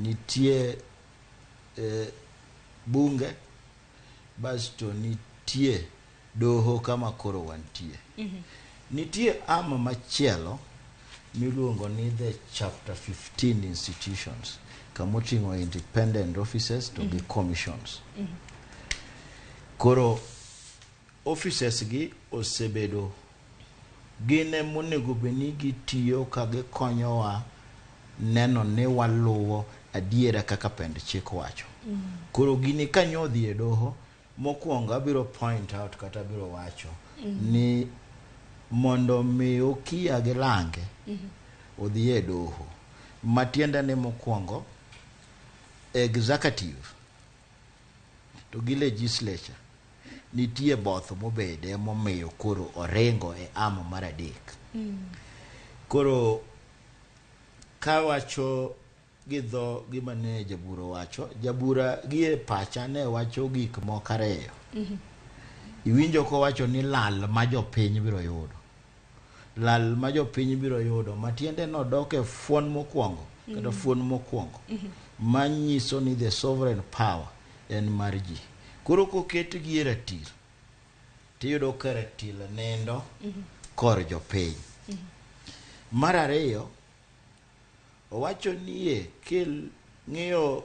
Nitie bunge, basto nitie doho kama koro wantie. Nitie arm machielo miluongo ni the chapter 15 institutions, kamoting'o independent offices to gi commissions. Koro offices gi osebedo gin emonego bed ni gitiyo ka gikonyowa neno ni waluwo adiera kaka pend chik wacho. Koro gini kanyo odhi e doho, mokwongo abiro point out kata abiro wacho ni mondo mi Okiya gi Lange odhi e doho, matiende ni mokwongo executive to gi legislature nitie both mobede momiyo koro oringo e arm mar adek. Koro kawacho gi dho gima ne jabura wacho, jabura gi e pacha ne wacho gik moko ariyo. Iwinjo kowacho ni lal ma jopiny biro yudo. Lal ma jopiny biro yudo matiende nodok e fuon mokwongo kata fuon mokwongo manyiso ni the sovereign power en mar ji. Koro koket gi e ratil, tiyudo ka ratil nindo kor jopiny. Mar ariyo, owacho ni e kel ng'iyo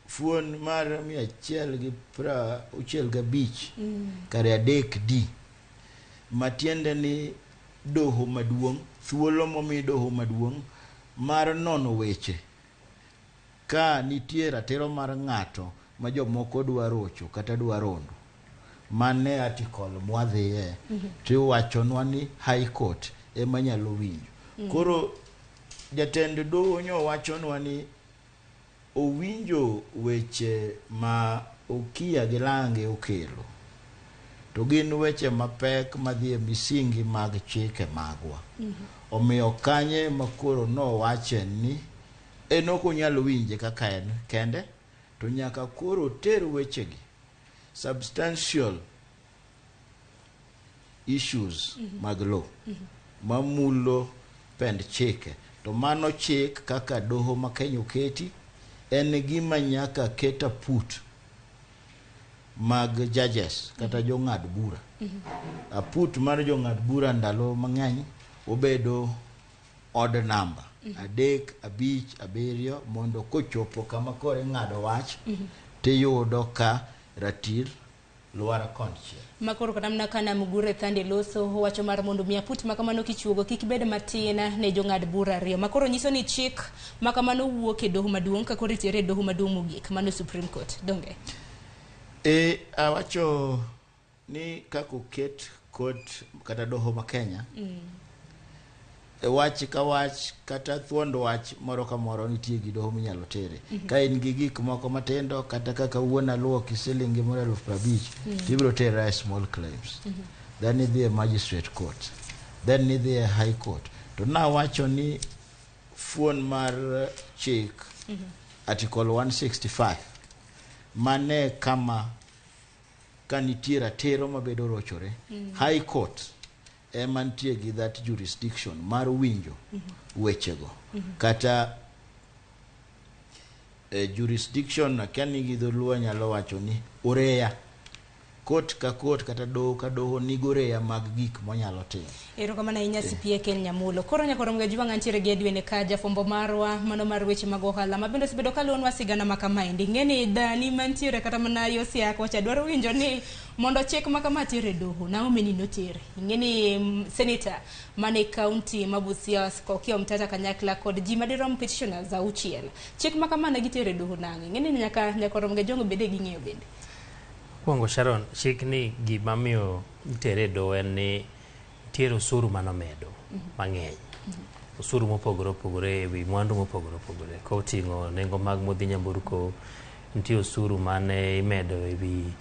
fuon mar 165 kare 3 D, matiende ni doho maduong', thuolo momi doho maduong' mar nono weche ka nitie ratiro mar ng'ato ma jomoko dwa rocho kata dwa rondo. Mane article mwadhiye tiwachonwa ni High Court ema nyalo winjo. Koro jatend doho nyo wachonwa ni owinjo weche ma Okiya gi Lange okelo, to gin weche mapek madhi e misingi mag chike magwa. Omiyo kanye ma koro nowache ni en ok onyal winje kaka en kende, to nyaka koro oter wechegi substantial issues mag law mamulo pend chike. To mano chik kaka doho ma Kenya oketi en gima nyaka ket aput mag judges kata jong'ad bura. Aput mar jong'ad bura ndalo mang'eny obedo odd number, 3, 5, 7, mondo kochopo kama koro ing'ado wach tiyudo ka ratil lwar konchiel. Makoro kata mana kana Mugure Thande loso wacho mar mondo mi aput makamano kichuogo kik bed matin ne jong'ad bura ariyo. Makoro nyiso ni chik makamano wuok e doho maduong' ka koro itere e doho maduong' mogik, mano Supreme Court. Donge? Awacho ni kaka oket court kata doho ma Kenya, e wach ka wach kata thuond wach moro ka moro nitie gi doho minyalo tere. Ka in gi gik moko matindo kata kaka wuon aluoki siling gimoro 50,000, tibiro tere e small claims. Then idhi e magistrate court. Then idhi e high court. To nawacho ni fuon mar chik article 165 mane kama ka nitie ratiro mabedo rochore, High Court ema nitie gi that jurisdiction mar winjo wechego. Kata jurisdiction akia ni gi dholuo nyalo wacho ni oreya. Court ka court kata doho ka doho nigi oreya mag gik monyalo timo. Erokamano ahinya CPA Ken Nyamulo. Koro nyaka rom ga jwang' antiere gi Edwin ka jafwambo marwa mano mar weche mag ohala ma bende osebedo kaluwonwa sigana ma kamaendi. Ing'e ni dani mantiere kata mana yo Siaya kocha dwaro winjo ni mondo chik ma kama ter e doho, Naomi ni notere. Ing'e ni senator mane county ma Busia Okiya Omtata kanyakla kod ji madirom petitioners 6. Chik ma kama ne gitere e doho nang'o? Ing'e ni nyaka rom ga jwang' bende ging'eyo bende. Mokwongo Sharon, chik ni gima miyo itere e doho en ni nitiere osuru manomedo mang'eny. Osuru mopogore opogore ewi mwandu mopogore opogore. Koting'o nengo mag modhi nyamburko, nitie osuru mane imedo ewi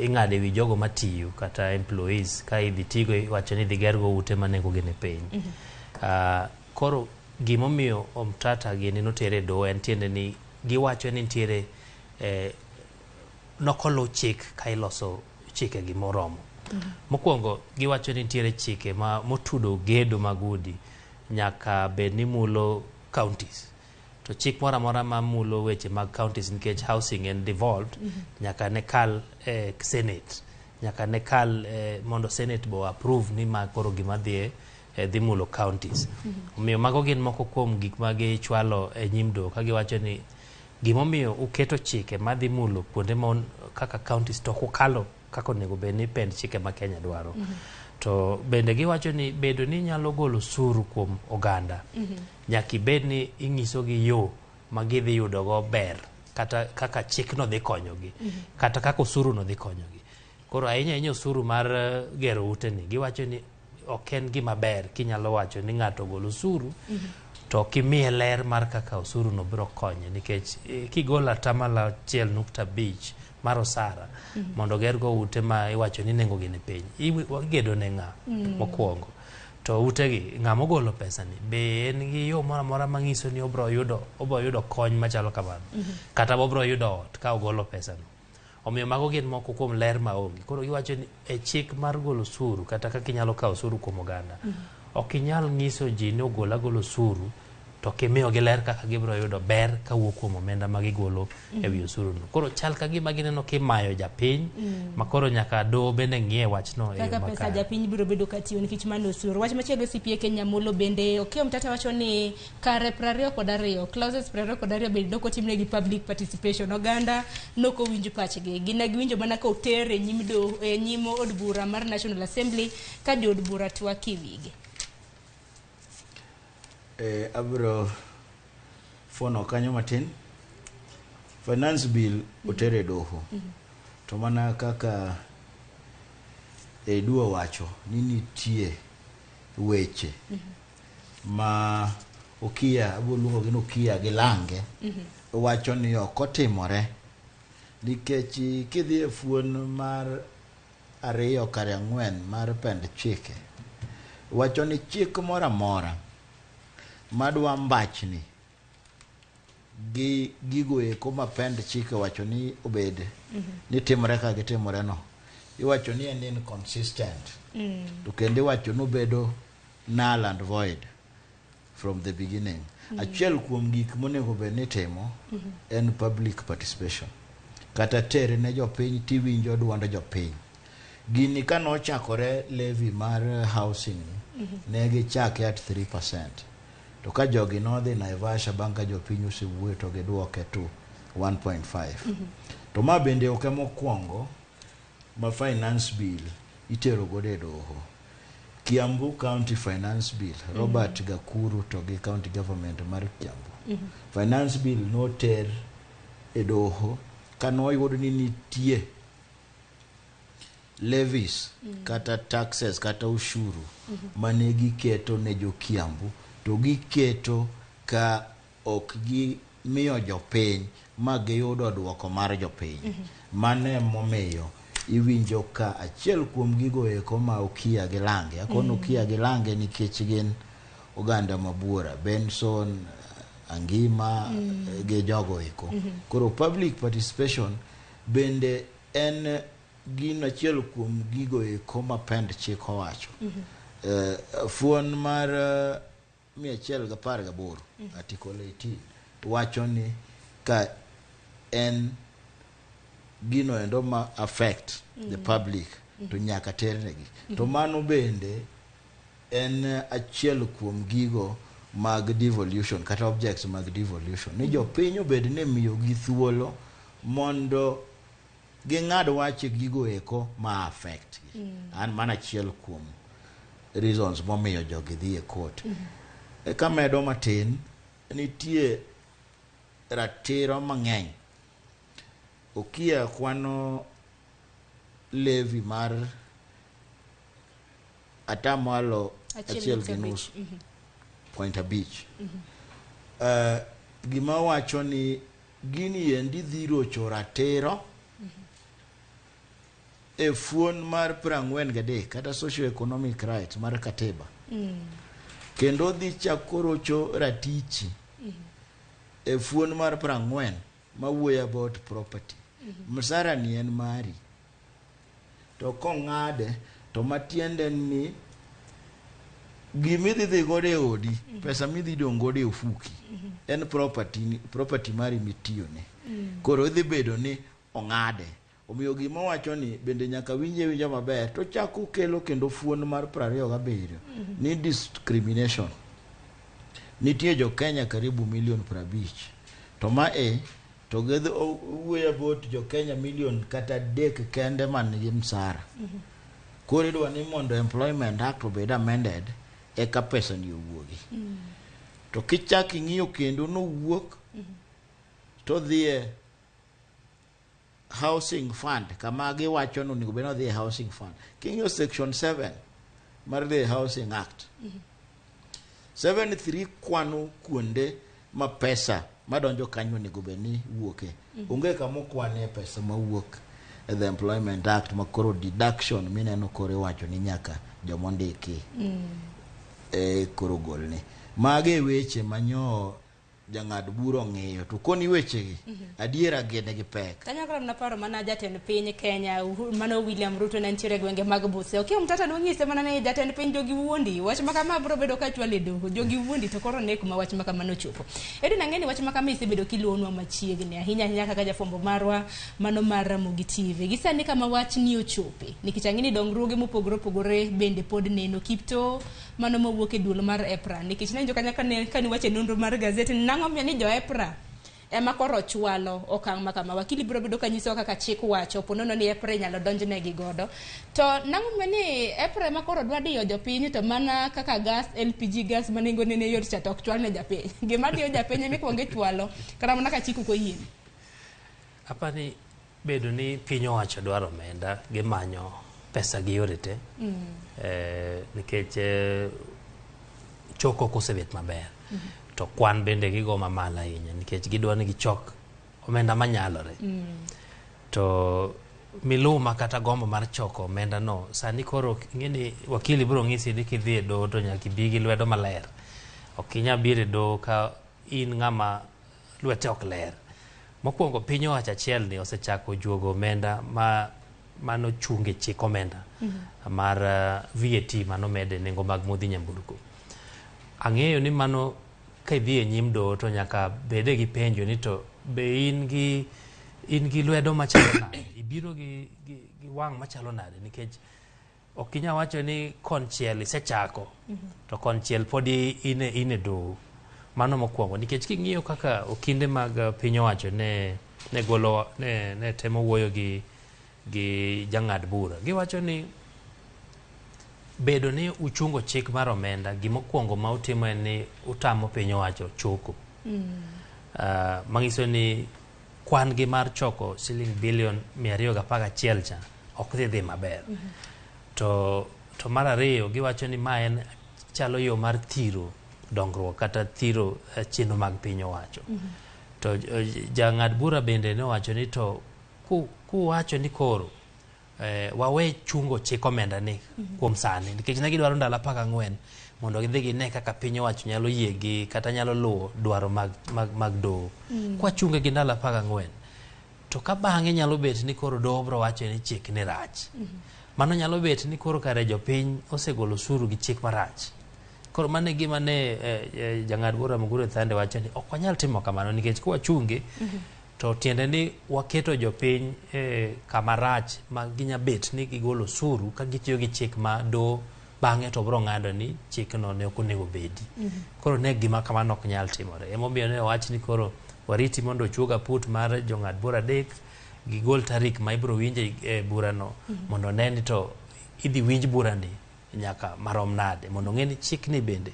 ing'ado ewi jogo matiyo kata employees ka idhi tigo iwacho ni idhi gergo ute ma nengo gi ni piny. Koro gimomiyo Omtata gini notere e doho en tiende ni giwacho ni nitiere nokoluw chik ka iloso chike gi moromo. Mokwongo giwacho ni nitiere chike ma motudo gedo mag udi nyaka bed ni mulo counties. To chik moro amora mamulo weche mag counties, nikech housing en devolved, nyaka ne kal Senate, nyaka ne kal mondo Senate bo approve ni ma koro gima dhi dhi mulo counties. Omiyo mago gin moko kuom gik ma gichwalo e nyim doho ka giwacho ni gimomiyo uketo chike madhi mulo kuonde ma kaka counties to ok ukalo kaka onego bed ni pend chike ma Kenya dwaro. To bende giwacho ni bedo ni inyalo golo osuru kuom oganda, nyaka ibed ni ing'isogi yo ma gidhi yudogo ber, kata kaka chikno dhi konyogi, kata kaka osuru no dhi konyogi. Koro ahinya ahinya osuru mar gero ute ni, giwacho ni ok en gima ber kinyalo wacho ni ng'ato ogol osuru to ok imiye ler mar kaka osuru no biro konye, nikech kigolo 1.5% mar osara mondo ogergo ute ma iwacho ni nengo gi ni piny, igedo ne ng'a mokwongo? To utegi, ng'ama ogolo pesa ni be en gi yo moro amora mang'iso ni obro yudo kony machalo kamano, kata obro yudo ot ka ogolo pesa no? Omiyo mago gin moko kuom ler maonge. Koro giwacho ni e chik mar golo osuru, kata kaka inyalo kawo osuru kuom oganda, ok inyal nyiso ji ni ogol agola osuru to kimiyogi ler kaka gibiro yudo ber kawuok kuom omenda ma gigolo e wi osuru no. Koro chal ka gima gineno kimayo japiny, ma koro nyaka doho bende ng'iye wachno e yo kaka pesa makare. Japiny biro bedo katiyo nikech mano osuru. Wach machielo, CPA Kenya Molo bende Okiya Omtata wacho ni kare 22, clauses 22 bende nokotimnegi public participation. Oganda nokowinj pachgi, gin ne giwinjo mana ka oter e nyim do e nyim od bura mar National Assembly ka jood bura twak e wigi. Abiro fuono kanyo matin. Finance Bill oter e doho. To mana kaka Edu owacho ni nitie weche ma Okiya, abiro luongo gi ni Okiya gi lange, wacho ni ok otimore, nikech kidhi e fuon mar 2 kare 4 mar pend chike, wacho ni chik moro amora madwa mbachni gi gigo eko ma pend chike wacho ni obed ni timore ka gitimore no, iwacho ni en inconsistent, to kendo iwacho ni obedo null and void from the beginning. Achiel kuom gik monego bed ni itimo en public participation, kata tere ne jopiny tiwinjo duond jopiny. Gini ka nochakore, levy mar housing ni, ne gichake at 3%, to ka jogi nodhi Naivasha bang' ka jopiny osewuoyo to giduoke to 1.5. To ma bende ok emokwongo ma Finance Bill itero godo e doho. Kiambu County Finance Bill, Robert Gakuru to gi county government mar Kiambu, Finance Bill noter e doho kanoyud ni nitie levies kata taxes kata ushuru mane giketo ne jo Kiambu, to giketo ka ok gimiyo jopiny ma giyudo duoko mar jopiny. Mano emomiyo iwinjo ka achiel kuom gigo eko ma Okiya gi lange, akono Okiya gi lange nikech gin oganda mabuora, Benson Angima gi jogo eko. Koro public participation bende en gin achiel kuom gigo eko ma pend chik owacho. Fuon mar 118, article 18, wacho ni ka en gino endo ma affect the public to nyaka ternegi. To mano bende en achiel kuom gigo mag devolution kata objects mag devolution, ni jopiny obed ni miyogi thuolo mondo ging'ad wach e gigo eko ma affect gi. An mano achiel kuom reasons momiyo jogi dhi e court. Eka medo matin, nitie ratiro mang'eny. Okiya kwano levy mar atamalo achiel achiel nukta gi abich. nus point abich. Gima wacho ni gini endi dhi rocho ratiro e fuon mar 43 kata socio-economic rights mar katiba, kendo dhi chako rocho ratichi e fuon mar 40 mawuoyo about property. Msara ni en mari, to kong'ade to matiende ni Gima idhi dhi godo e odi, pesa midhi dong' godo e ofuki, en property, property mari mitiyone. Koro idhi bedo ni ong'ade. Omiyo gima wacho ni bende nyaka winje winja maber to chako kelo kendo fuon mar 27 ni discrimination. Nitie jo Kenya karibu milion 50 to ma e to gidhi owuoyo about jo Kenya milion kata 3 kende man gi msara. Koro idwa ni mondo Employment Act obed amended eka pesa ni owuogi. To kichak ing'iyo kendo nowuok to dhi e housing fund kama giwacho ni onego bed ni odhi e housing fund. King'iyo section 7 mar the Housing Act 7.3 kwano kuonde ma pesa madonjo kanyo onego bed ni wuoke. Onge kama okwane pesa mawuok e the Employment Act ma koro deduction mineno koro iwacho ni nyaka jomondiki e koro golni. Magi e weche manyo jang'ad bura ong'iyo to koni wechegi adiera gin gi pek. Kanyakla mana paro mana jatend piny Kenya mano William Ruto ne nitiere e gwenge mag Busia. Okiya Omtata nonyise mana ni jatend piny jogi wuondi. Wach ma kama biro bedo ka chwalo e doho. Jogi wuondi to koro ne kuma wach ma kamano ochopo. Edwin ang'e ni wach ma kama isebedo kiluonwa machiegni ahinya ahinya kaka jafwambo marwa mano mar Ramogi TV. Gi sani kama wach ni ochope nikech ang'e ni dongruoge mopogore opogore bende pod neno. Kipto mano mowuok e duol mar EPRA nikech nawinjo kanya kane kaniwacho e nonro mar gazet ni nang'o omiyo ni jo EPRA ema koro chwalo okang' ma kama. Wakili biro bedo kanyisowa kaka chik wacho po nono ni EPRA inyalo donjnegi godo. To nang'o omiyo ni EPRA ema koro dwa diyo jopiny to mana kaka gas LPG gas ma nengone ne yot cha to ok chwal ne japiny. Gima diyo japiny ema ikuongo ichwalo kata mana ka chik ok oyie. Apani bedo ni piny owacho dwaro omenda gimanyo pesa gi yore te nikech choko ok osebet maber to kwan bende gigo mamalo ahinya nikech gidwa ni gichok omenda manyalore to miluma kata gombo mar choko omenda no sani koro ing'e ni wakili biro ng'isi ni kidhi e doho to nyaka ibi gi lwedo maler ok inyal biro e doho ka in ng'ama lwete ok ler mokwongo piny owacho achiel ni osechako juogo omenda ma manochung e chik omenda mar VAT manomede nengo mag modhi nyamburko ang'eyo ni mano ka idhi e nyim doho to nyaka bede gi penjo ni to be in gi lwedo machalo nade ibiro gi wang' machalo nade nikech ok inyal wacho ni konchiel isechako to konchiel pod in e doho mano mokwongo nikech king'iyo kaka okinde mag piny owacho ne golo ne temo wuoyo gi jang'ad bura giwacho ni bedo ni uchungo chik mar omenda gimokwongo ma utimo en ni utamo piny owacho choko manyiso ni kwan gi mar choko siling bilion 211 cha ok dhi maber to mar ariyo giwacho ni ma en chalo yo mar thiro dongruok kata thiro chenro mag piny owacho to jang'ad bura bende nowacho ni to kuwacho ni koro wawe chungo chik omenda ni kuom sani nikech ne gidwaro ndalo 14 mondo gidhi gine kaka piny owacho nyalo yie gi kata nyalo luwo dwaro mag doho kwachunge gi ndalo 14 to ka bang'e nyalo bet ni koro doho biro wacho ni chik ni rach mano nyalo bet ni koro kare jopiny osegolo osuru gi chik marach koro mano e gima ne jang'ad bura Mugure Thande wacho ni ok wanyal timo kamano nikech kwachunge to tiende ni waketo jopiny kama rach ma ginya bet ni gigolo osuru ka gitiyo gi chik ma doho bang'e to biro ng'ado ni chikno ne ok onego bedi koro ne gima kamano ok nyal timore emomiyo ne owach ni koro wariti mondo ochuog aput mar jong'ad bura 3 gigol tarik ma ibiro winje e burano mondo ne ni to idhi winj burani nyaka marom nade mondo ng'e ni chikni bende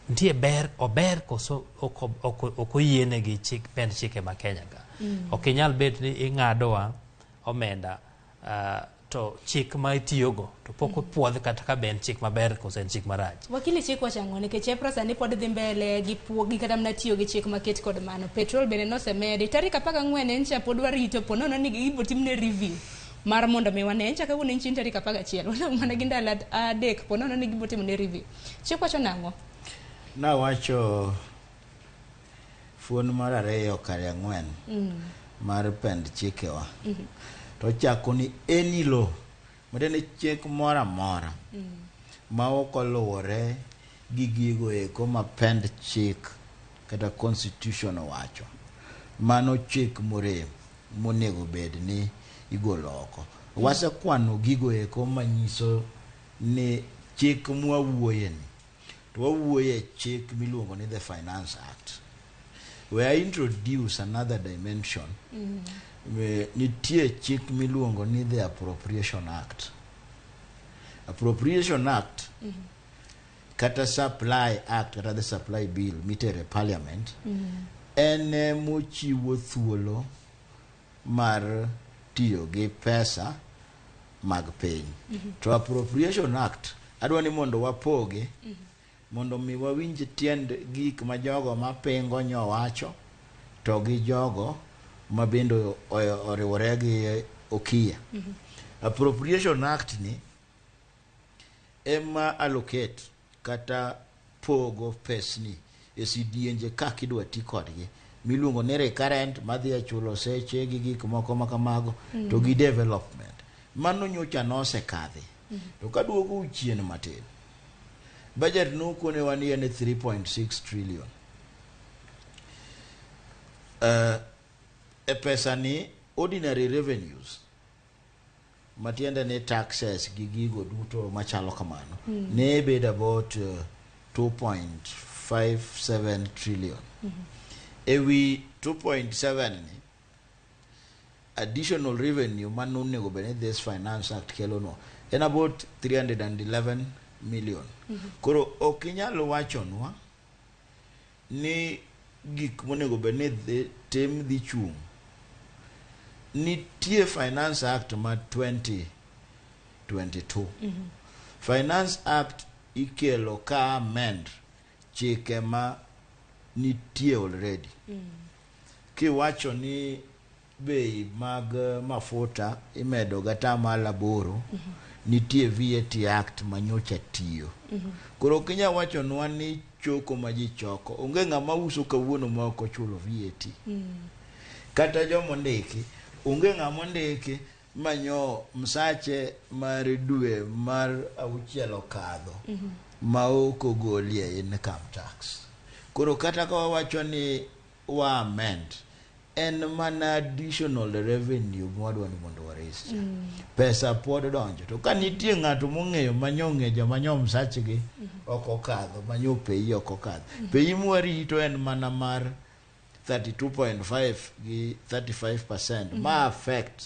nitie ber ober koso ok oyiene gi chik pend chike ma Kenya ka ok inyal bet ni ing'adowa omenda to chik ma itiyogo to pok opuodh kata ka be en chik maber koso en chik marach. Wakili chik wacho ang'o nikech EPRA sani pod dhi mbele gi puogi kata mana tiyo gi chik maket kod mano. Petrol bende nosemedi tarik 14 en cha pod warito po nono ni ibiro timne review mar mondo mi wane en cha kawuono en chieng' tarik 11 wadong' mana gi ndalo 3 po nono ni gibiro timone review. Chik wacho nang'o? Nawacho fuon mar 2 kare 4 mar pend chikewa to chako ni any law matiende ni chik moro amora ma ok oluwore gi gigo eko ma pend chik kata constitution owacho. Mano chik morem monego bed ni igolo oko. Wasekwano gigo eko manyiso ni chik mwawuoye ni to wawuoye chik miluongo ni the Finance Act. We I introduce another dimension. Nitie chik miluongo ni the Appropriation Act. Appropriation Act kata Supply Act kata the Supply Bill mitere Parliament en mochiwo thuolo mar tiyo gi pesa mag piny. To Appropriation Act adwa ni mondo wapoge mondo mi wawinj tiend gik ma jogo mapingo nyo wacho to gi jogo ma bende oriwore gi Okiya. Appropriation Act ni ema allocate kata pogo pesni e sidienje kaka idwa ti kodgi miluongo ni recurrent madhi e chulo seche gi gik moko ma kamago to gi development. Mano nyocha nosekadhi. To kaduogo chien matin, budget nokonewa ni en 3.6 trillion. E pesa ni ordinary revenues matiende ni taxes gi gigo duto machalo kamano ne bedo about 2.57 trillion. Ewi 2.7 ni additional revenue manonego bed ni this Finance Act kelonwa en about 311 million. Koro ok inyal wachonwa ni gik monego bed ni dhi tim dhi chung'. Nitie Finance Act ma 2022. Finance Act ikelo ka amend chike ma nitie already. Kiwacho ni bei mag mafuta imedo gatamalo 8, nitie VAT Act manyocha tiyo. Koro ok inyal wachonwa ni choko ma ji choko, onge ng'ama uso kawuono ma ok ochulo VAT. Kata jomondiki, onge ng'ama ondiki manyo msache mar dwe mar auchiel okadho ma ok ogolie income tax. Koro kata ka wawacho ni wa amend, en mana additional revenue mwadwa ni mondo wa raise cha. Pesa pod donjo. To ka nitie ng'ato mong'eyo manyo ng'e joma nyo msachgi ok okadho, manyo PAYE ok okadho. PAYE mwarito en mana mar 32.5 gi 35% ma affect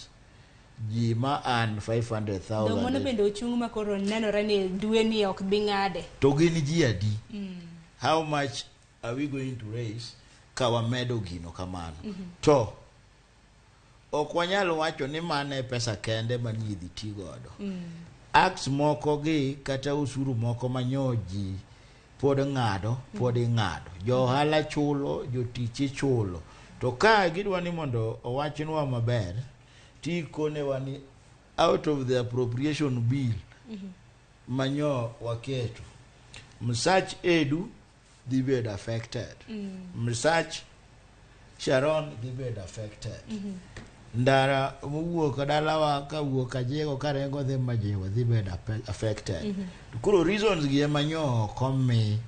ji ma earn 500,000. Dong' mano bende ochung' ma koro nenore ni dwe ni ok bi ng'ade. To gin ji adi? How much are we going to raise ka wamedo gino kamano? To ok wanyal wacho ni mano e pesa kende manie idhi ti godo. Acts moko gi kata osuru moko manyo ji pod ng'ado, pod ing'ado. Jo ohala chulo, jotich ichulo. To ka gidwa ni mondo owachnwa maber, tikonewa ni out of the appropriation bill manyo waketo, msach Edu dhi bedo affected. Msach Sharon dhi bedo affected. Ndara mowuok dalawa kawuok Kajiego karengo dhi Majigo dhi bedo affected. Koro reasons gi ema nyo ok omi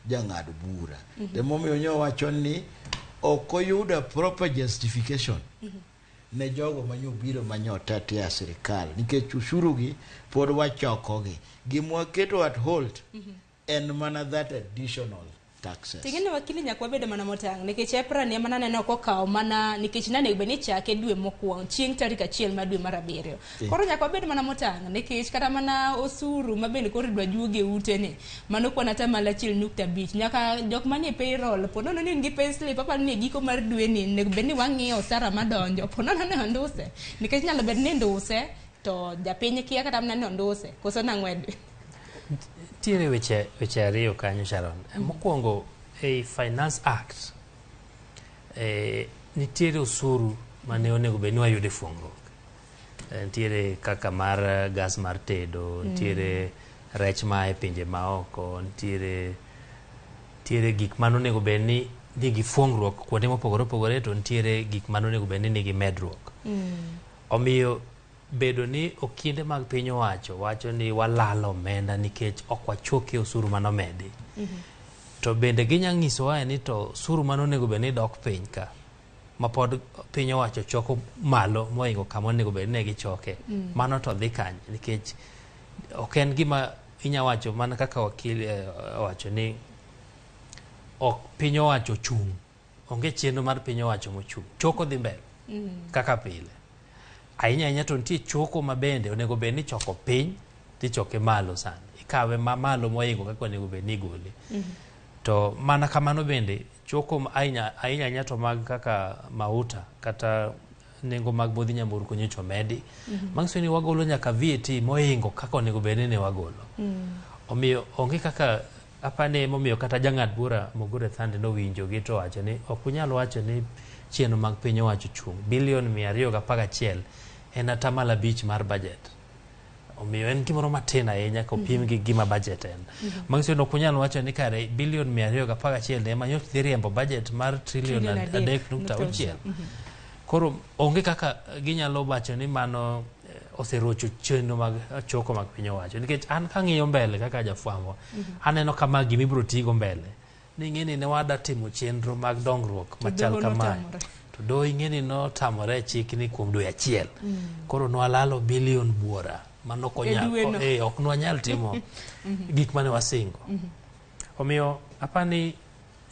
jang'ad bura. Emomiyo nyo wacho ni ok oyudo proper justification ne jogo manyo biro manyo tetea sirikal nikech ushuru gi pod wachokogi. Gimwaketo at hold en mana that additional taxes. Ting'eni wakili nyaka wabedo mana motang' nikech EPRA ni ema naneno kokawo mana nikech nanego bed ni ichake dwe mokwongo chieng' tarik 1 mar dwe mar 7. Koro nyaka wabed mana motang' nikech kata mana osuru ma bende koro idwa juogi e ute ni mano kwan 1.5% nyaka jok manie payroll po nono ni in gi payslip aparo ni e giko mar dwe ni onego bed ni wang'iyo osara madonjo po nono ni onduse nikech nyalo bedo ni nduse to japiny kia kata mana ni onduse koso nang'o Edwin? Nitiere weche ariyo kanyo Sharon. Mokwongo ei Finance Act nitiere osuru mane onego bed ni wayudo e fuong'ruok. Nitiere kaka mar gas mar tedo, nitiere rech ma e pinje maoko, nitiere gik mane onego bed ni nigi fuong'ruok kuonde mopogore opogore to nitiere gik mane onego bed ni nigi medruok. Omiyo Bedo ni okinde mag piny owacho wacho ni walalo omenda nikech ok wachoki osuru manomedi. To bende ginya nyisowa ni to osuru mane onego bed ni dok piny ka ma pod piny owacho choko malo mohingo kama onego bed ni gichoke. Mano to dhi kanye nikech ok en gima inya wacho mana kaka wakil owacho ni ok piny owacho chung'. Onge chenro mar piny owacho mochung'. Choko dhi mbele kaka pile. Ahinya ahinya to nitie choko ma bende onego bed ni choko piny tichoke malo sani. Ikawe mamalo mohingo kaka onego bed ni igole. To mana kamano bende choko ahinya ahinya ahinya to mag kaka mauta kata nengo mag modhi nyamburko nyocha omedi. Manyiso ni wagolo nyaka VAT mohingo kaka onego bed ni ne wagolo. Omiyo onge kaka apani emomiyo kata jang'ad bura Mugure Thande nowinjo gi to wacho ni ok unyal wacho ni chenro mag piny owacho chung'. Bilion 211 en 5% mar budget. Omiyo en gimoro matin ahinya kopim gi gima budget en. Manyiso ni ok unyal wacho ni kare bilion 211 ema nyocha dhi riembo budget mar trilion 3.6. Koro onge kaka ginyalo wacho ni mano oserocho chenro mag choko mag piny owacho. Nikech an kang'iyo mbele kaka jafwambo, aneno kama gima ibiro tigo mbele. Ni ing'e ni ne wada timo chenro mag dongruok machal kamae. To doho ing'e ni notamore chikni kuom dwe achiel. Koro nwalalo bilion buora mano ok nwanyal timo gik mane wasingo. Omiyo apani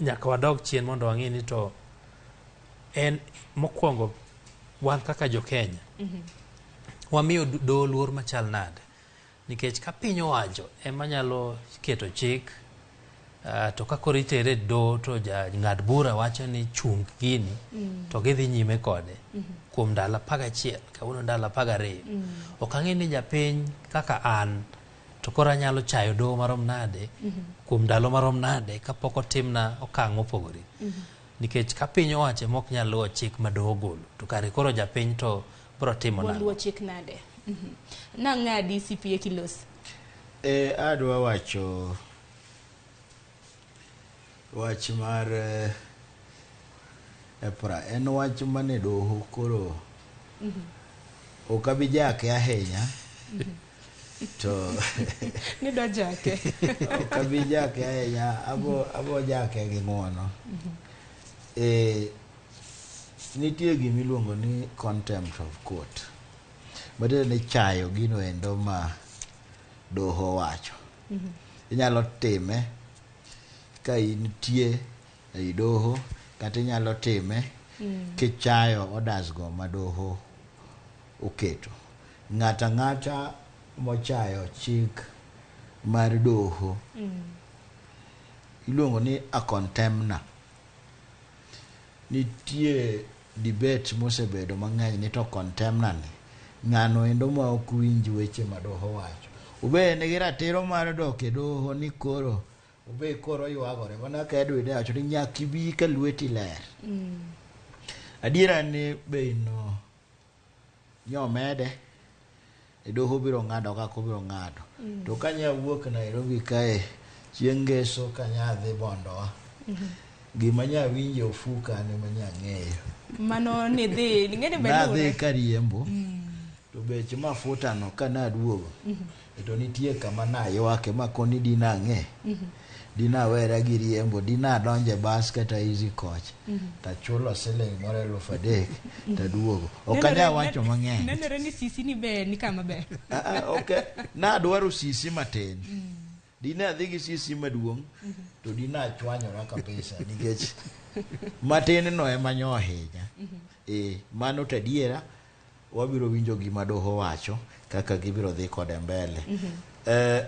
nyaka wadog chien mondo wang'e ni to en mokwongo wan kaka jo Kenya wamiyo doho luor machal nade. Nikech ka piny owacho ema nyalo keto chik, to ka koro itere doho to jang'ad bura wacho ni chung gini, to gidhi nyime kode kuom ndalo 11, kawuono ndalo 12. Ok ang'e ni japiny kaka an to koro anyalo chayo doho marom nade kuom ndalo marom nade kapok otimna okang' mopogore. Nikech ka piny owacho ema ok nyal luwo chik ma doho ogolo, to kare koro japiny to biro timo nang'o? Luwo chik nade? Nang'adi CPA Kilos? Adwa wacho wach mar EPRA. En wach mane doho koro ok abi jake ahinya. To nidwa jake. Ok abi jake ahinya, abo jake gi ng'uono. Nitie gima iluongo ni contempt of court. Matiende ni chayo gino endo ma doho wacho. Inyalo time ka intie ei doho kata inyalo time kichayo orders go ma doho oketo. Ng'ato ang'ata mochayo chik mar doho iluongo ni a contemner. Nitie debate mosebedo mang'eny ni to contemner ni ng'ano endo ma ok winj weche ma doho wacho. Ube nigi ratiro mar dok e doho ni koro ube koro ywagore mana ka Edwin wacho ni nyaka ibi ka lweti ler. Adiera ni bei no nyomede e doho biro ng'ado kaka obiro ng'ado. To ka nya wuok Nairobi kae chieng' ngeso ka nya dhi Bondowa, gima nya winjo ofuka ni ma nya ng'eyo. Mano ni dhi, ng'eni be Nadhi luwre. kariembo. To bech mafuta no ka naduogo, to nitie kama naywake ma koni dina ang'e. Dina wera gi riembo, dina donje bas kata easy coach. Tachulo siling moro 3,000 taduogo. Ok anyal wacho mang'eny. Nenore ni sisi ni be ni kama ber. Ok, nadwaro sisi matin. Dina adhi gi sisi maduong' to dina achwanyora kabisa nikech matin no ema nyo ohinya. Mano to adiera wabiro winjo gima doho wacho kaka gibiro dhi kode mbele.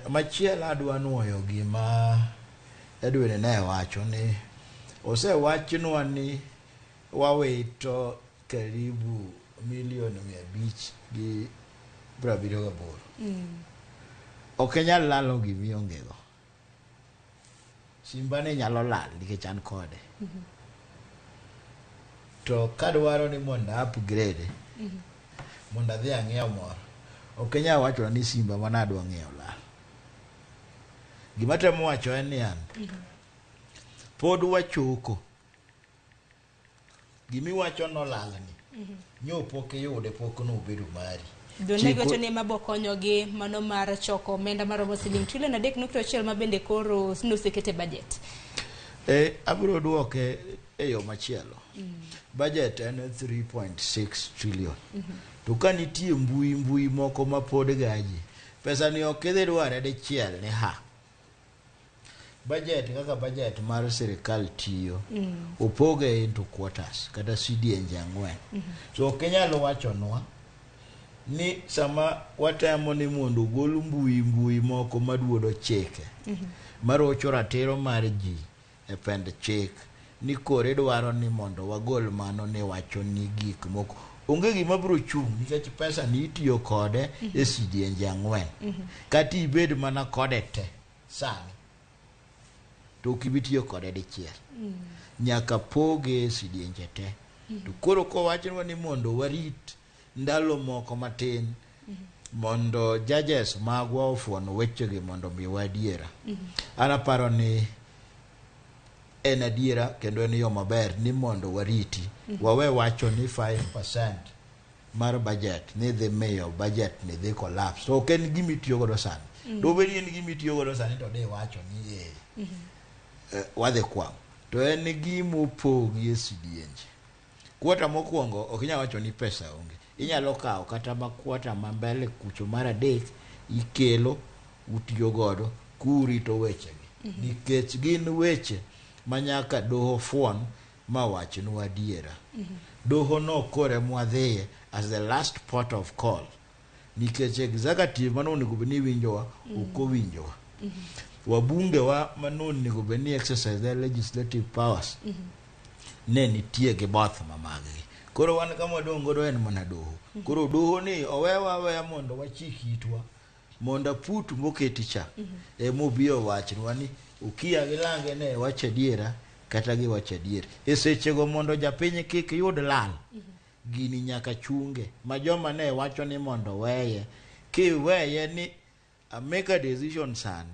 Machielo adwa nuoyo gima Edwin ne wacho ni osewachnwa ni wawito karibu milion 578. Ok inyal lalo gima iongego. Simba ni nyalo lal nikech an kode. To kadwaro ni mondo upgrade, mondo adhi ang'iew moro, ok inyal wacho ni simba mana adwa ng'iewo lal. Gima temo wacho en ni an pod wachoko. Gimiwacho nolalni, nyo pok iyude, pok nobedo mari. Donegi wacho ni ema bo konyogi mano mar choko omenda maromo siling trilion 3.1 ma bende koro nosekete budget. Abiro duoke e yo machielo. Budget en 3.6 trillion. To ka nitie mbui mbui moko ma pod gaji, pesa ni ok idhi dware dichiel ni ha. Budget kaka budget mar sirikal tiyo, opoge into quarters kata sidienje 4. So ok inyal wachonwa ni sama watemo ni mondo ogol mbui mbui moko maduodo chike, marocho ratiro mar ji e pend chik, ni koro idwaro ni mondo wagol mano ni wacho ni gik moko onge gima biro chung' nikech pesa ni itiyo kode e sidienje 4. Kata ibed mana kode te sani to ok ibi tiyo kode dichiel. Nyaka poge e sidienje te. To koro kowachnwa ni mondo warit ndalo moko matin mondo judges magwa ofuon wechegi mondo miwa adiera. An aparo ni en adiera kendo en yo maber ni mondo wariti. Wawe wacho ni 5% mar budget ni dhi miyo budget ni dhi collapse. To ok en gima itiyo godo sani. Dobed ni en gima itiyo godo sani to di wacho ni wadhi kwamo. To en gima opogi e sidienje. Kwata mokwongo ok inyal wacho ni pesa onge. Inyalo kawo kata ma kwata ma mbele kucho mar 3 ikelo utiyo godo kurito wechegi. Nikech gin weche ma nyaka doho fuon ma wachnwa adiera. Doho no kore mwadhiye as the last port of call. Nikech executive mano onego bed ni winjowa, ok owinjowa. Wabunge wa mano onego bed ni exercise their legislative powers ne nitie gi both ma maggi. Koro wan kama wadong' godo en mana doho. Koro doho ni owewa aweya mondo wachik itwa mondo aput moketi cha ema obi owachnwa ni Okiya gi Lange ne wacho adiera kata giwacho adier. E sechego mondo japiny kik yud lal, gini nyaka chunge ma joma ne wacho ni mondo weye, kiweye ni I make a decision sani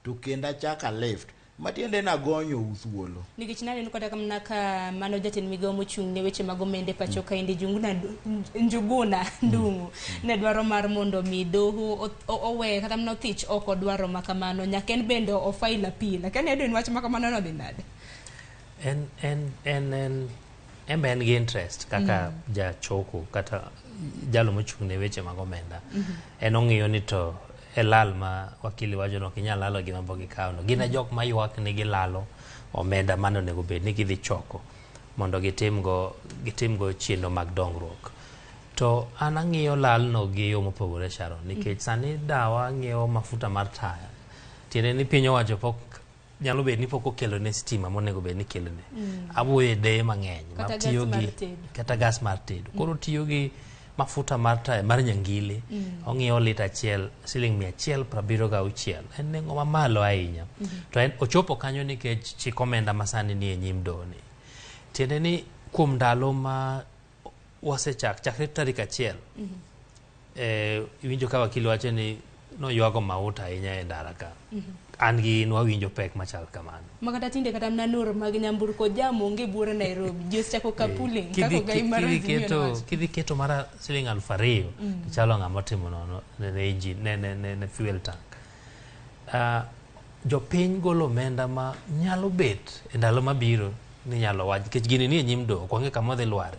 to kendo achaka lift matiende nagonyo u thuolo. Nikech naneno kata kamna ka mano jatend migawo mochung' ne weche mag omenda e pacho kaendi Njuguna Ndung'u ne dwaro mar mondo mi doho owe kata mana othich oko dwaro ma kamano nyaka en bende o file appeal. Akia ni Edwin wach ma kamano nodhi nade? En be en gi interest kaka jachoko kata jalo mochung' ne weche mag omenda. En ong'iyo ni to e lal ma wakili wacho ni ok inyal lalo gima pok ikawo no. Gin e jok ma ywak ni gilalo omenda mane onego bed ni gidhi choko mondo gitimgo chenro mag dongruok. To an ang'iyo lalno gi yo mopogore Sharon, nikech sani dawa ng'iewo mafuta mar taya. Tiende ni piny owacho pok nyalo bet ni pok okelo ne stima monego bed ni kelone. Awuoyo e deye mang'eny Kata gas matiyo mar gi tedo. kata gas mar tedo. Koro tiyo gi mafuta mar taya mar nyangili, ong'iewo lita achiel siling 176. En nengo mamalo ahinya. To en ochopo kanyo nikech chik omenda masani nie nyim doho ni. Tiende ni kuom ndalo ma wasechak chakre tarik 1, iwinjo ka wakili wacho ni noywago mauta ahinya e ndara ka. An gi in wawinjo pek machal kamano. Makata tinde kata mana nur mag nyamburko jam onge buore Nairobi. Ji osechako carpooling kaka ogai mar Azimio nowacho. Kidhi keto mara siling 2000 to chalo ng'ama otimo nono ne engine, ne fuel tank. Jopiny golo omenda ma nyalo bet e ndalo mabiro ni nyalo wach nikech gini nie nyim doho, ok wang'e kama odhi lware.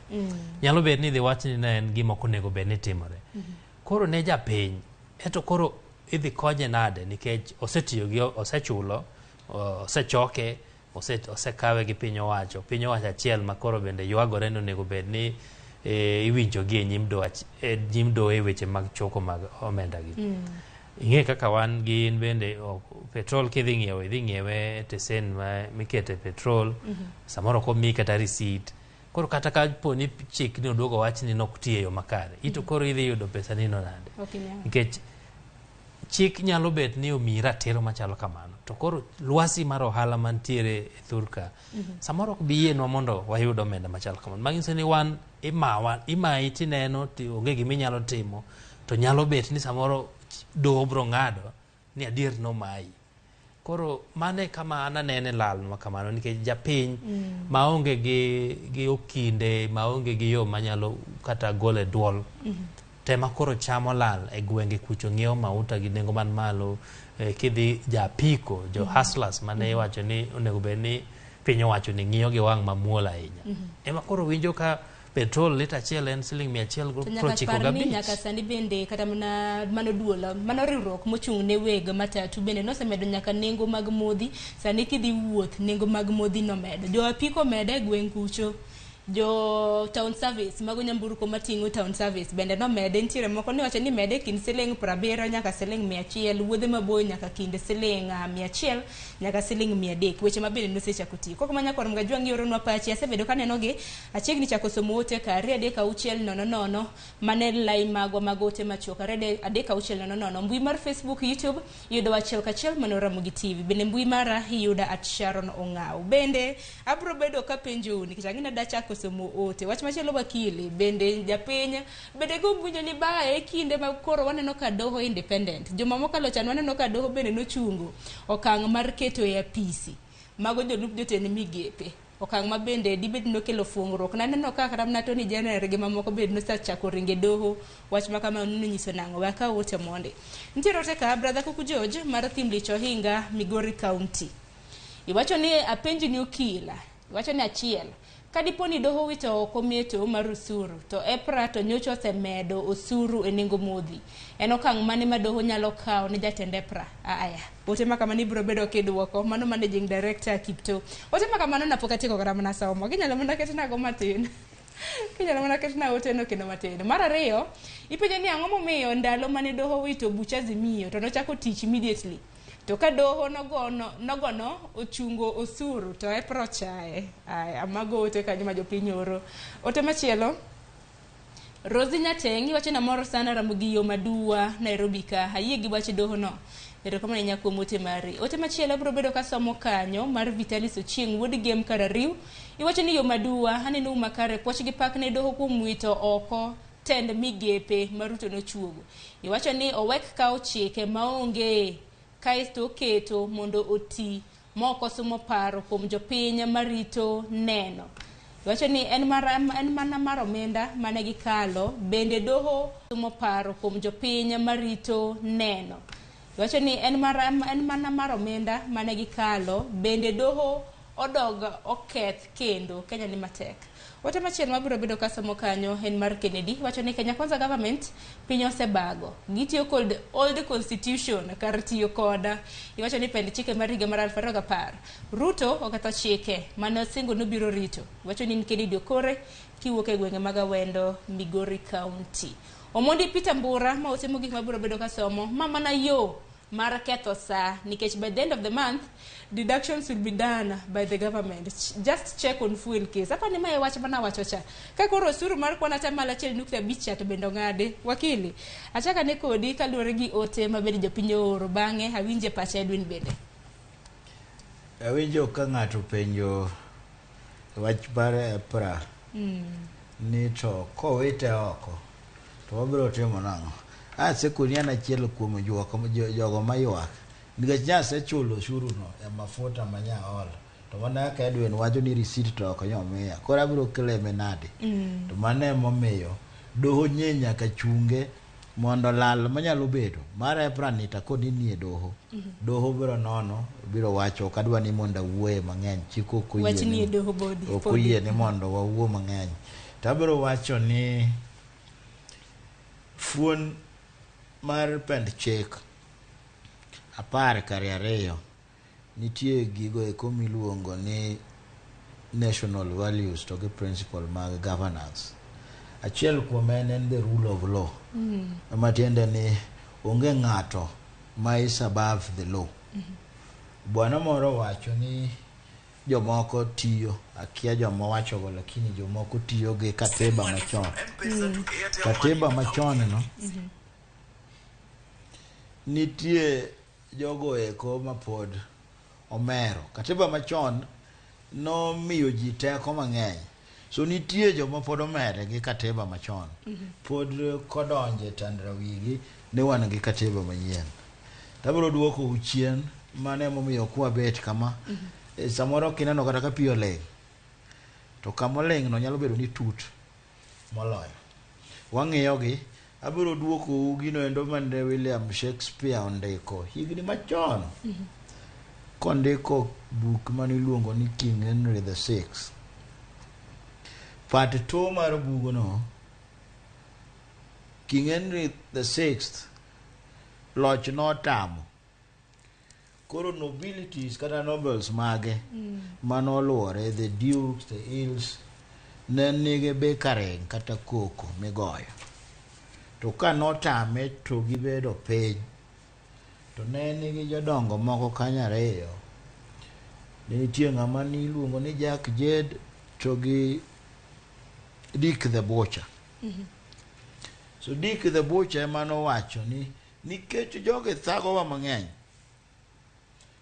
Nyalo bet ni idhi wach ni ne en gima ok onego bed ni timore. Koro ne japiny, eto koro idhi konye nade nikech osetiyo gi osechulo, osechoke, osekawe gi piny owacho. Piny owacho achiel ma koro bende ywagore ni onego bed ni iwinjo gi e nyim doho e nyim doho e weche mag choko mag omenda gi. Ing'e kaka wan gi in bende petrol kidhi ng'iewo, idhi ng'iewe e tesen ma mikete petrol, samoro ok omiyi kata receipt. Koro kata ka po ni chik ni oduogo wach ni nok tiyo e yo makare, ito koro idhi yudo pesa ni no nade? Ok inyal. Nikech chik nyalo bet ni omiyi ratiro machalo kamano, to koro lwasi mar ohala mantiere e thur ka samoro ok bi yienwa mondo wayud omenda machalo kamano. Manyiso ni wan imawa, imayi tineno to onge gima inyalo timo, to nyalo bet ni samoro doho biro ng'ado ni adier nomayi. Koro mano e kama an anene lal ma kamano nikech japiny maonge gi okinde, maonge gi yo manyalo kata gole duol. Tema koro chamo lal e gwenge kucho ng'iewo mauta gi nengo man malo. Kidhi japiko jo hustlers mane iwacho ni onego bed ni piny owacho ni ng'iyo gi wang' mamuol ahinya. Ema koro winjo ka petrol lita achiel en siling mia achiel To nyaka prochiko par ni gabich. nyaka sani bende kata mana mano duol mano riwruok mochung' ne weg matatu bende nosemedo nyaka nengo mag modhi. Sani kidhi wuoth nengo mag modhi nomedo. Jo apiko mede e gweng' kucho. Jo town service mago nyamburko mating'o town service bende nomede. Nitiere moko ni wacho ni mede kind siling 70 nyaka siling 100, wuodhe maboyo nyaka kind siling 100 nyaka siling 300. Weche ma bende nosechako tiyo. Koko manya kor mga ioronwa pachi asebedo kaneno gi achiegni chako somo ote ka 2 3 6 0 0 mane lai magwa mag ote machuok 2 3 6 0 0. Mbui mar Facebook, YouTube iyudo achiel kachiel mano Ramogi TV. Bende mbui mara iyuda at Sharon Ong'au. Bende abro bedo kapenjou nikech ang'e ni adachako somo ote. Wach machielo wakili bende japiny bende gomb winjo ni bae kinde ma koro waneno ka doho independent. Juma mokalo chan waneno ka doho bende nochungo okang' mar keto e apisi mago jolup jotend migepe. Okang' ma bende dibed nokelo fuong'ruok. Naneno ka kata mana Attorney General gi mamoko bende nosechako ringo e doho. Wach ma kamano nonyiso nang'o? We akaw ote mondi. Nitiere ote ka brother Kuku George mar Thimlich Ohinga, Migori County. Iwacho ni apenji ni okila. Iwacho ni achiel. Ka dipo ni doho wito oko meto mar osuru, to EPRA to nyocha osemedo osuru e nengo modhi. En okang' mane ma doho nyalo kawo ne jatend EPRA? Aya, ote ma kamano ibiro bedo kiduoko. Mano managing director Kipto. Ote ma kamano napok atieko kata mana somo. Ginyalo mana ketnago matin. Kinyalo mana ketna ote no kendo matin. Mar ariyo, ipenjo ni ang'o momiyo ndalo mane doho wito buch Azimio to nochako tich immediately. To ka doho nogono ochungo osuru to EPRA ochaye. Aya, mago ote kanyo ma jopiny oro. Ote machielo, Rosie Nyateng' iwacho ni amor sana Ramogi yo Maduwa Nairobi ka. Ayie gi wach doho no. Erokamano ahinya kuom ote mari. Ote machielo biro bedo kasomo kanyo mar Vitalis Ochieng' wuod Gem Karariw. Iwacho ni yo Maduwa aneno makare puoch gi pak ne doho kuom wito oko tend migepe ma Ruto nochuogo. Iwacho ni owek kawo chike maonge kaeto oketo mondo oti mok osumo paro kuom jopiny marito neno. Iwacho ni en mana mar omenda mane gikalo bende doho sumo paro kuom jopiny marito neno. Iwacho ni en mana mar omenda mane gikalo bende doho odog oketh kendo Kenya ni matek. Ote machielo mabiro bedo kasomo kanyo en mar Kennedy. Wacho ni Kenya Kwanza government piny osebago. Gitiyo kod old constitution kar tiyo koda. Iwacho ni pend chike mar higa mar 2010. Ruto oketho chike mane osingo nobiro rito. Iwacho ni Kennedy Okore kiwuok e gwenge mag Awendo, Migori County. Omondi Peter Mbura ma ote mogik mabiro bedo kasomo ma mana yo mar ketho saa nikech by the end of the month deductions will be done by the government. Just check on fuel case. Apa ni mae wach mana wacho cha. Ka koro osuru mar kwan 1.5% cha to bende ong'adi. Wakili, achaka ne kodi kaluwore gi ote ma bende jopiny ooro bang'e awinje pacha Edwin bende. Awinjo ka ng'ato penjo wach mar EPRA ni to kowite oko to wabiro timo nang'o? Asekoni an achiel kuom jogo maywak nikech nyasechulo osuru no e mafuta ma nyaolo to mana kaka Edwin wacho ni receipt to ok nyomiya koro abiro claim nade? To mano emomiyo doho nye nyaka chunge mondo lal manyalo bedo mar EPRA ni to akoni nie doho. Doho biro nono biro wacho ok adwa ni mondo awuoye mang'eny chik ok oyie Wach ni e ni doho bodi. ok oyie ni mondo wawuo mang'eny. To abiro wacho ni fuon mar pend chik 12 nitie gigo eko miluongo ni national values to gi principle mag governance. Achiel kuom en the rule of law. Matiende ni onge ng'ato ma is above the law. Bwana moro wacho ni jomoko tiyo akia joma wachogo lakini jomoko tiyo gi katiba machon. Katiba machon no nitie jogo eko mapod omero. Katiba machon nomiyo ji teko mang'eny. So nitie joma pod omere gi katiba machon. Pod kodonje tandra wigi ni wan gi katiba manyien. Tabiro duoko u chien mano emomiyo kwabet kama. Samoro kineno kata ka pi oling'. To kama oling' no nyalo bedo ni tut moloyo. Wang'iyo gi Abiro duokou gino endo mane William Shakespeare ondiko higni machon. Kondiko buk mane iluongo ni King Henry the Sixth. Part 2 mar bugno, King Henry the Sixth loch notamo. Koro nobilities kata nobles mage manoluore, the dukes, the earls, ne nigi bickering kata koko migoyo. To ka notame to gibedo piny, to ne nigi jodongo moko kanyo ariyo. Ne nitie ng'ama niluongo ni Jack Jade to gi Dick the Butcher. So Dick the Butcher ema nowacho ni nikech jogi thagowa mang'eny,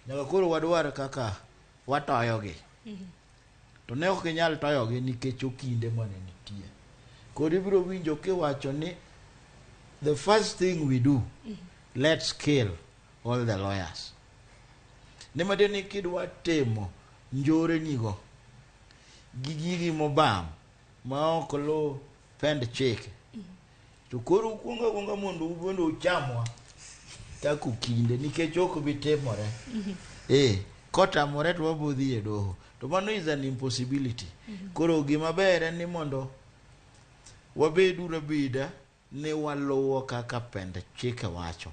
nyaka koro wadwar kaka watoyogi. To ne ok ginyal toyogi nikech okinde mane nitie. Koro ibiro winjo kiwacho ni the first thing we do, let's kill all the lawyers. Ne matiende ni kidwa timo njore nigo gi gigi mobam ma ok luw pend chike, to koro ukuongo akuonga mondo ubende uchamwa kaka okinde nikech ok bi timore. Kotamore to wabiro dhi e doho. To mano is an impossibility. Koro gima ber en ni mondo wabeduru abeda ni waluwo kaka pend chike wacho.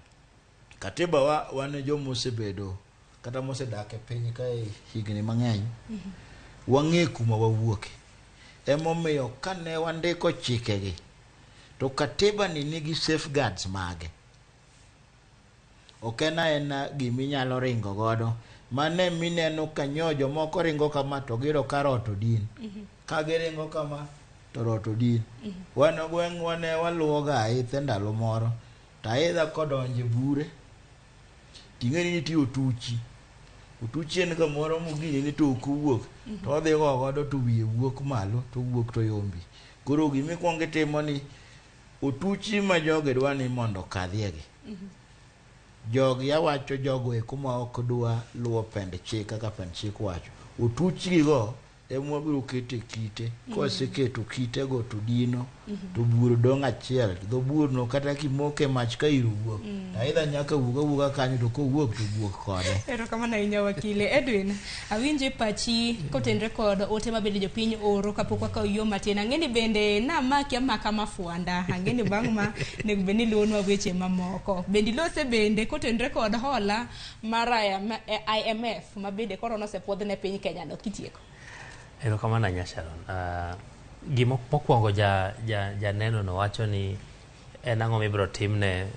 Katiba wa wan joma osebedo kata mosedak e piny kae higni mang'eny, wang'e kuma wawuoke. Emomiyo kane wandiko chikegi, to katiba ni nigi safeguards mage. Ok en aena giminyalo ringo godo. Mane mineno ka nyo jomoko ringo kama to giyudo ka rot odin. Ka giringo kama to rot odin. Wan e gweng'wa ne waluwo ga aithe ndalo moro. To aidha kodonjo e bure, ting'e ni nitie otuchi. Otuchi en kamoro mogini ni to ok owuok. To odhi go godo to wiye wuok malo to owuok to yombi. Koro gimikwongo itimo ni otuchi ma jogi dwa ni mondo okadhiegi. Jogi awacho jogo eko ma ok dwa luwo pend chik kaka pend chik wacho. Otuchgi go ema wabiro kete kite. Kwaseketo kite go to dino, to bur dong' achiel. Dho bur no kata kimoke mach ka iro wuok, aidha nyaka wuog awuoga kanyo to kowuok to wuok kode. Erokamano ahinya wakile. Edwin, awinjo pachi kotenre kod ote ma bende jopiny oro kapok wakawo yo matin. Ang'e ni bende namaki amaka mafwanda. Ang'e ni bang' ma onego bed ni iluwonwa weche mamoko. Bende ilose bende kotenre kod hola mar IMF ma bende koro nosepuodh ne piny Kenya no kitieko. Erokamano ahinya Sharon. Gima mokwongo janeno no wacho ni en ang'o mibiro timne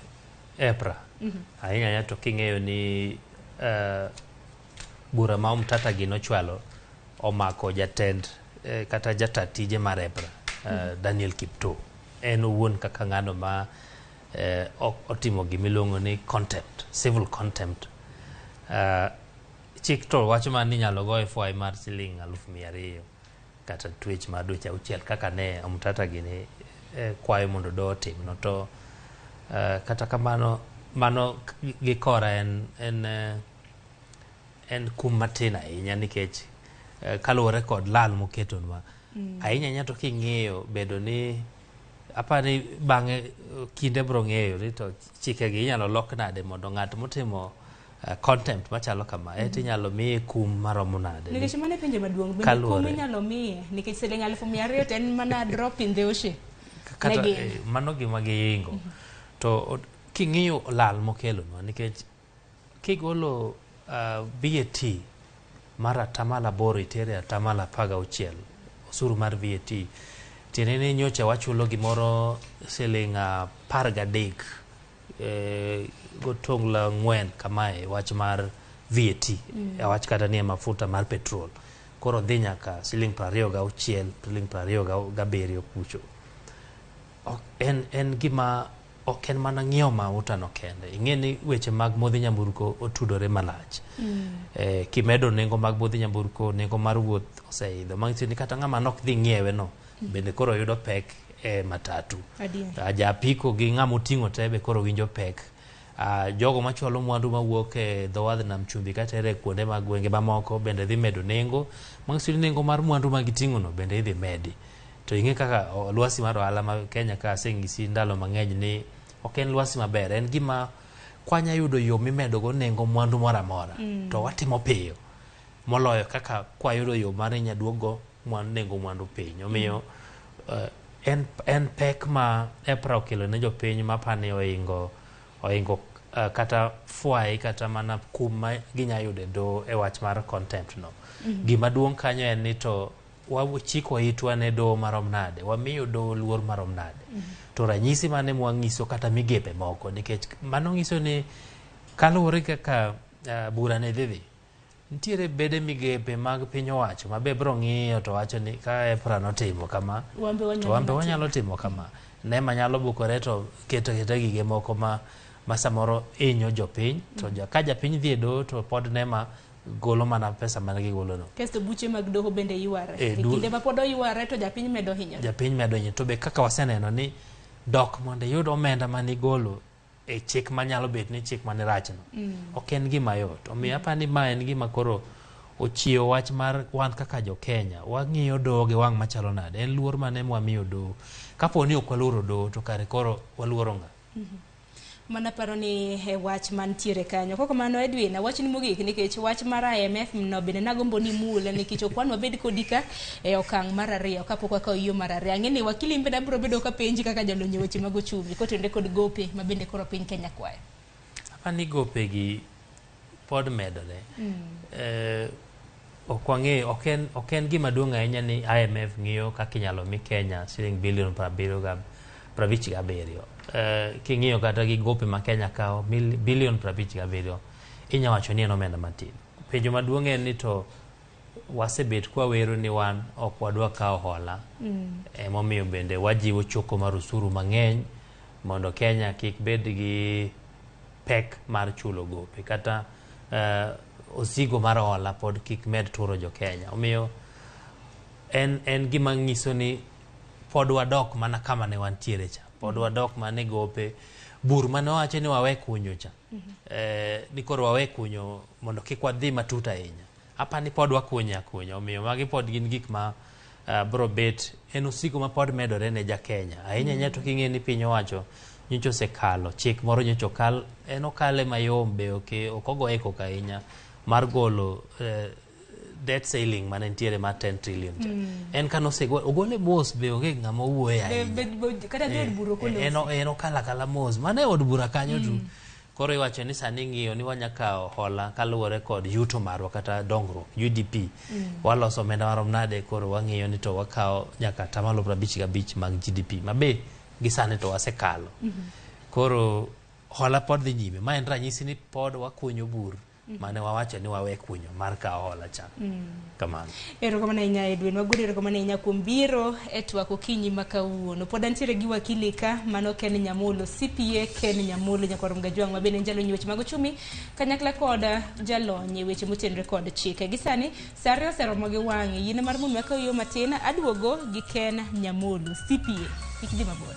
EPRA. Ahinya ahinya to king'eyo ni bura ma Omtata gi nochwalo omako jatend kata jata tije mar EPRA, Daniel Kiptoo. En owuon kaka ng'ano ma otimo gimiluongo ni contempt, civil contempt. Chik to wacho mana ni inyalo goye fine mar siling 200,000 kata twech mar dweche 6 kaka ne Omtata gini kwayo mondo doho otimno. To kata kamano mano gi kora en kum matin ahinya nikech kaluwore kod lal moketonwa. Ahinya ahinya to king'iyo bedo ni apani bang'e kinde biro ng'eyo ni to chikegi inyalo lok nade mondo ng'at motimo contempt machalo kama eti inyalo miye kum maromo nade. Nikech mano e penjo maduong', bende kum inyalo miye nikech siling 200,000 to en mana drop in the ocean. Kata mano gima giingo. To king'iyo lal mokelonwa nikech kigolo VAT mar 8% itere 16%, osuru mar VAT, tiende ni nyocha wachulo gimoro siling 13 gotongla 4 kamae wach mar VAT, wach kata ni mafuta mar petrol. Koro dhi nyaka siling 26, siling 27 kucho. En gima ok en mana ng'iewo mauta no kende. Ing'e ni weche mag modhi nyamburko otudore malach. Kimedo nengo mag modhi nyamburko, nengo mar wuoth oseidho. Manyiso ni kata ng'ama nok dhi ng'iewe no, bende koro yudo pek e matatu. Ja apiko gi ng'ama oting'o te be koro winjo pek. Jogo machwalo mwandu mawuok e dho wadh nam chumbi katere kuonde mag gwenge mamoko bende dhi medo nengo. Manyiso ni nengo mar mwandu ma giting'o no bende idhi medi. To ing'e kaka lwasi mar ohala ma Kenya ka aseng'isi ndalo mang'eny ni ok en lwasi maber, en gima kwanya yudo yo mimedogo nengo mwandu moro amora to watimo piyo moloyo kaka kwayudo yo mar inya duogo nengo mwandu piny. Omiyo en pek ma EPRA okelo ne jopiny mapani oingo kata fwai kata mana kum ma ginya yudo e doho e wach mar contempt no. Gima duong' kanyo en ni to wachiko itwa ne doho marom nade, wamiyo doho luor marom nade. To ranyisi mane mwang'iso kata migepe moko, nikech mano ng'iso ni kaluwore kaka bura ne dhi, nitiere bede migepe mag piny owacho ma be biro ng'iyo to wacho ni ka EPRA notimo kama, to wan be wanyalo timo kama. NEMA nyalo bukore to keto keta gige moko ma samoro hinyo jopiny, to ka japiny dhi e doho to pod NEMA golo mana pesa mane gigolo no. Kasto buche mag doho bende yware. E kinde ma pod oyware to japiny medo hinyore. Japiny medo hinyore. To be kaka waseneno ni dok mondo iyud omenda manigolo e chik manyalo bet ni chik mane rachno ok en gima yot. Omiyo apani ni ma en gima koro ochiewo wach mar wan kaka jo Kenya wang'iyo doho gi wang' machalo nade, en luor mane mwamiyo doho. Kapo ni ok waluoro doho to kare koro waluoro ng'a? Mana paro ni e wach mantiere kanyo. Koko mano Edwin, wach ni mogik nikech wach mar IMF no bende nagombo ni mule nikech ok wan wabed kodi ka e okang' mar ariyo kapok wakawo yo mar ariyo. Ang'e ni wakili bende abiro bedo ka penji kaka jalony e weche mag ochumi kotenore kod gope ma bende koro piny Kenya kwayo. Apani gope gi pod medore. Ok wang'eyo, ok en gima duong' ahinya ni IMF ng'iyo kaka inyalo mi Kenya siling bilion 57. King'iyo kata gi gope ma Kenya kawo bilion 57, inya wacho ni en omenda matin. Penjo maduong' en ni to wasebet kwa wero ni wan ok wadwa kawo hola. Emomiyo bende wajiwo choko mar osuru mang'eny mondo Kenya kik bed gi pek mar chulo gope kata osigo mar hola pod kik med turo jo Kenya. Omiyo en gima nyiso ni pod wadok mana kama ne wantiere cha. Pod wadok mana e gope. Bur mane wawacho ni wawe kunyo cha. Ni koro wawe kunyo mondo kik wadhi matut ahinya. Apani pod wakunyo akunya. Omiyo magi pod gin gik ma bro bet en osigo ma pod medore ne ja Kenya. Ahinya ahinya to king'e ni piny owacho nyocha osekalo chik moro nyocha okal, en okale mayom be ok ogoye koko ahinya mar golo debt ceiling mane nitiere mar 10 trillion cha. En kane ogole mos be onge ng'ama owuoye ahinya. Kata dhi od bura ok olosi. En okalo akala mos. Mano e od bura kanyo tu. Koro iwacho ni sani ing'iyo ni wanya kawo hola kaluwore kod yuto marwa kata dongruok UDP. Waloso omenda marom nade, koro wang'iyo ni to wakawo nyaka 55% mag GDP ma be gi sani to wasekalo. Koro hola pod dhi nyime. Ma en ranyisi ni pod wakunyo bur mane wawacho ni wawe kunyo mar kawo hola cha. Kamano. Erokamano ahinya Edwin, wagoro erokamano ahinya kuom biro e twak okinyi ma kawuono. Pod antiere gi wakili ka mano Ken Nyamolo, CPA Ken Nyamolo nyakwar Mgajwang' ma bende en jalony e weche mag ochumi kanyakla kod jalony e weche motenore kod chike. Gi sani sa 2 oseromo gi wang'e. Yien mar mondo wakaw yo matin aduogo gi Ken Nyamolo, CPA. Kik dhi mabor.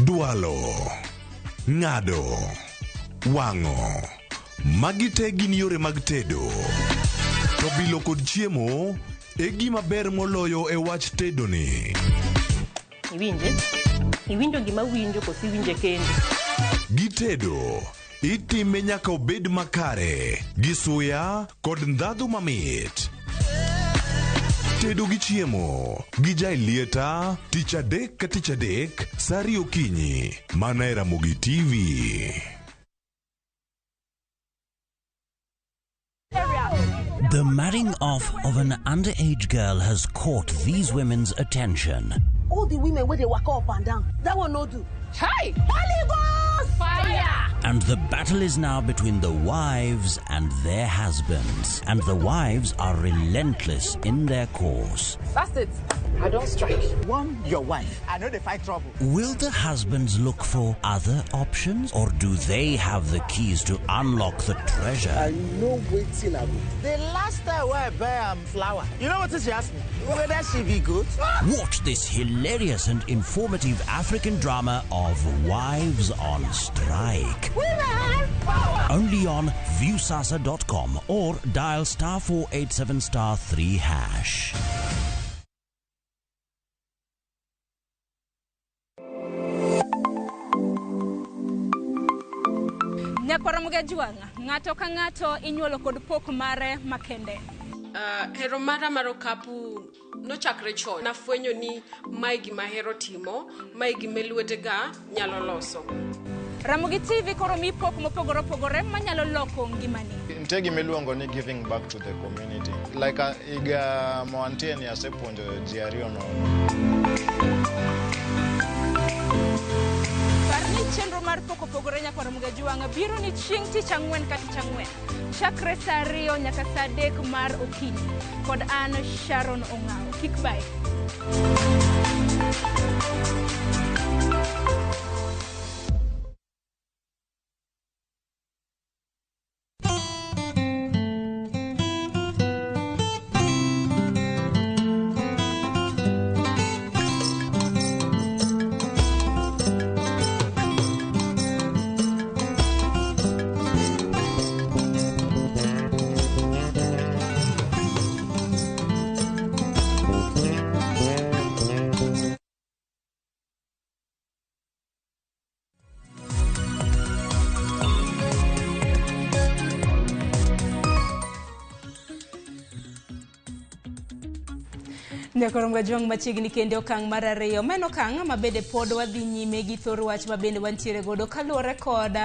Dwalo, ng'ado, wang'o. Magi te gin yore mag tedo. To bilo kod chiemo e gima ber moloyo e wach tedo ni. Iwinje? Iwinjo gima winjo koso iwinje kendi? Gitedo, itime nyaka obed makare, gi suya kod ndhadhu mamit. Tedo gi chiemo gi Jailieta tich adek ka tich adek sa 2 okinyi mana e Ramogi TV. The marrying off of an underage girl has caught these women's attention. All the women where they walk up and down, that one no do. Hi! Holy Ghost! Fire! And the battle is now between the wives and their husbands. And the wives are relentless in their course. That's it. I don't strike. One, your wife. I know they fight trouble. Will the husbands look for other options, or do they have the keys to unlock the treasure? I know waiting I go. The last time where I buy flour, you know what she asked me? Whether she be good? Watch this hilarious and informative African drama of Wives on Strike. Women power! Only on Viusasa.com or dial *487 *3#. Nyakwara Mugajwang', ng'ato ka ng'ato inyuolo kod pok mare makende. Hero mara mar okapu nochakre chon. Nafwenyo ni mae gima ahero timo, mae gima lwetega nyalo loso. Ramogi TV koro mi pok mopogore opogore manyalo loko ngimani. Nitie gima iluongo ni giving back to the community. Like higa mawantie ni asepuonjo ji ariyo nono. Par ni chenro mar pok opogore Nyakwar Mugajwang' biro ni chieng' tich ang'wen ka tich ang'wen. Chakre saa 2 nyaka saa 3 mar okinyi. Kod an Sharon Ong'awo. Kik bae. Nyakwar Mugajwang' machiegni kendo okang' mar ariyo. Mano okang' mabende pod wadhi nyime gi thor wach mabende wantiere godo kaluwore kod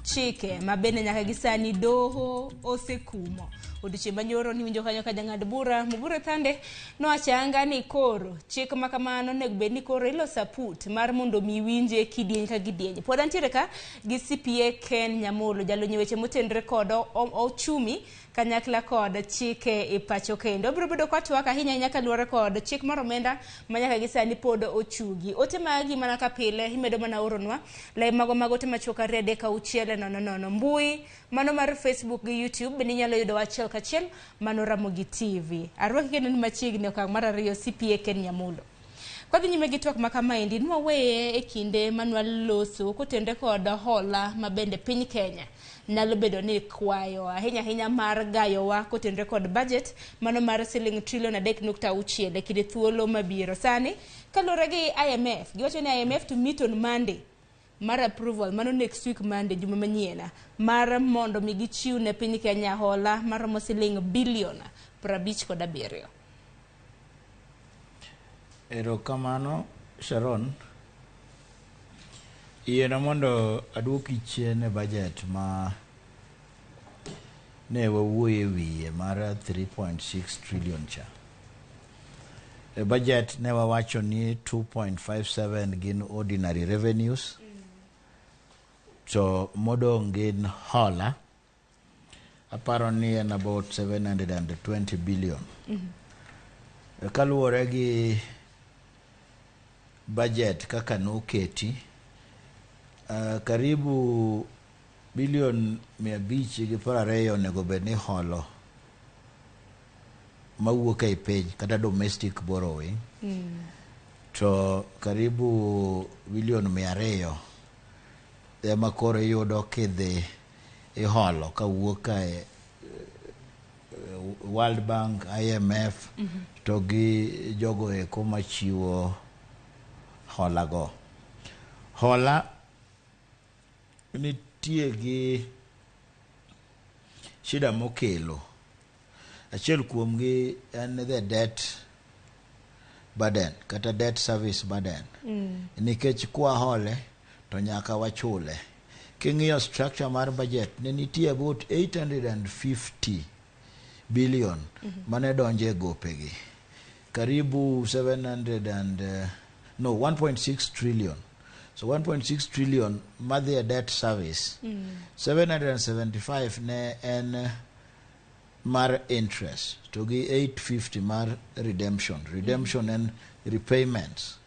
chike mabende nyaka gi sani doho osekumo. Odiochieng' manyoro niwinjo kanyo ka jang'ad bura Mugure Thande nowacho ayanga ni koro chik ma kamano onego bed ni koro iloso aput mar mondo mi winje kidieny ka kidieny. Pod antiere ka gi CPA Ken Nyamolo, jalony e weche motenore kod ochumi kanyakla kod chike e pacho kendo. Obiro bedo ka twak ahinya ahinya kaluwore kod chik mar omenda ma nyaka gi sani pod ochugi. Ote magi mana ka pile imedo mana oronwa lai mago mag ote machuok 2 3 6 0 0. Mbui mano mar Facebook gi YouTube bende inyalo yudo achiel kachiel mano Ramogi TV. Arwaki kendo ni machiegni okang' mar ariyo CPA Ken Nyamolo. Kwadhi nyime gi twak ma kamaendi nwaweye e kinde manwaloso kotenore kod hola mabende piny Kenya nyalo bedo ni kwayo ahinya ahinya mar gayowa kotenore kod budget mano mar siling trilion 3.6 e kinde thuolo mabiro. Sani kaluwore gi IMF, giwacho ni IMF to meet on Monday mar approval mano next week Monday juma manyien mar mondo mi gichiw ne piny Kenya hola maromo siling bilion 57. Erokamano Sharon. Yiena mondo aduoki chien e budget ma ne wawuoye wiye mar 3.6 trillion cha. E budget ne wawacho ni 2.57 gin ordinary revenues, to modong' gin hola. Aparo ni en about 720 billion. Kaluwore gi budget kaka noketi, karibu bilion 520 onego bed ni holo mawuok ei piny kata domestic borrowing, to karibu bilion 200 ema koro iyudo kidhi iholo kawuok e World Bank, IMF, to gi jogo eko machiwo hola go. Hola nitie gi shida mokelo. Achiel kuomgi en the debt burden kata debt service burden. Nikech kwa hole to nyaka wachule. King'iyo structure mar budget ne nitie about 850 billion mane donjo e gopegi. Karibu 700 and no 1.6 trillion. So 1.6 trillion madhi e debt service, 775 ne en mar interest to gi 850 mar redemption. Redemption en repayments.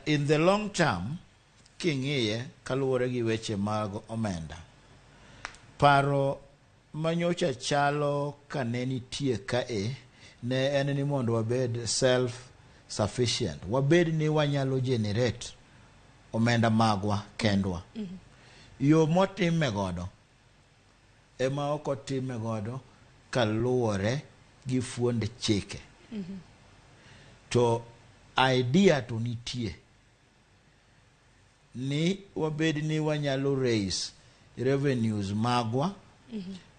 In the long term, king'iye kaluwore gi weche mag omenda, paro manyocha chalo ka ne nitie kae ne en ni mondo wabed self sufficient, wabed ni wanyalo generate omenda magwa kendwa. Yo motime godo ema ok otime godo kaluwore gi fuond chike. To idea to nitie ni wabed ni wanyalo raise revenues magwa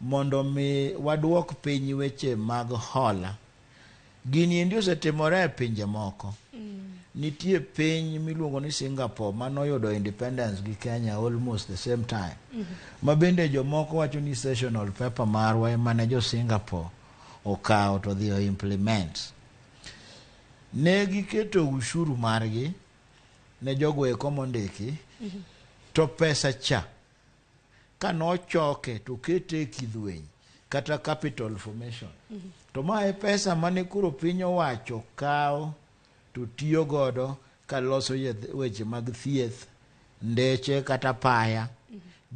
mondo mi waduok piny weche mag hola. Gini endi osetimore e pinje moko. Nitie piny miluongo ni Singapore manoyudo independence gi Kenya almost the same time, ma bende jomoko wacho ni sessional paper marwa ema ne jo Singapore okawo to dhi o implement. Ne giketo ushuru margi ne jogo eko mondiki, to pesa cha kanochoke to kete e kidhweny kata capital formation, to ma e pesa mane koro piny owacho kawo to tiyo godo kaloso weche mag thieth, ndeche kata paya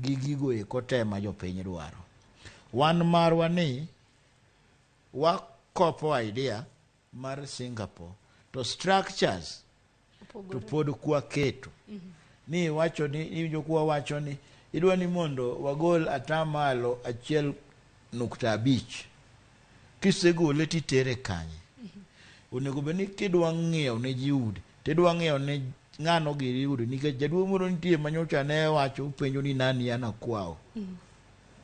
gi gigo eko te ma jopiny dwaro. Wan marwa ni wakopo idea mar Singapore to structures to pod kwaketo ni iwacho ni iwinjo kwa wacho ni idwa ni mondo wagol atamalo 1.5. Kisegole titere kanye? Onego bed ni kidwa ng'iewo ne ji udi, tidwa ng'iewo ne ng'ano giri udi, nikech jaduong' moro nitie manyocha ne wacho penjo ni nani anakwao.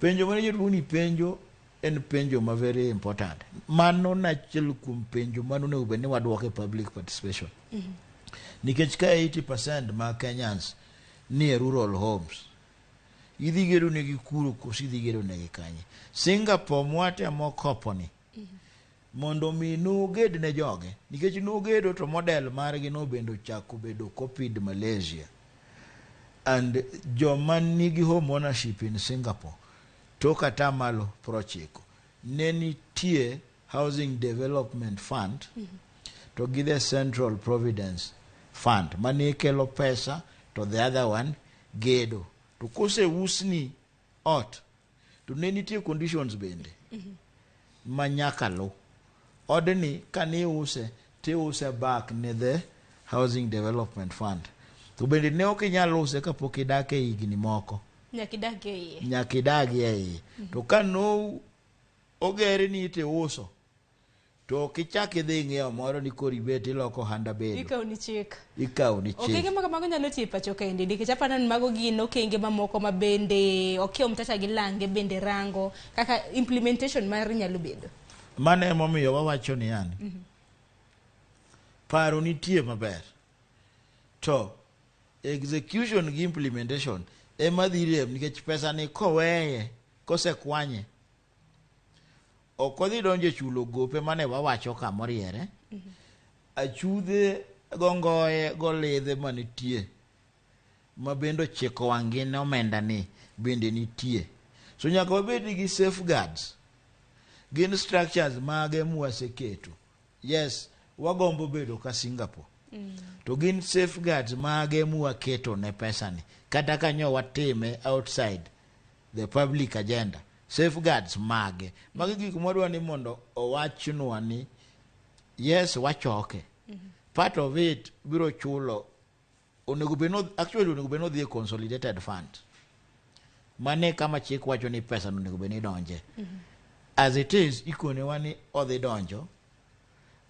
Penjo mane jaduong' ni penjo en penjo ma very important. Mano nachiel kuom penjo mano onego bed ni waduoko e public participation, nikech ka 80% mag Kenyans ni e rural homes, idhi gedo negi kuro koso idhi gedo negi kanye? Singapore mwatemo kopo ni mondo mi noged ne joge, nikech nogedo to model margi no bende ochako bedo copied Malaysia, and joma nigi home ownership in Singapore tok atamalo 90. Ne nitie Housing Development Fund to gi the Central Providence Fund mane kelo pesa, to the other one gedo. To koseusni ot to ne nitie conditions bende ma nyaka lu. Odni kaniuse tiuse back ne the Housing Development Fund, to bende ne ok inyal use kapok idak e higni moko. Nyaka idag e iye. Nyaka idagi e iye. To ka no ogerni tiuso to ok ichak idhi ng'iewo moro ni koro ibet iloko ohanda bedo. Ikawo ni chik. Ikawo ni chik. Okenge ma kamago nyalo tiyo e pacho kaendi, nikech aparo ni mago gin okenge mamoko ma bende Okiya Omtata gi lange bende rango kaka implementation mar nyalo bedo. Mano emomiyo wawacho ni yani paro nitie maber, to execution gi implementation ema dhi rem, nikech pesa ni koweye kosekwanye ok odhi donjo e chulo gope mane wawacho ka moriere achudhe gongoye golidhe manitie ma bende ochiko wang' ne omenda ni bende nitie. So nyaka wabed gi safeguards. Gin structures mage mwaseketo? Yes, wagombo bedo ka Singapore, to gin safeguards mage mwaketo ne pesa ni kata kanyo watime outside the public agenda? Safeguards mage? Magi gik mwadwa ni mondo owachnwa ni yes, wachoke, part of it biro chulo onego bed no, actually onego bed ni odhi e consolidated fund. Mane kama chik wacho ni pesa no onego bed ni donje. As it is, ikonewa ni odhi donjo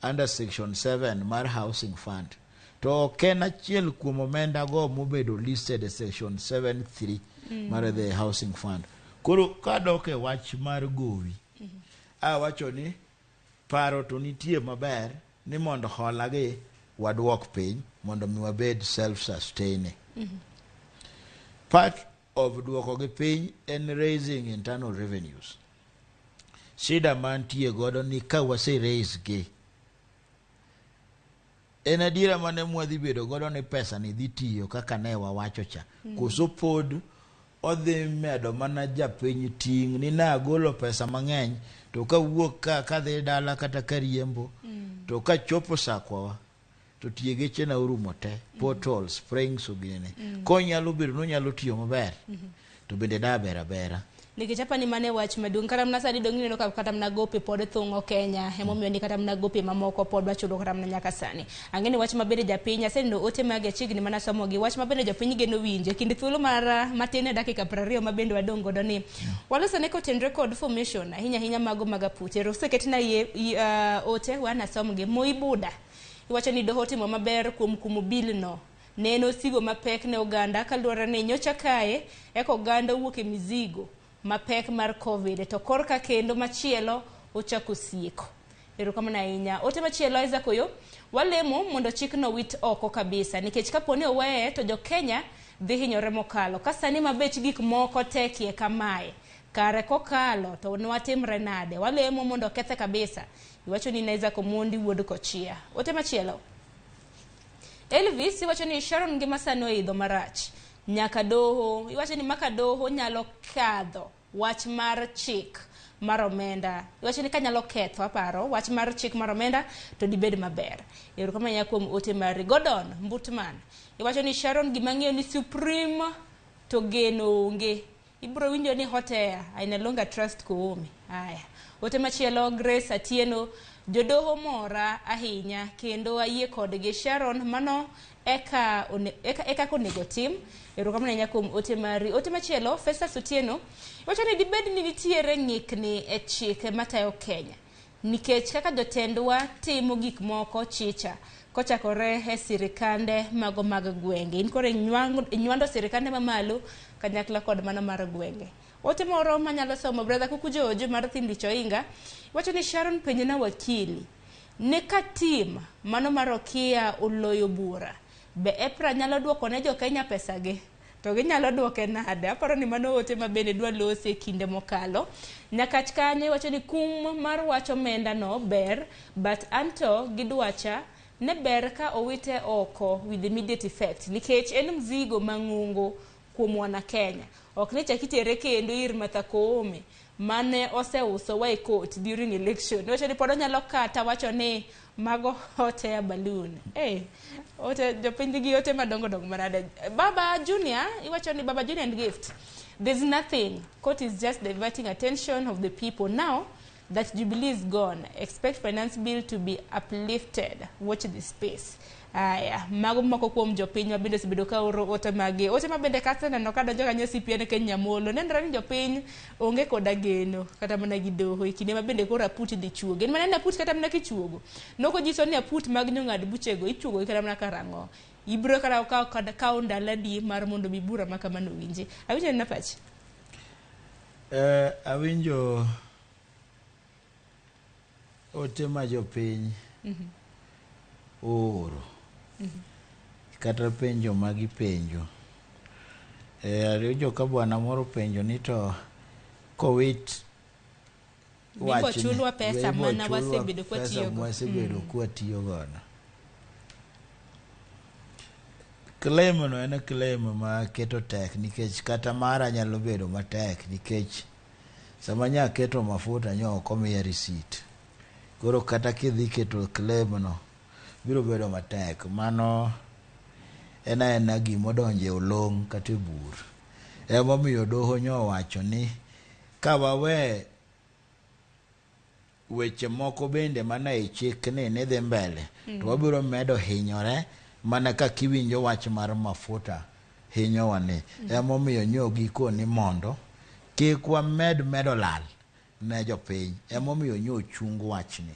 under section 7 mar housing fund, to ok en achiel kuom omenda go mobedo listed e section 7.3 mar the housing fund. Koro kadok e wach mar gowi, awacho ni paro to nitie maber ni mondo hola gi waduok piny mondo mi wabed self sustaining. Part of duoko gi piny en raising internal revenues. Shida mantie godo ni ka wase raise gi, En adiera mane mwadhi bedo godo ni pesa ni dhi tiyo kaka ne wawacho cha? Koso pod odhi medo mana japiny ting' ni nagolo pesa mang'eny to kawuok ka kadhi dala kata kariembo to kachopo sakwawa to tie gechena orumo te, potholes, springs oginene. Konyalo bedo nonyalo tiyo maber to bende da ber abera. Nikech apani mane wach maduong' kata mana sani dong' ineno ka kata mana gope pod thung'o Kenya, emomiyo ni kata mana gope mamoko pod wachulo kata mana nyaka sani. Ang'e ni wach mabende japiny, aseneno ote mage chiegni mana somogi, wach mabende jopiny geno winje kind thuolo mar matin e dakika 20 mabende wadong' godo ni walosone kotenre kod formation ahinya ahinya mago mag aput. Ero oseketna ote wanasomgi. Moi Buda iwacho ni doho otimo maber kuom kumo bill no. Ne en osigo mapek ne oganda kaluwore ni nyocha kae eka oganda owuok e mizigo mapek mar COVID to korka kendo machielo ochako sieko. Erokamano ahinya. Ote machielo Isaac Oyo, walemo mondo chikno wit oko kabisa nikech kapo ni oweye to jo Kenya dhi hinyore mokalo. Ka sani ma bech gik moko tekie kamae, kare kokalo to nwatimre nade? Walemo mondo kethe kabisa. Iwacho ni Isaac Omondi wuod Kochia. Ote machielo Elvis iwacho ni Sharon ngima sani oidho marach. Nyaka doho, iwacho ni maka doho nyalo kadho wach mar chik mar omenda. Iwacho ni kanyalo ketho aparo wach mar chik mar omenda to dibed maber. Erokamano ahinya kuom ote mari. Gordon Mbutman iwacho ni Sharon gima ng'eyo ni Supreme to geno onge. Ibro winjo ni hot air, I no longer trust Koome. Aya. Ote machielo Grace Atieno, jodoho mora ahinya kendo ayie kodgi. Sharon mano eka onego tim. Erokamano ahinya kuom ote mari. Ote machielo Festus Otieno wacho ni dibed ni nitiere ng'ikni e chike matayo Kenya nikech kaka jotendwa timo gik moko chicha kochakore e sirikande mago mag gwenge. In koro inywando sirikande mamalo kanyakla kod mano mar gwenge. Ote moro manyalo somo brother Kuku George mar Thimbi Choinga wacho ni Sharon penjna wakili ne ka tim mano mar Okia oloyo bura be EPRA nyalo duoko ne jo Kenya pesagi? To ginyalo duoke nade? Aparo ni mano ote ma bende dwa lose e kinde mokalo. Nyakach kanyo iwacho ni kum mar wach omenda no ber, but anto gidwacha ne ber ka owite oko with immediate effect nikech en mzigo mang'ongo kuom wana Kenya. Ok ni chak itere kendo ir Martha Koome mane oseuso wa e court during election. Iwacho ni pod onyalo kata wacho ni mago hot air balloon. Ote jopiny gi ote madongo dongo manade. Baba Junior, iwacho ni Baba Junior and Gift, there's nothing. Court is just diverting attention of the people now that Jubilee is gone. Expect finance bill to be uplifted. Watch this space. Aya, mago moko kuom jopiny mabende osebedo ka oro ote magi. Ote mabende kaseneno kadonjo kanyo CPN Kenya Molo. Nenore ni jopiny onge koda geno kata mana gi doho e kinde mabende koro aput idhi chuogo. En mana ni aput kata mana kichuogo. Nokonyiso ni aput mag jong'ad buchego ichuogo gi kata mana karang'o. Ibiro kata kawo ndalo adi mar mondo mi bura ma kamano winji. Awinjo ni pachi. Awinjo ote ma jopiny ooro kata penjo magipenjo. Awinjo ka bwana moro penjo ni to kowit wachni, chulwa pesa mana wasebedo kwatiyo godo. Claim no en claim ma keto tek nikech kata mara nyalo bedo matek nikech sama nya keto mafuta nyo ok omiya receipt. Koro kata kidhi keto claim no biro bedo matek. Mano en aena gima odonjo e olong' kata e bur. Emomiyo doho nyo owacho ni ka wawe weche moko bende mana e chik ni dhi mbele to wabiro medo hinyore mana kaka iwinjo wach mar mafuta hinyowa ni. Emomiyo nyo gikoni mondo kik wamed medo lal ne jopiny. Emomiyo nyo chung wachni.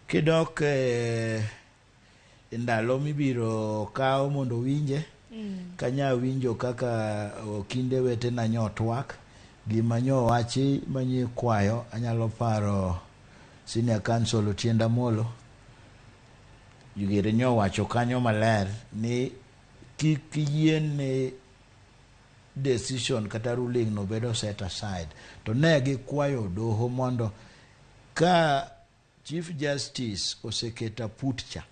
Kidok e ndalo mibiro kaw mondo winje, kanya winjo kaka okinde wetena nyo twak, gima nyo wachi manyi kwayo, anyalo paro Senior Counsel Otiende Amollo gire nyo wacho kanyo maler ni kik yiene decision kata ruling no bedo set aside. To ne gikwayo doho mondo ka Chief Justice oseketo aput cha,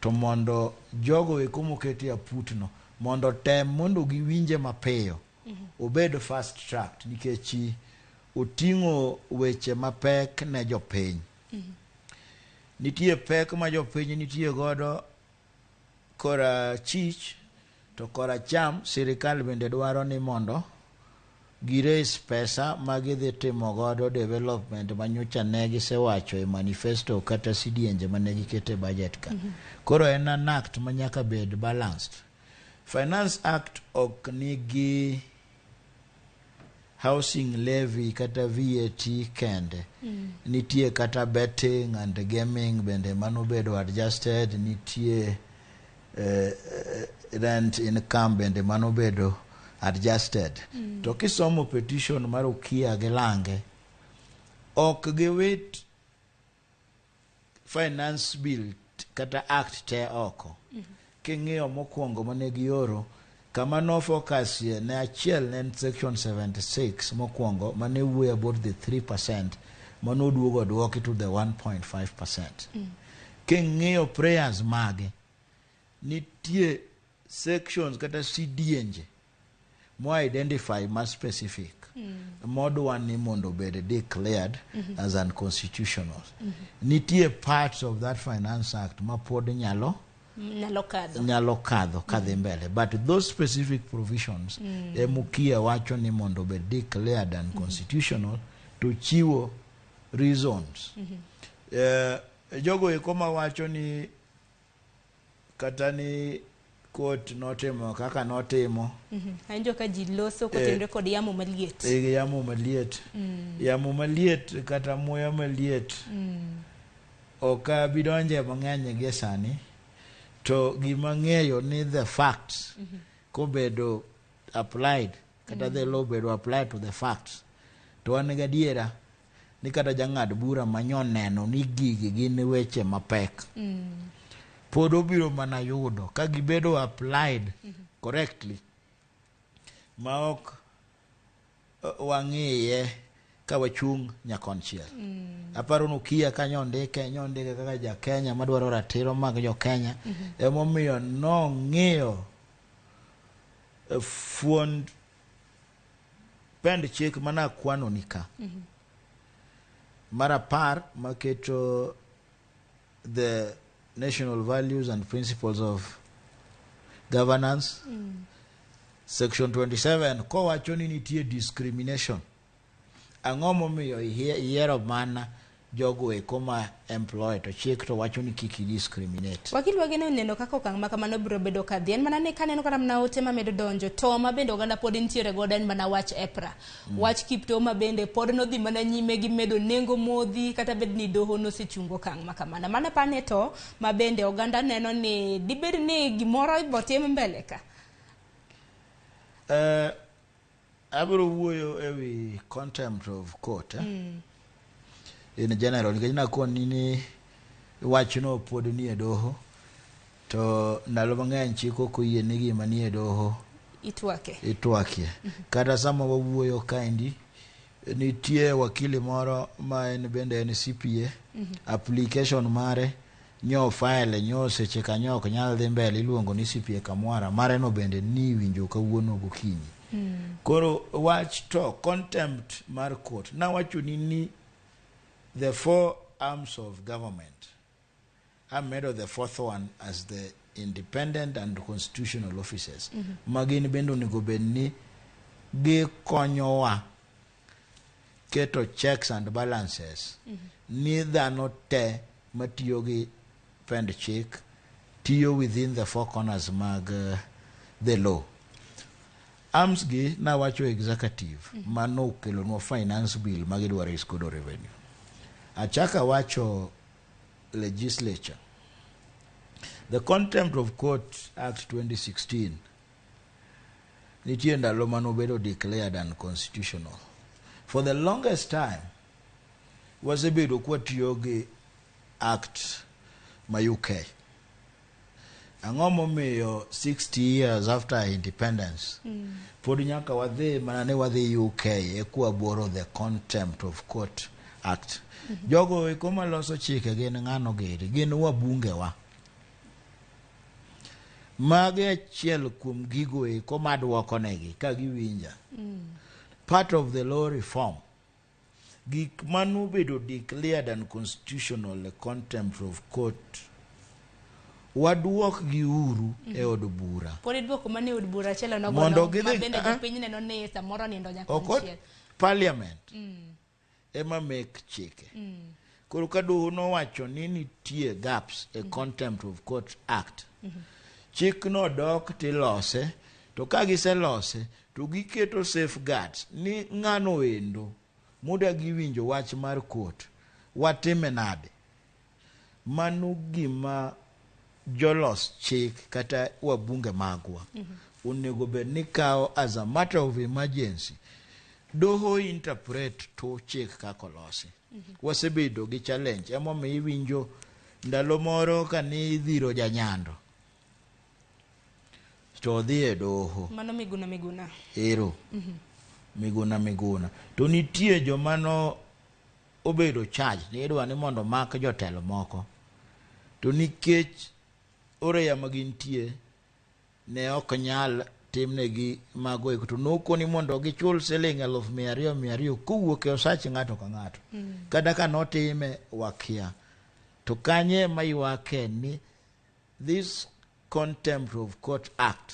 To mondo jogo eko moketi aputno mondo tem mondo giwinje mapiyo, obed fast tracked, nikech oting'o weche mapek ne jopiny. Nitie pek ma jopiny nitie godo korachich to koracham sirikal bende dwaro ni mondo gi-raise pesa ma gidhi timo godo development manyocha ne gisewacho e manifesto kata sidienje mane giketo e budget ka. Koro en an act ma nyaka bed balanced. Finance Act ok nigi housing levy kata VAT kende. Nitie kata betting and gaming bende manobedo adjusted, nitie rent income bende manobedo adjusted. To kisomo petition mar Okia gi Lange, ok giwit finance bill kata act te oko. King'iyo mokwongo mane gioro, kama no focus ye ne achiel ne en section 76 mokwongo mane wuoyo about the 3% manoduogo duoki to the 1.5%. King'iyo prayers mage, nitie sections kata sidienje mo identify ma specific modwa ni mondo obed declared as unconstitutional. Nitie parts of that Finance Act ma pod nyalo nyalo kadho. Nyalo kadho kadhi mbele, but those specific provisions emukia wacho ni mondo obed declared unconstitutional to chiwo reasons. Jogo eko mawacho ni kata ni court notimo kaka notimo. Awinjo ka ji loso kotenore kod yamo maliet. E yamo maliet, yamo maliet kata muya maliet ok abi donje mang'eny gie sani, to gima ng'eyo ni the facts kobedo applied kata the law bedo applied to the facts, to an gadiera ni kata jang'ad bura manyoneno ni gigi gin weche mapek pod obiro mana yudo ka gibedo applied correctly ma ok wang'iye ka wachung' nyakonchiel. Aparo nokia ka nyondike nyondike kaka ja Kenya madwaro ratiro mag jo Kenya, emomiyo nong'iyo fuond pend chik mana ni ka mar 10 maketo the national values and principles of governance, section 27, kowacho ni nitie discrimination. Ang'o momiyo iyiero mana jogo eko ma employ to chik to wacho ni kik i discriminate? Wakil wageno neno kaka okang' ma kamano biro bedo kadhi. En mana ni kaneno kata mana ote mamedo donjo to ma bende oganda pod nitiere godo en mana wach EPRA. Wach Kipto ma bende pod nodhi mana nyime gi medo nengo modhi kata bed ni doho nosechungo okang' ma kamano. Mana pane to ma bende oganda neno ni dibed ni gimoro ibotim mbele ka. Abiro wuoyo ewi contempt of court in general, nikech nakoni ni wachno pod nie doho, to ndalo mang'eny chik ok oyie ni gima nie doho itwake. Itwakie. Kata sama wawuoyo kaendi, nitie wakili moro ma en bende en CPA, application mare nyo file nyo seche kanyo ok nyal dhi mbele, iluongo ni CPA Kamwara, mare no bende ni winjo kawuono gokinyi. Koro wach to contempt mar court, nawacho ni the four arms of government, amedo the fourth one as the independent and constitutional officers, ma gin bende onego bed ni gikonyowa keto checks and balances ni dhano te matiyo gi pend chik tiyo within the four corners mag the law. Arms gi nawacho executive manokelonwa finance bill magidwaro raise godo revenue. Achaka wacho legislature, the Contempt of Court Act 2016 nitie ndalo manobedo declared unconstitutional. For the longest time wasebedo kwatiyo gi act ma UK. Ang'o momiyo 60 years after independence pod nyaka wadhi mana ni wadhi UK eka waboro the Contempt of Court Act? Jogo eko maloso chike gin ng'ano giri? Gin wabunge wa. Magi achiel kuom gigo eko maduoko negi ka giwinja. Part of the law reform. Gik manobedo declared unconstitutional, contempt of court, waduok gi uru e od bura. Pod iduoko mana e od bura achiel onogo Mondo no, gidhi- ma bende ah, ah. jopiny neno ni samoro nindo nyaka Oko konchiel. parliament ema make chike. Koro ka doho nowacho ni nitie gaps e Contempt of Court Act, chikno dok tilose, to ka giselose to giketo safeguards ni ng'ano endo modagi winjo wach mar court watime nade. Mano gima jolos chik kata wabunge magwa onego bed ni kawo as a matter of emergency. Doho interpret to chik kaka olosi. Wasebedo gi challenge, emomiyo iwinjo ndalo moro kane idhiro janyando to odhi e doho. Mano Miguna Miguna. Ero Miguna Miguna to nitie joma no obedo charge ni idwa ni mondo mak jotelo moko, to nikech oreya ma gintie ne ok nyal timnegi mago eko, to nokoni mondo gichul siling 200,000 200 kowuok e osach ng'ato ka ng'ato. Kata ka notime wakia to kanye ma ywake ni this Contempt of Court Act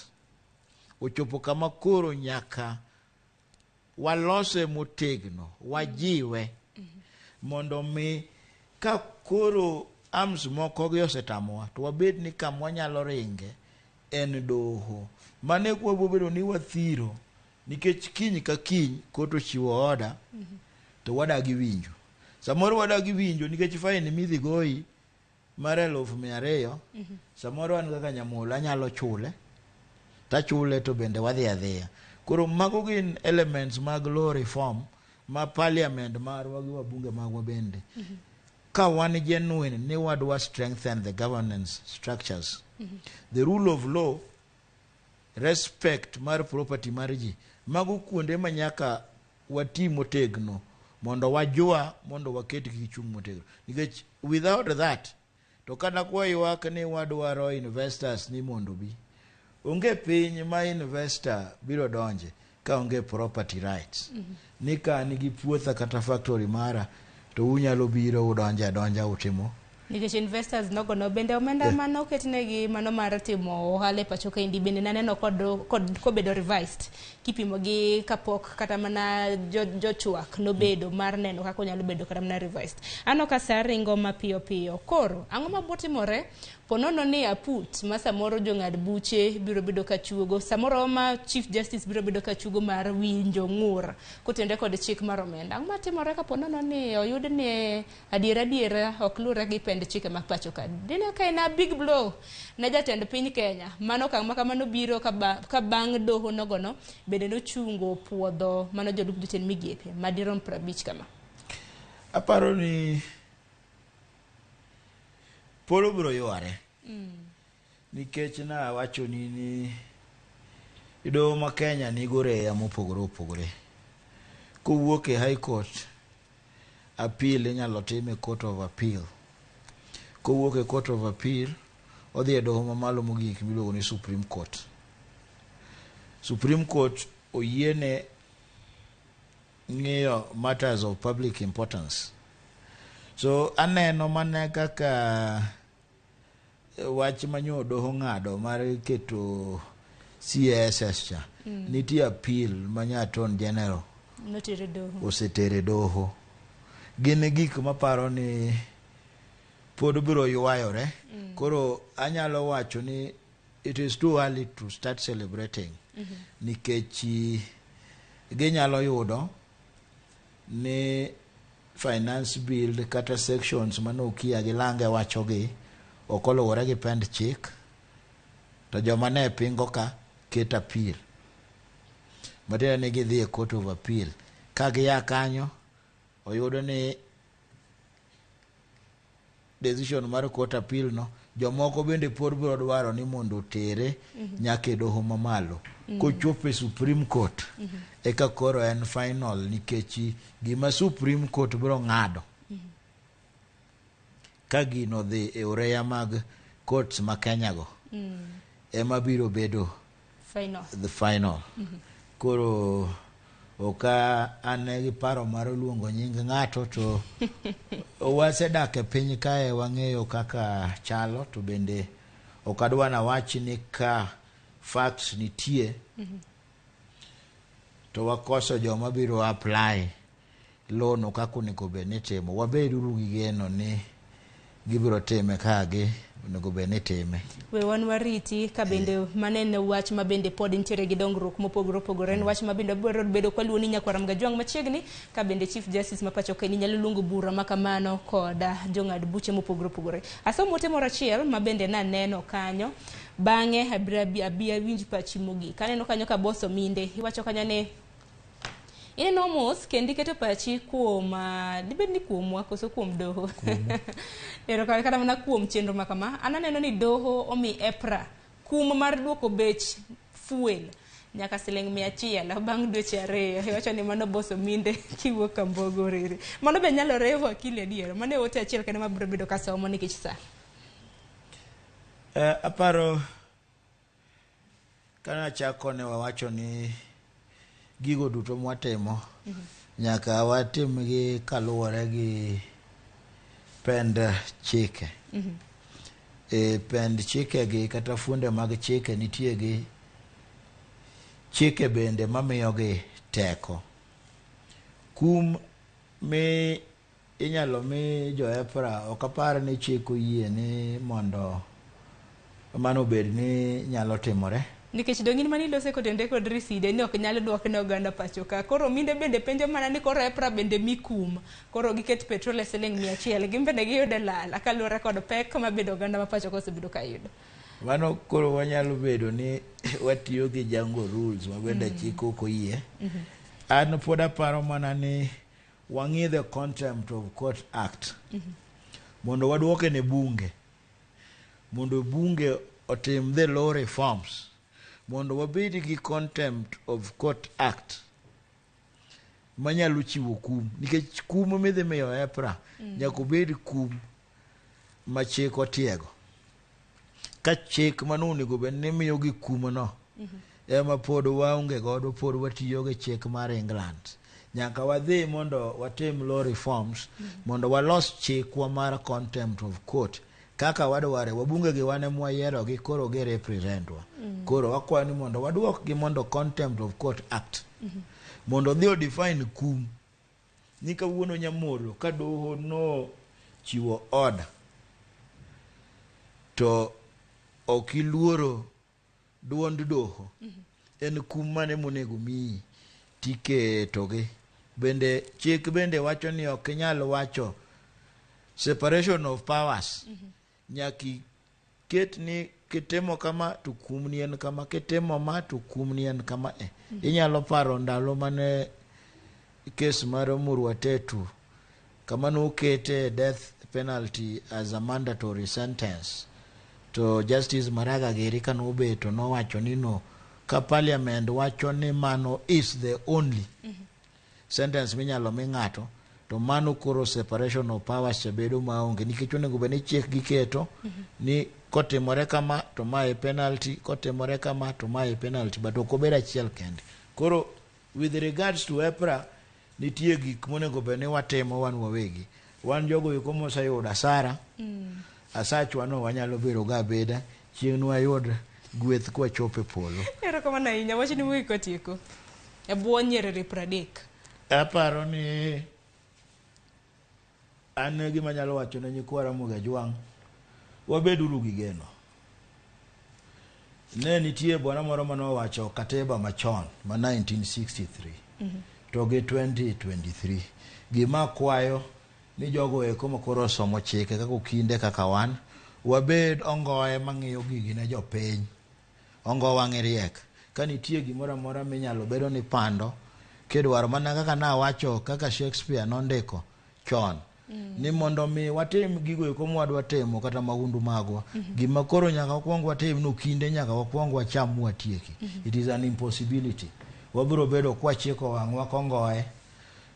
ochopo kama koro nyaka walose motegno, wajiwe mondo mi ka koro arms moko gi osetamowa to wabed ni kama wanyalo ringe en doho. Mano e kuma bedo ni wathiro, nikech kiny ka kiny court ochiwo order to wadagi winjo. Samoro wadagi winjo nikech fine midhi goyi mar 200,000, samoro an kaka Nyamula anyalo chule tachule to bende wadhi adhiya. Koro mago gin elements mag law reform ma parliament marwa gi wabunge magwa bende ka wan genuine ni wadwa strengthen the governance structures, the rule of law, respect mar property mar ji, mago kuonde ma nyaka wati motegno mondo wajwa mondo waket gi chung' motegno, nikech without that to kata kwaywak ni wadwaro investors ni mondo bi, onge piny ma investor biro donje ka onge property rights. Ni ka nigi puotha kata factory mara to unyalo biro udonje adonja utimo. Nikech investors nogo no bende omenda mane oketnegi mano mar timo ohala e pacho kaendi bende naneno kod kobedo revised kipimo gi kapok kata mana jochwak nobedo mar neno kaka onyalo bedo kata mana revised. Aneno ka sa ringo mapiyo piyo. Koro ang'o mabo timore ponono ni aput ma samoro jong'ad buche biro bedo ka chuogo, samoro ma Chief Justice biro bedo ka chuogo mar winjo ng'ur kotenore kod chik mar omenda? Ang'o matimore ka ponono ni oyud ni adiera adiera ok luwre gi pend chike mag pacho ka? Dine ka en a big blow ne jatend piny Kenya. Mano okang' ma kamano biro ka bang' doho nogono bende nochungo puodho mano jolup jotend migepe madirom 50 kama. Aparo ni polo biro yware nikech nawacho ni doho ma Kenya nigi oreya mopogore opogore. Kowuok e High Court, appeal inyalo tim e Court of Appeal. Kowuok e Court of Appeal, odhi e doho mamalo mogik miluongo ni Supreme Court. Supreme Court oyiene ng'iyo matters of public importance. So aneno mana kaka wach manyo doho ng'ado mar keto CSS cha. Nitie appeal ma Attorney General notere doho. Osetere doho. Gin gik maparo ni pod biro ywayore. Koro anyalo wacho ni it is too early to start celebrating, nikech ginyalo yudo ni finance bill kata sections manokia gi lange wachogi ok oluwore gi pend chik, to joma ne pingo ka keto appeal, matiende ni gidhi e Court of Appeal. Ka gia kanyo oyudo ni decision mar Court Appeal no, jomoko bende pod biro dwaro ni mondo otere nyaka e doho mamalo. Kochopo e Supreme Court eka koro en final, nikech gima Supreme Court biro ng'ado ka gino dhi e oreya mag courts ma Kenya go. ema biro bedo Final. the final. Koro ok an gi paro mar luongo nying ng'ato to wasedak e piny kae wang'eyo kaka chalo to bende ok adwa nawach ni ka facts nitie to wakoso joma biro apply law no kaka onego bed ni itimo. Wabed uru gi geno ni gibiro time kaka gi onego bed ni itime. We wan wariti ka bende mano en wach ma bende pod nitiere gi dongruok mopogore opogore. En wach ma bende wabiro bedo kwaluwo ni nyakwar Mgajwang' machiegni ka bende Chief Justice ma pacho kae nyalo luongo bura ma kamano kod jong'ad buche mopogore opogore. Asomo ote moro achiel ma bende naneno kanyo bang'e abiro abi awinj pachi mogik. Aneno kanyo ka Boss Ominde iwacho kanyo ni ineno mos kendo iketo pachi kuom dibed ni kuomwa koso kuom doho. Erokamano kata mana kuom chenro ma kama. An aneno ni doho omi EPRA kum mar duoko bech fuel nyaka siling 100 bang' dweche 2. Iwacho ni mano Boss Ominde kiwuok Kambogo Riri. Mano be nyalore wakili adier. Mano e ote achiel kende mabiro bedo kasomo nikech sa. Aparo kanachako ne wawacho ni gigo duto mwatimo nyaka watimgi kaluwore gi pend chike. E pend chike gi kata fuonde mag chike nitie gi chike bende mamiyogi teko. Kum mi inyalo mi jo EPRA ok apar ni chik oyie ni mondo mano obed ni nyalo timore. Nikech dong' in manilose kotende kod riside ni ok nyal duok ne oganda pacho ka. Koro minde bende penjo mana ni koro EPRA bende mi kum. Koro giket petrol e siling 100. Gin bende giyude lal kaluwore kod pek ma bende oganda ma pacho ka osebedo ka yudo. Mano koro wanyalo bedo ni watiyo gi jungle rules ma bende chik ok oyie. An pod aparo mana ni wang'i the Contempt of Court Act mondo waduoke ne bunge mondo bunge otim the law reforms mondo wabed gi Contempt of Court Act manyalo chiwo kum nikech kum midhi miyo EPRA nyaka obed kum ma chik otiego ka chik mano onego bed ni miyogi kum no ema pod waonge godo pod watiyo gi chik mar England nyaka wadhi mondo watim law reforms mondo walos chikwa mar contempt of court kaka wadware wabunge gi wan ema wayierogi koro gi represent wa koro wakwayo ni mondo waduok gi mondo Contempt of Court Act mondo odhi o define kum ni kawuono Nyamolo ka doho no chiwo order to ok iluoro duond doho en kum mane monego miyi tiketogi bende chik bende wacho ni ok inyal wacho separation of powers nyaka iket ni kitimo kama to kum ni en kama kitimo ma to kum ni en kama e inyalo paro ndalo mane kes mar Muruatetu kama nokete death penalty as a mandatory sentence to Justice Maraga giri kanobeto nowacho ni no ka parliament wacho ni mano is the only sentence minyalo mi ng'ato to mano koro separation of powers cha bedo maonge nikech onego bed ni chik giketo ni kotimore kama to mae penalty kotimore kama to mae penalty but ok obed achiel kende koro with regards to EPRA nitie gik monego bed ni watimo wan wawegi wan jogo eko moseyudo asara asachwa no wanyalo bedo ga abeda chieng' nwayud gweth kwachopo e polo. Erokamano ahinya wachni mogik kwatieko e bwo nyiriri 30. Aparo ni an gima anyalo wacho ne nyikwa Ramogi Ajwang' wabeduru gi geno. Ne nitie bwana moro manowacho katiba machon ma 1963 to gi 2023 gima kwayo ni jogo eko makoro osomo chike kaka okinde kaka wan wabed ongoe mang'iyo gigi ne jopiny ongo wang'e riek ka nitie gimoro amora minyalo bedo ni pando kidwaro mana kaka nawacho kaka Shakespeare nondiko chon ni mondo mi watim gigo eko mwadwa timo kata mahundu magwa gima koro nyaka wakwong watim no kinde nyaka wakwong wacham mwatieki it is an impossibility wabiro bedo kwachiko wang'wa kongoe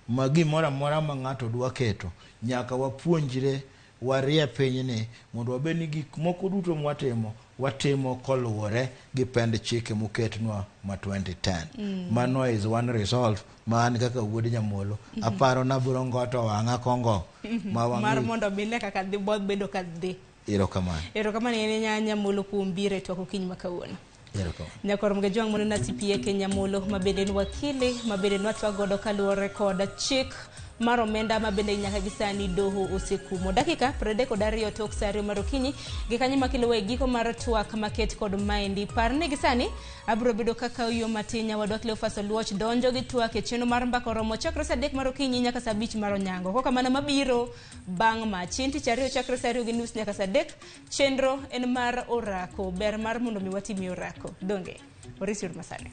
ma gimoro amora ma ng'ato dwa keto nyaka wapuonjre Warie pinyni mondo wabed ni gik moko duto mwatimo watimo koluwore gi pend chike moketnwa ma 2010. Mano is one resolve ma an kaka wuod Nyamolo aparo nabiro ngoto wang'a kongo ma Mar wang'i mondo mine kaka dhi bo bedo ka dhi. Erokamano. Erokamano ahinya Nyamolo kuom biro e twak okinyi ma kawuono. Erokamano. Nyakor Mgejwang' mondo na CPA Kenya Molo ma bende en wakili ma bende nwatwak godo kaluwore kod chik mar omenda ma bende nyaka gi sani doho osekumo. Dakika 32 tok sa 2 mar okinyi gi kanyo makelowa e giko mar twak maket kod maendi. Par ni gi sani abiro bedo kaka yo matin nyawadwa Cleophas Oluoch donjo gi twak e chenro mar mbaka oromo chakre sa 3 mar okinyi nyaka sa 5 mar onyango. Kok kamano mabiro bang' ma chieng' tich ariyo chakre sa 2:30 nyaka sa 3 chenro en mar orako. Ber mar mondo mi watimie orako. Donge? Orisi ur masani.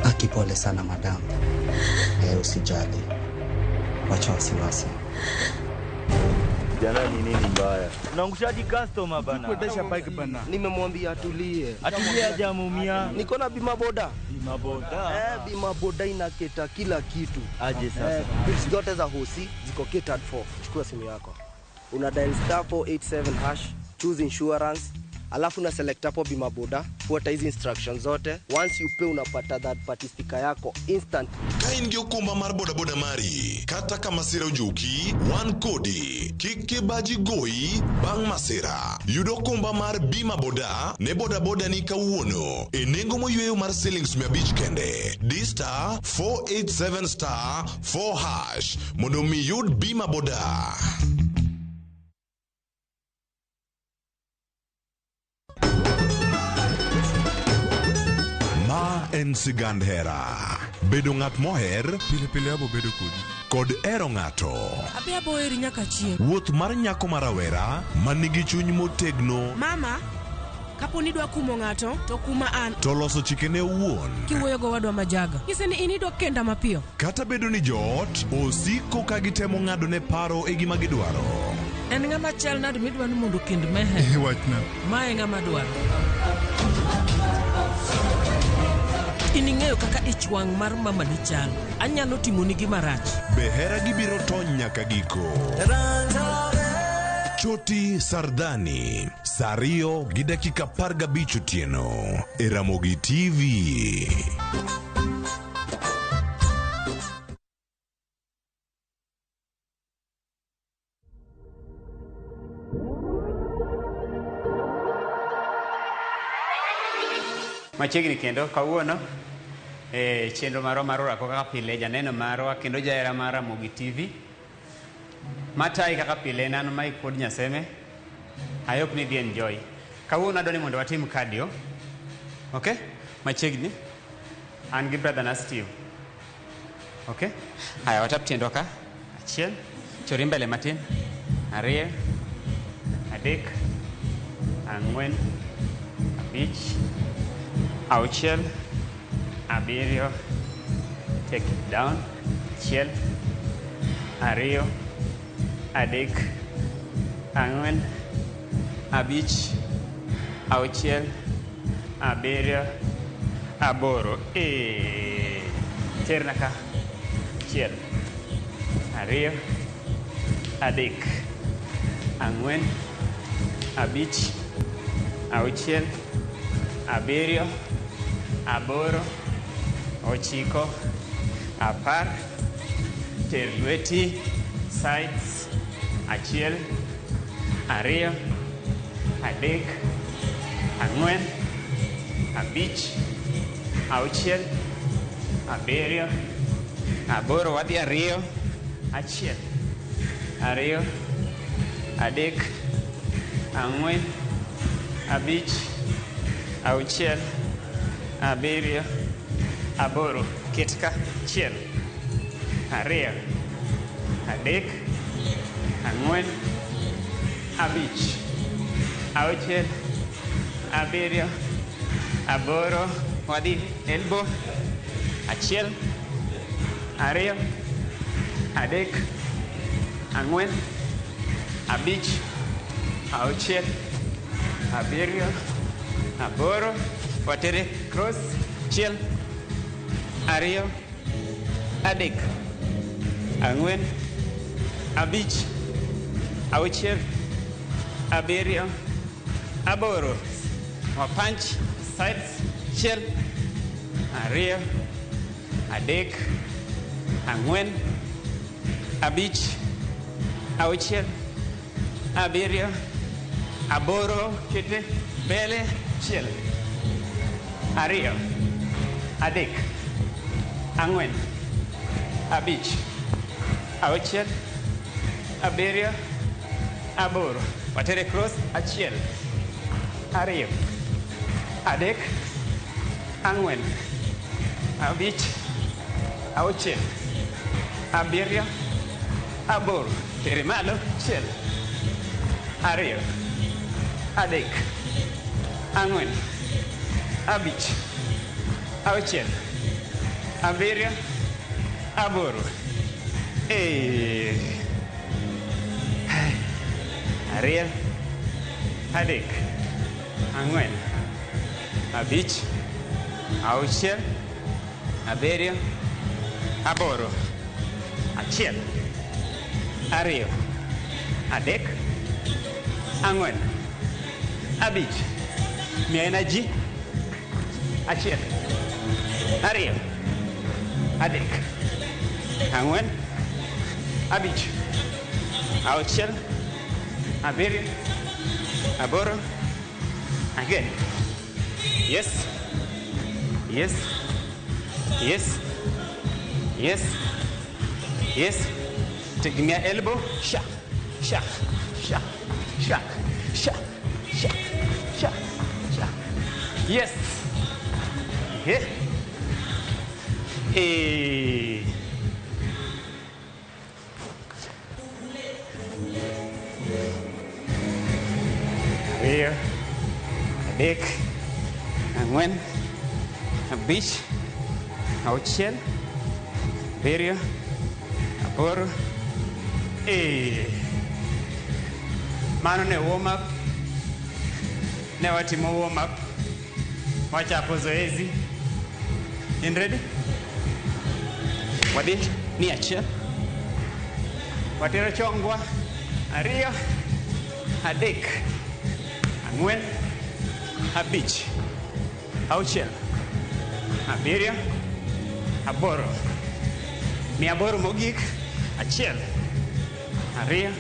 Aki, pole sana madam. Usijali, wacha wasiwasi. Jana ni nini mbaya? Unaangushaji customer bana. Kuendesha bike bana. Nimemwambia atulie. Atulie hajamuumia. Niko na bima boda. Bima boda. Bima boda inaketa kila kitu. Aje sasa. Bills zote za hosi ziko catered for. Chukua simu yako. Una dial star 487 hash, choose insurance, alafu una select hapo bima boda, fuata hizi instructions zote. Once you pay unapata third party sticker yako instant. Ka in gi okumba mar bodaboda mari, kata ka masira ojuki, wan kodi. Kik kibaji goyi bang' masira. Yud okumba mar bima boda ne bodaboda ni kawuono e nengo moyweyo mar silings 500 kende. Di star 487 star 4 hash mondo mi yud bima boda. Ma en sigand hera. Bedo ng'at moher Pile pile abo bedo kodi. kod hero ng'ato. Abi abo heri nyaka chieng'. Wuoth mar nyako ma rawera ma nigi chuny motegno Mama, kapo ni idwa kumo ng'ato, to kuma an. to loso chikene owuon. Kiwuoyo go wadwa majaga. Nyise ni in idwa kenda mapiyo. Kata bedo ni joot osiko ka gitemo ng'ado ne paro e gima gidwaro. En ng'ama chal nade midwa ni mondo okend Meher? Wachna. Ma e ng'ama dwaro. In ing'eyo kaka ich wang' mar mamani chal. Anyalo timoni gima rach. Be hera gibiro tony nyaka giko. Choti Sardani, sa 2:15 otieno e Ramogi TV. Machiegni kendo kawuono e chenro marwa mar orako kaka pile janeno marwa kendo jahera mar Ramogi TV matayi kaka pile en an Mike Wuod Nyaseme. I hope ni idhi enjoy. Kawuono adwa ni mondo watim cardio. Okay? Machiegni. An gi brother na Steve. Okay? Haya, watap tiendwa ka. Achiel. Chori mbele matin. 2, 3, 4, 5, 6, 7, take it down. 1, 2, 3, 4, 5, 6, 7, 8. Terna ka. 1, 2, 3, 4, 5, 6, 7, 8, 9, 10. Ter lweti. Sides. Achiel, ariyo, adek, ang'wen, abich, auchiel, abiriyo, aboro. Wadhi ariyo, achiel, ariyo, adek, ang'wen, abich, auchiel, abiriyo, aboro. Ket ka. Achiel, ariyo, adek, ang'wen, abich, auchiel, abiriyo, aboro. Wadhi elbow. Achiel, ariyo, adek, ang'wen, abich, auchiel, abiriyo, aboro. Watere cross. Achiel, ariyo, adek, ang'wen, abich, auchiel, abiriyo, aboro. Wapunch sides. Achiel, ariyo, adek, ang'wen, abich, auchiel, abiriyo, aboro. Kete mbele. Achiel, ariyo, adek, ang'wen, abich, auchiel, abiriyo, aboro. Watere cross. Achiel, ariyo, adek, ang'wen, abich, auchiel, abiriyo, aboro. Tere malo. Achiel, ariyo, adek, ang'wen, abich, auchiel, abiriyo, aboro. Ariyo, adek, ang'wen, abich, auchiel, abiriyo, aboro. Achiel, ariyo, adek, ang'wen, abich. Miya energy. Achiel, ariyo, adek, ang'wen, abich, auchiel, abiriyo, aboro. Again. Yes, yes, yes, yes, yes. Tegemea elbow. Sha, sha, sha, sha, sha, sha, sha, sha. Yes. Yeah. Eh. Ariyo, adek, ang'wen, abich, auchiel, abiriyo, aboro. Mano ne warm up. Ne watimo warm up. Wachako zoezi. In ready? Wadhi ni achiel. Watero chongwa. Ariyo, adek, ang'wen, abich, auchiel, abiriyo, aboro. Mia aboro mogik. Achiel, ariyo,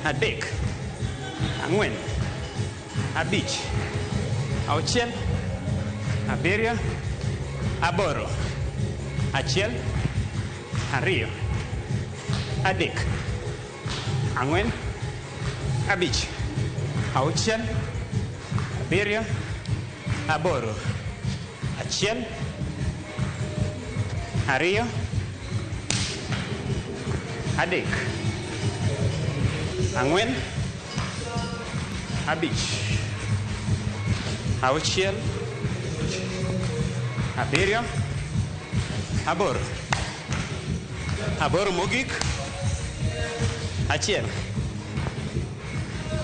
adek, ang'wen, abich, auchiel, abiriyo, aboro. Achiel, ariyo, adek, ang'wen, abich, auchiel, abiriyo, aboro. Achiel, ariyo, adek, ang'wen, abich, auchiel, abiriyo, aboro. Aboro mogik. Achiel,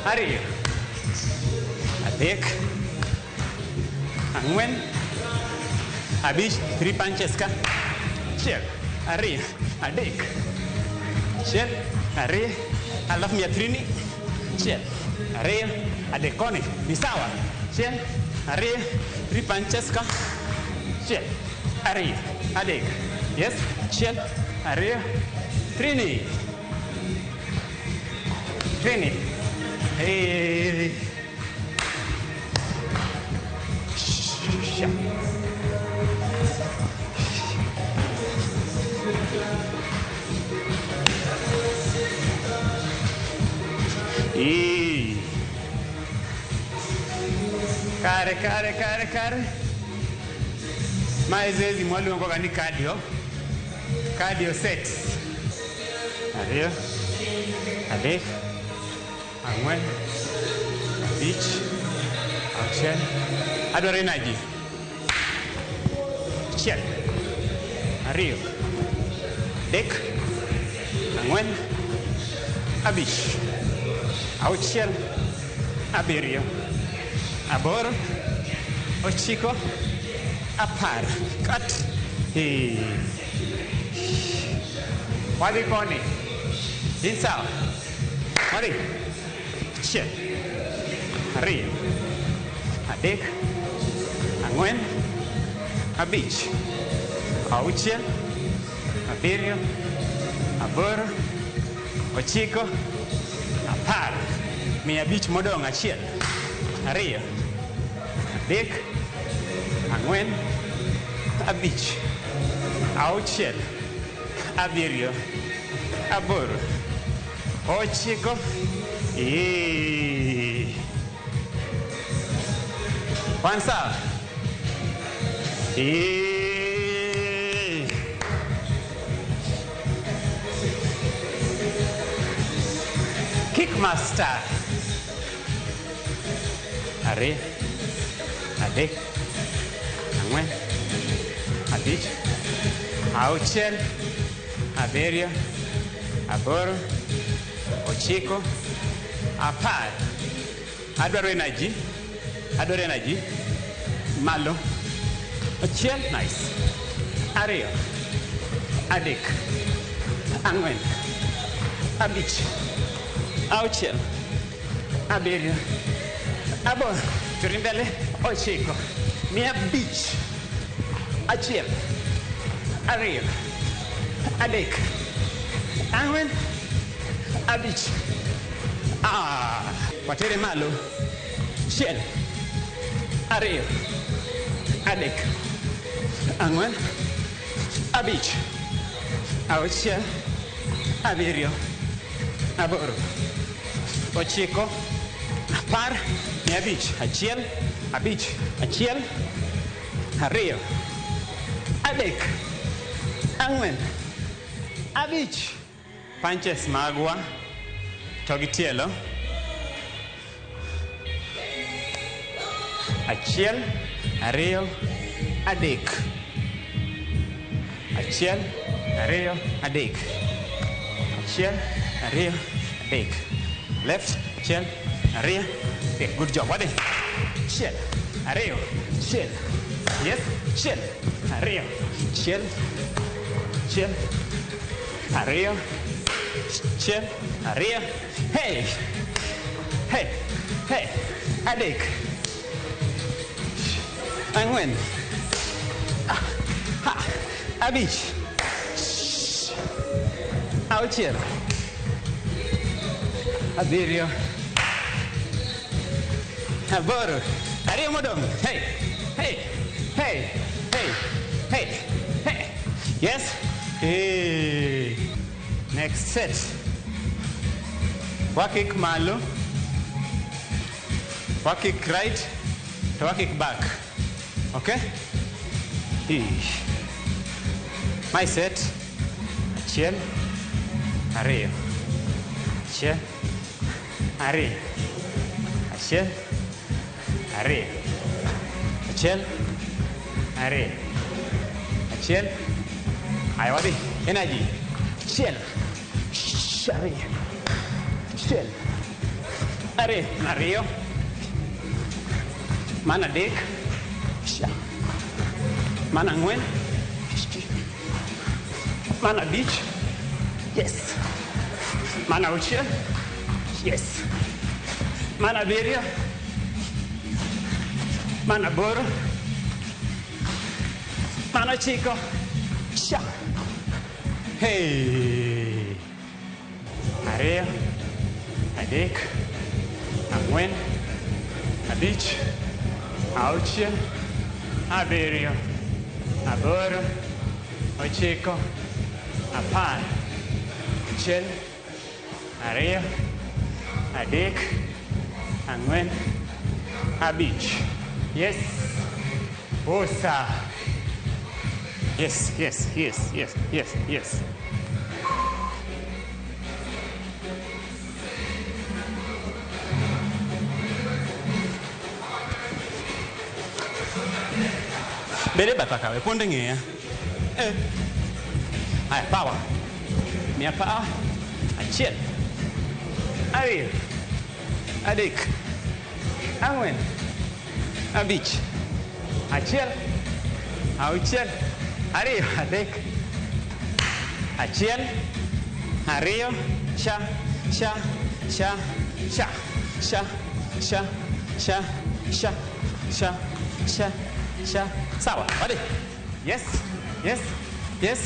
ariyo, adek, ang'wen, abich. Three punches ka. Achiel, ariyo, adek. Achiel, ariyo, alafu mia trini. Achiel, ariyo, adek. Koni ni sawa. Achiel, ariyo, three punches ka. Achiel, ariyo, adek. Yes. Achiel, ariyo, trini. Trini. Hey. Sha. E. Kare, kare, kare, kare. Mae zoezi mwaluongo ga ni cardio. Cardio set. Ariyo, adek, ang'wen, abich, auchiel. Adwaro energy. Achiel, ariyo, adek, ang'wen, abich, auchiel, abiriyo, aboro, ochiko, apar. Cut. Hey. Wadhi koni. In sawa. Wadhi. Achiel, ariyo, adek, ang'wen, abich, auchiel, abiriyo, aboro, ochiko, apar. Miya abich modong'. Achiel, ariyo, adek, ang'wen, abich, auchiel, abiriyo, aboro, ochiko. Ee. Wan sawa? Ee. Kickmaster. Ariyo, adek, ang'wen, abich, auchiel, abiriyo, aboro, ochiko, apar. Adwaro energy. Adwaro energy. Malo. Achiel, nice. Ariyo, adek, ang'wen, abich, auchiel, abiriyo, aboro, turi mbele, ochiko, miya abich. Achiel, ariyo, adek, ang'wen, abich. Ah, watere malo. Achiel, ariyo, adek, ang'wen, abich, auchiel, abiriyo, aboro, ochiko, apar, miya abich. Achiel, abich, achiel, ariyo, adek, ang'wen, abich. Punches magwa to gi tielo. Achiel, ariyo, adek. Achiel, ariyo, adek. Achiel, ariyo, adek. Left, achiel, ariyo, adek. Good job. Wadhi. Achiel, ariyo, achiel. Yes, achiel, ariyo, achiel, achiel, ariyo, achiel, ariyo. Hey, hey, hey. Adek. Ang'wen. Ah, ha, abich. Auchiel. Abiriyo. Aboro. Ariyo modong'. Hey, hey, hey, hey, hey, hey. Yes. Hey. Next set. Wakick malo. Wakick right. To wakick back. Okay? Ish. My set. Achiel, ariyo. Achiel, ariyo. Achiel, ariyo. Achiel, ariyo. Achiel. Aya, wadhi. Energy. Achiel. Ariyo. Achiel. Ariyo. Ariyo. Mano adek. Sha. Mano ang'wen. Mano abich. Yes. Mano auchiel. Yes. Mano abiriyo. Mano aboro. Mano ochiko. Sha. Hey. Ariyo. adek, ang'wen, abich, auchiel, abiriyo, aboro, ochiko, apar. Achiel, ariyo, adek, ang'wen, abich. Yes. Osa. Yes, yes, yes, yes, yes, yes. Bede batha kawe, ponde ng'iya. Eh. Haya, power. Miya power. Achiel. Ariyo. Adek. Ang'wen. Abich. Achiel. Auchiel. Ariyo. Adek. Achiel. Ariyo. Sha. Sha. Sha. Sha. Sha. Sha. Sha. Sha. Sha. Sha. Sha. Sawa. Wadhi. Yes. Yes. Yes.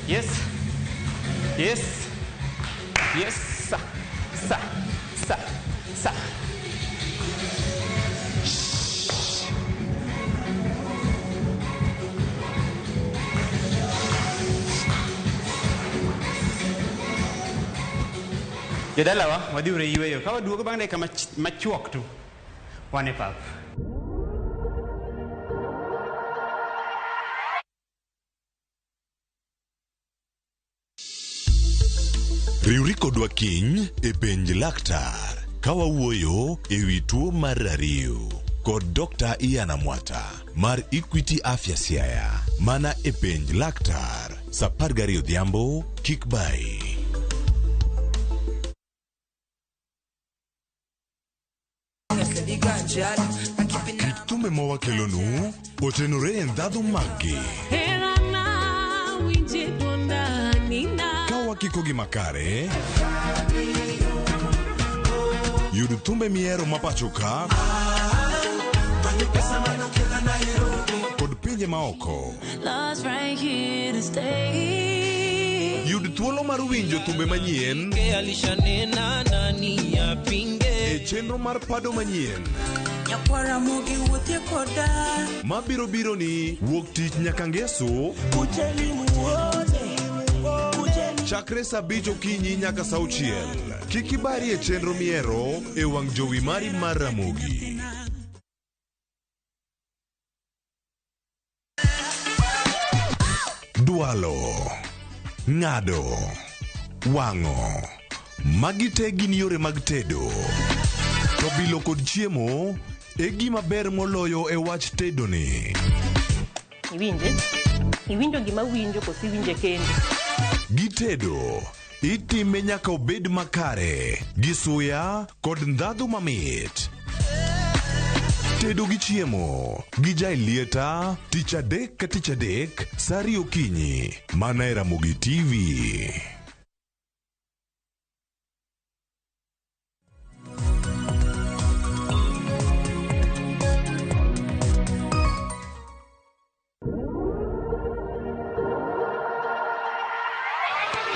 Yes. Yes. Yes. Sa. Sa. Sa. Sa. Shh. Jodalawa, wadhi uru e yweyo. Ka waduogo bang' dakika machuok to wan e pap. Riwri kodwa kiny e penj laktar ka wawuoyo e wi tuo mar rariw kod Dr. Ian Amwata mar Equity Afya Siaya mana e penj laktar sa 12 odhiambo kik bayi. Kit thumbe ma wakelonu otenore e ndhadhu maggi. Ka wakikogi makare, yud thumbe mihero ma pacho ka kod pinje maoko. Yud thuolo mar winjo thumbe manyien e chenro mar pado manyien mabiro biro ni wuok tich nyaka ngeso chakre saa 5 okinyi nyaka saa 6. Kik ibari e chenro mihero e wang' jowi mari mar Ramogi. Dwalo, ng'ado, wang'o. Magi te gin yore mag tedo. To bilo kod chiemo e gima ber moloyo e wach tedo ni. Iwinje? Iwinjo gima winjo koso iwinje kendi? Gitedo, itime nyaka obed makare, gi suya kod ndhadhu mamit. Tedo gi chiemo gi Jailieta tich adek ka tich adek saa 2 okinyi mana e Ramogi TV.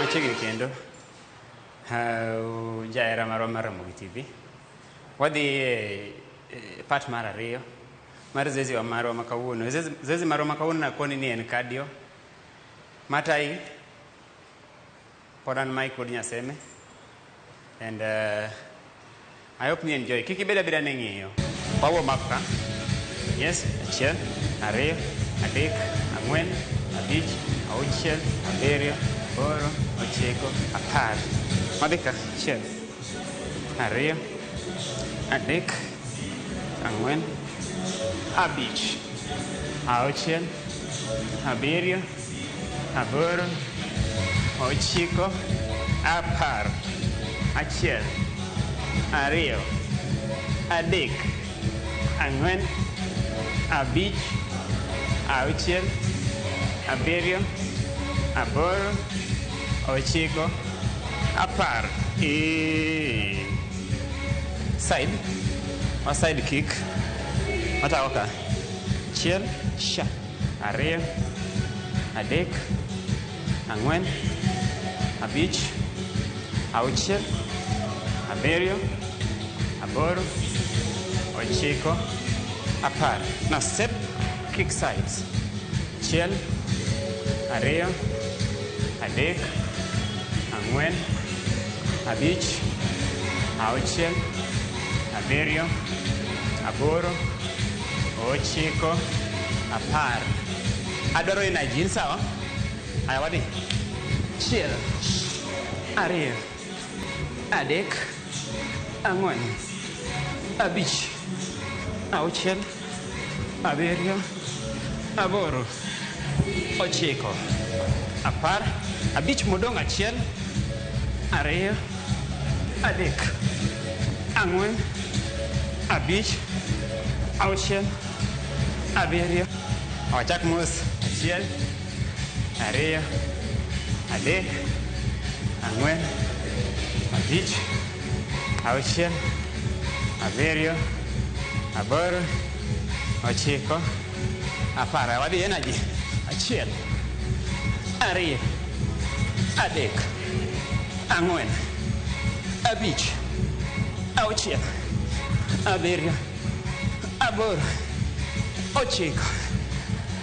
Machiegni kendo jahera marwa mar Ramogi TV. Wadhi e part mar ariyo mar zoezi wa marwa ma kawuono. Zoezi marwa ma kawuono nakoni ni en cardio. Matai pod an Mike wuod Nyaseme. And I hope you enjoy. Kik ibed abeda ni ng'iyo. Wa warm up ka. Yes, achiel, ariyo, adek, ang'wen, abich, auchiel, abiriyo, aboro, ochiko, apar. Madhi ka, achiel, ariyo, adek, ang'wen, abich, auchiel, abiriyo, aboro, ochiko, apar. Achiel, ariyo, adek, ang'wen, abich, auchiel, abiriyo, aboro, ochiko, apar. Side, or side kick. Matako ka. Achiel, sha, ariyo, adek, ang'wen, abich, auchiel, Abiriyo, aboro, ochiko, apar. Now step, kick sides. Achiel, ariyo, adek, ang'wen, abich, auchiel, abiriyo, aboro, ochiko, apar. Adwaro energy, in sawa? Aya wadhi. Achiel, ariyo, adek, ang'wen, abich, auchiel, abiriyo, aboro, ochiko, apar, abich modong' achiel, ariyo, adek, ang'wen, abich, auchiel, abiriyo. Wachak mos. Achiel, ariyo, adek, ang'wen, abich, auchiel, abiriyo, aboro, ochiko, apar. Wadhi energy. Achiel, ariyo, adek, ang'wen, abich, auchiel, abiriyo, aboro, ochiko,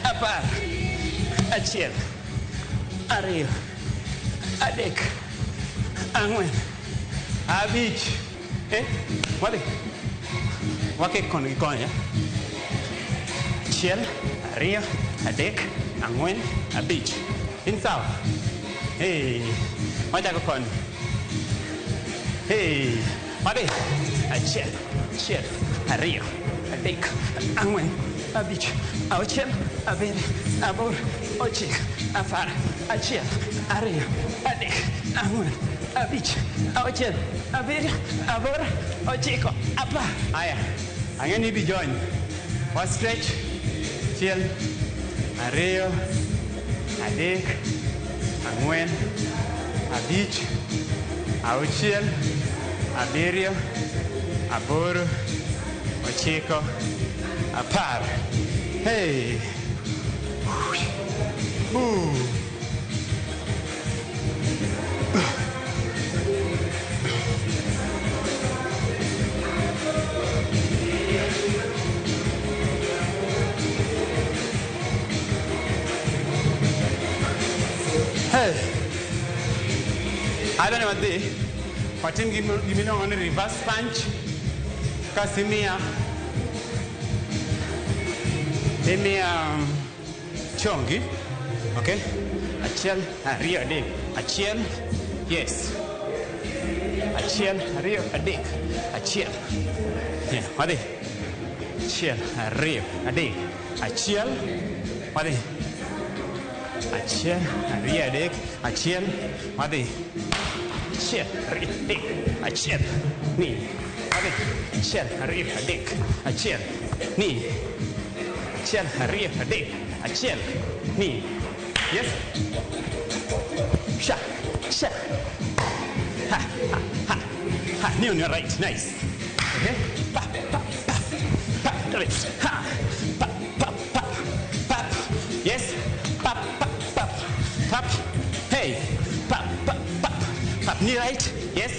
apar, achiel, ariyo, adek, ang'wen, abich. Eh, wadhi. Wake koni gi koni, eh? Achiel, ariyo, adek, ang'wen, abich. In sawa? Hey, wachako koni. Hey, wadhi. Achiel, achiel, ariyo, adek, ang'wen, abich, auchiel, abiriyo, aboro, ochiko, apar, achiel, ariyo, adek, ang'wen, abich, auchiel, abiriyo, aboro, ochiko, apar. Aya, ang'e ni ibi join. Wa stretch. Achiel, ariyo, adek, ang'wen, abich, auchiel, abiriyo, aboro, ochiko, apar. Hey. Ooh. Hey. Adwa ni wadhi watim gimiluongo ni reverse punch kasi imiya chongi. Okay? Achiel, ariyo, adek. Achiel, yes. Achiel, ariyo, adek. Achiel. Yeah, wadhi. Achiel, ariyo, adek. Achiel, wadhi. Achiel, ariyo, adek. Achiel, wadhi. Achiel, ariyo, adek. Achiel, ni. Wadhi. Achiel, ariyo, adek. Achiel, ni. Achiel, ariyo, adek. Achiel, ni. Yes? Sha, sha. Ha, ha, ha. Ha, knee on your right. Nice. Okay? Pa, pa, pa. Pa, right. Ha. Pa, pa, pa. Pap. Yes? Pap, pap, pap. Pap. Hey. Pap, pap, pap. Pap. Knee right. Yes?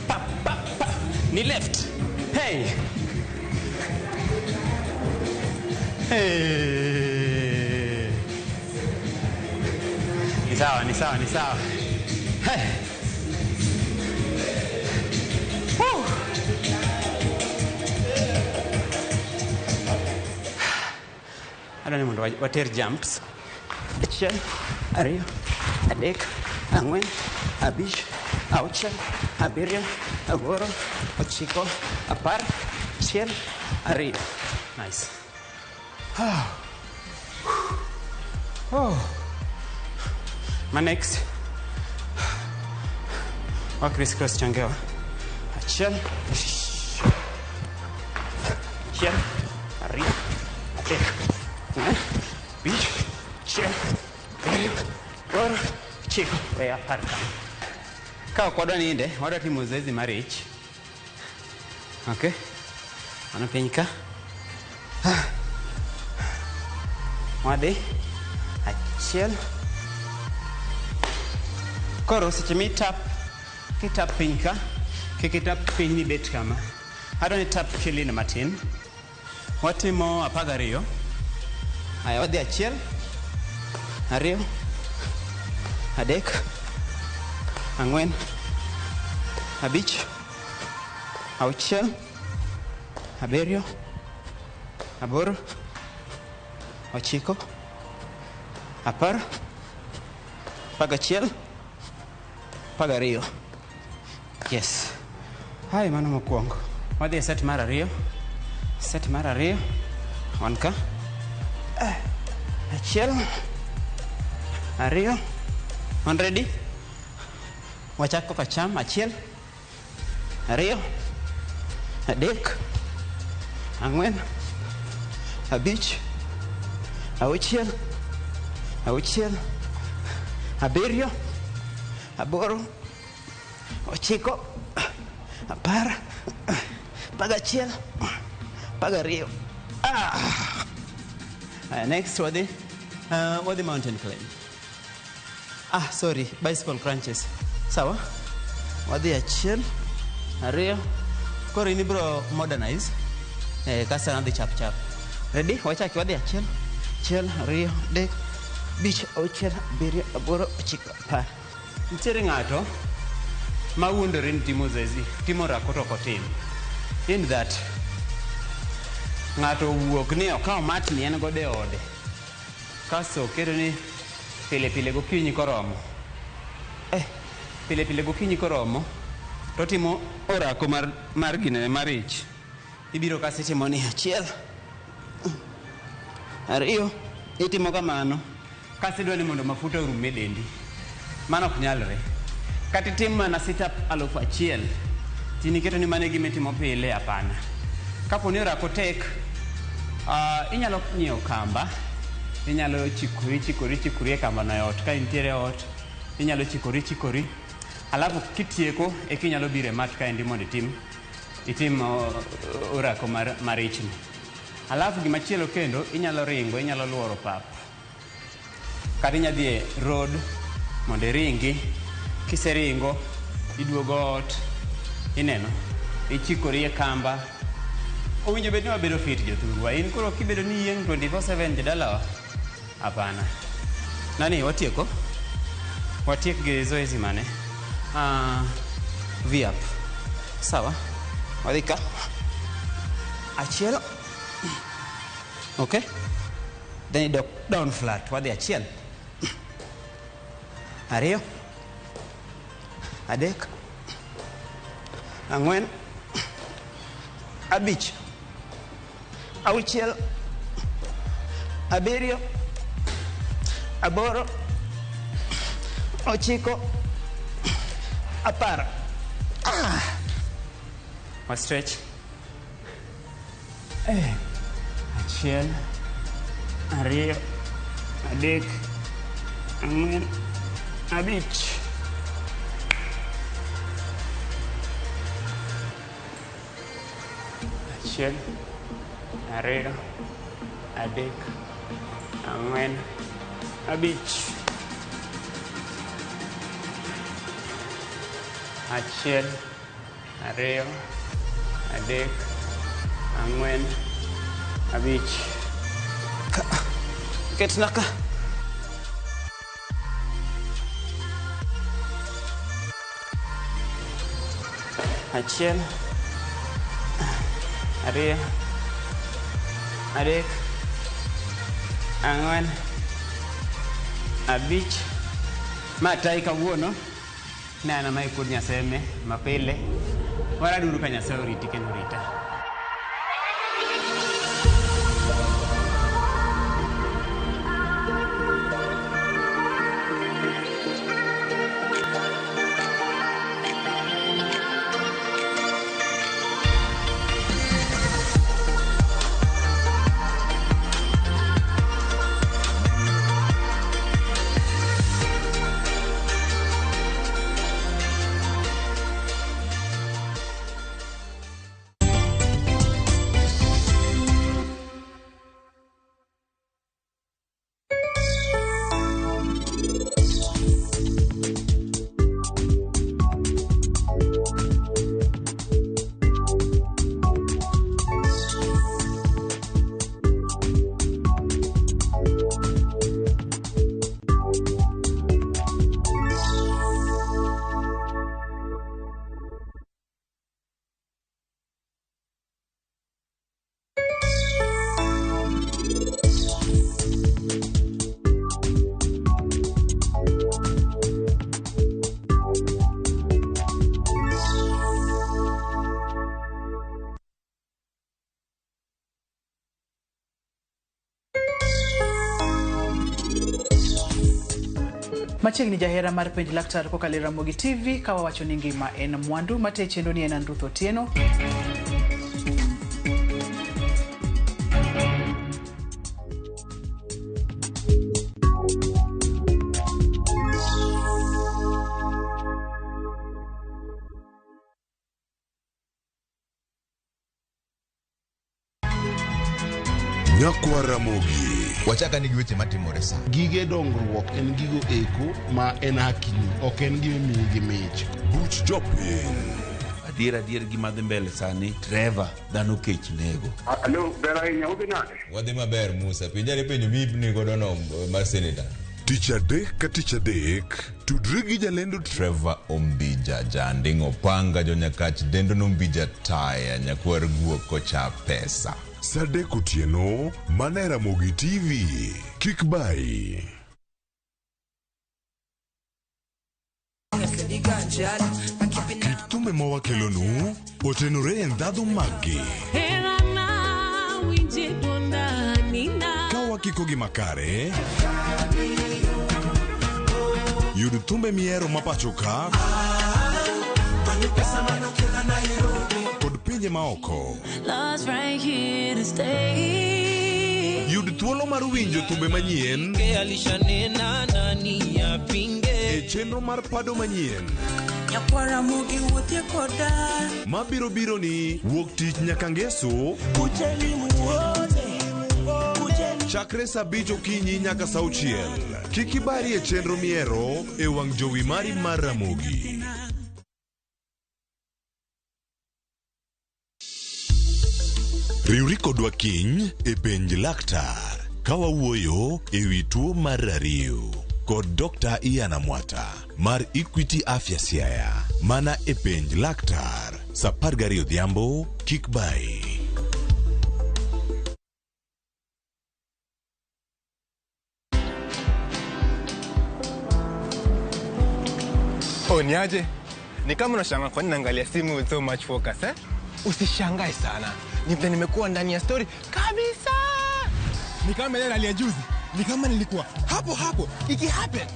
Pap, pap, pap. Knee left. Hey. Hey. Ni sawa, ni sawa, ni sawa. Hey. Woo. Adwa ni mondo water jumps. Achiel, ariyo, adek, ang'wen, abich, auchiel, abiriyo, aboro, ochiko, apar, achiel, ariyo. Nice. Oh. Ma next. Wa criss cross chongewa. Achiel. Achiel, ariyo, adek, ang'wen, abich, achiel, ariyo, aboro, ochiko, we apar kama. Ka ok wadwa ninde, wadwa timo zoezi mar ich. Okay. Mano piny ka. Wadhi. Achiel. Koro seche mitap, kitap piny ka, Kik itap piny ni bet kama. Adwa ni tap kilin matin. Watimo 12. Aya, wadhi 1, 2, 3, 4, 5, 6, 7, 8, 9, 10, 11, 12. Yes. Hai, mano mokwongo. Wadhi e set mar 2. Set mar 2. Wan ka. 1, 2. Wan ready? Wachako kacham. 1, 2, 3, 4, 5, 6, 7, 8, 9, 10, 11, 12. Ah. Next, wadhi mountain climb. Ah, sorry, bicycle crunches. Sawa? Wadhi 1, 2. Koro in ibro modernize. Kasa nadhi chap chap. Ready? Wachaki wadhi 1, 2, 3, 5, 6, 7, 8, 9, 10. Nitiere ng'ato ma wuondore ni timo zoezi, timo orako to ok otim. In that, ng'ato owuok ni okawo matni en godo e ode. Kasto oketo ni pile pile gokinyi koromo. Pile pile gokinyi koromo, to timo orako mar ginene mar ich. Ibiro ka seche ni 1, 2, itimo kamano. Kasto idwa ni mondo mafuta orum e dendi. Mano ok nyalre. Kata itim mana sit up 1000, tiniketo ni mano e gima itimo pile, hapana. Kapo ni orako tek, inyalo nyiewo kamba, inyalo chikori e kamba no e ot. Ka intiere e ot, inyalo chikori. Alafu kitieko, eka inyalo biro e mat kaendi mondo itim orako mar ichni. Alafu gimachielo kendo, inyalo ringo, inyalo luoro pap. Kata inyalo dhi e road mondo iringi. Kiseringo, iduogo ot, ineno, ichikori e kamba. Owinjo bed ni wabedo fit jothurwa. In koro kibedo ni yieng' 24/7 jodalawa? Hapana. Nani, watieko? Watiek gi zoezi mane? V-up. Sawa. Wadhi ka. 1. Okay. Then idok down flat. Wadhi 1, 2, 3, 4, 5, 6, 7, 8, 9, 10. Ah. Wa stretch. 1, 2, 3, 4, 5. 1, 2, 3, 4, 5. 1, 2, 3, 4, 5. Ketna ka. 1, 2, 3, 4, 5. Ma tai kawuono ne an ema kod Nyaseme mapile. Waraduru ka Nyasaye oriti kendo orita. Machiegni jahera mar penj laktar kokalo e Ramogi TV ka wawacho ni ngima en mwandu mate chenro ni en an Ruth Otieno. Nyakwa Ramogi. Wachaka ni gi weche matimore sa. Gige dongruok en gigo eko ma en hakini, ok en gima imiyi gi mich. Buch jopiny. Adier adier gima dhi mbele sani, Trevor, dhano kech nego. Alo, ber ahinya, udhi nade? Wadhi maber Musa, penjane penjo mipni godo no mar senator. Tich adek ka tich adek, tudri gi jalendo Trevor Ombija, janding' opanga jonyakach dendo nombija taya nyakwar guok kocha pesa. Sa adek otieno, mana e Ramogi TV. Kik bayi. Kit thumbe ma wakelonu otenore e ndhadhu maggi. Ka wakikogi makare, yud thumbe mihero ma pacho ka kod pinje maoko. Love's right here to stay. Yud thuolo mar winjo thumbe manyien Alishanena nani apinge e chenro mar pado manyien Nyakwara mugi wuothie koda mabiro biro ni wuok tich nyaka ngeso Kujeni muone Kujeni chakre saa abich okinyi nyaka saa auchiel. Kik ibari e chenro mihero e wang' jowi mari mar Ramogi. Riwri kodwa kiny e penj laktar ka wawuoyo e wi tuo mar rariw kod Dr. Ian Amwata mar Equity Afya Siaya mana e penj laktar saa 12 odhiambo kik bayi. Oh, niaje? Ni kama unashangaa kwa nini naangalia simu with so much focus, eh? Usishangae sana. Ni vile nimekuwa ndani ya story kabisa. Ni kama ile rally ya juzi. Ni kama nilikuwa hapo hapo iki happen.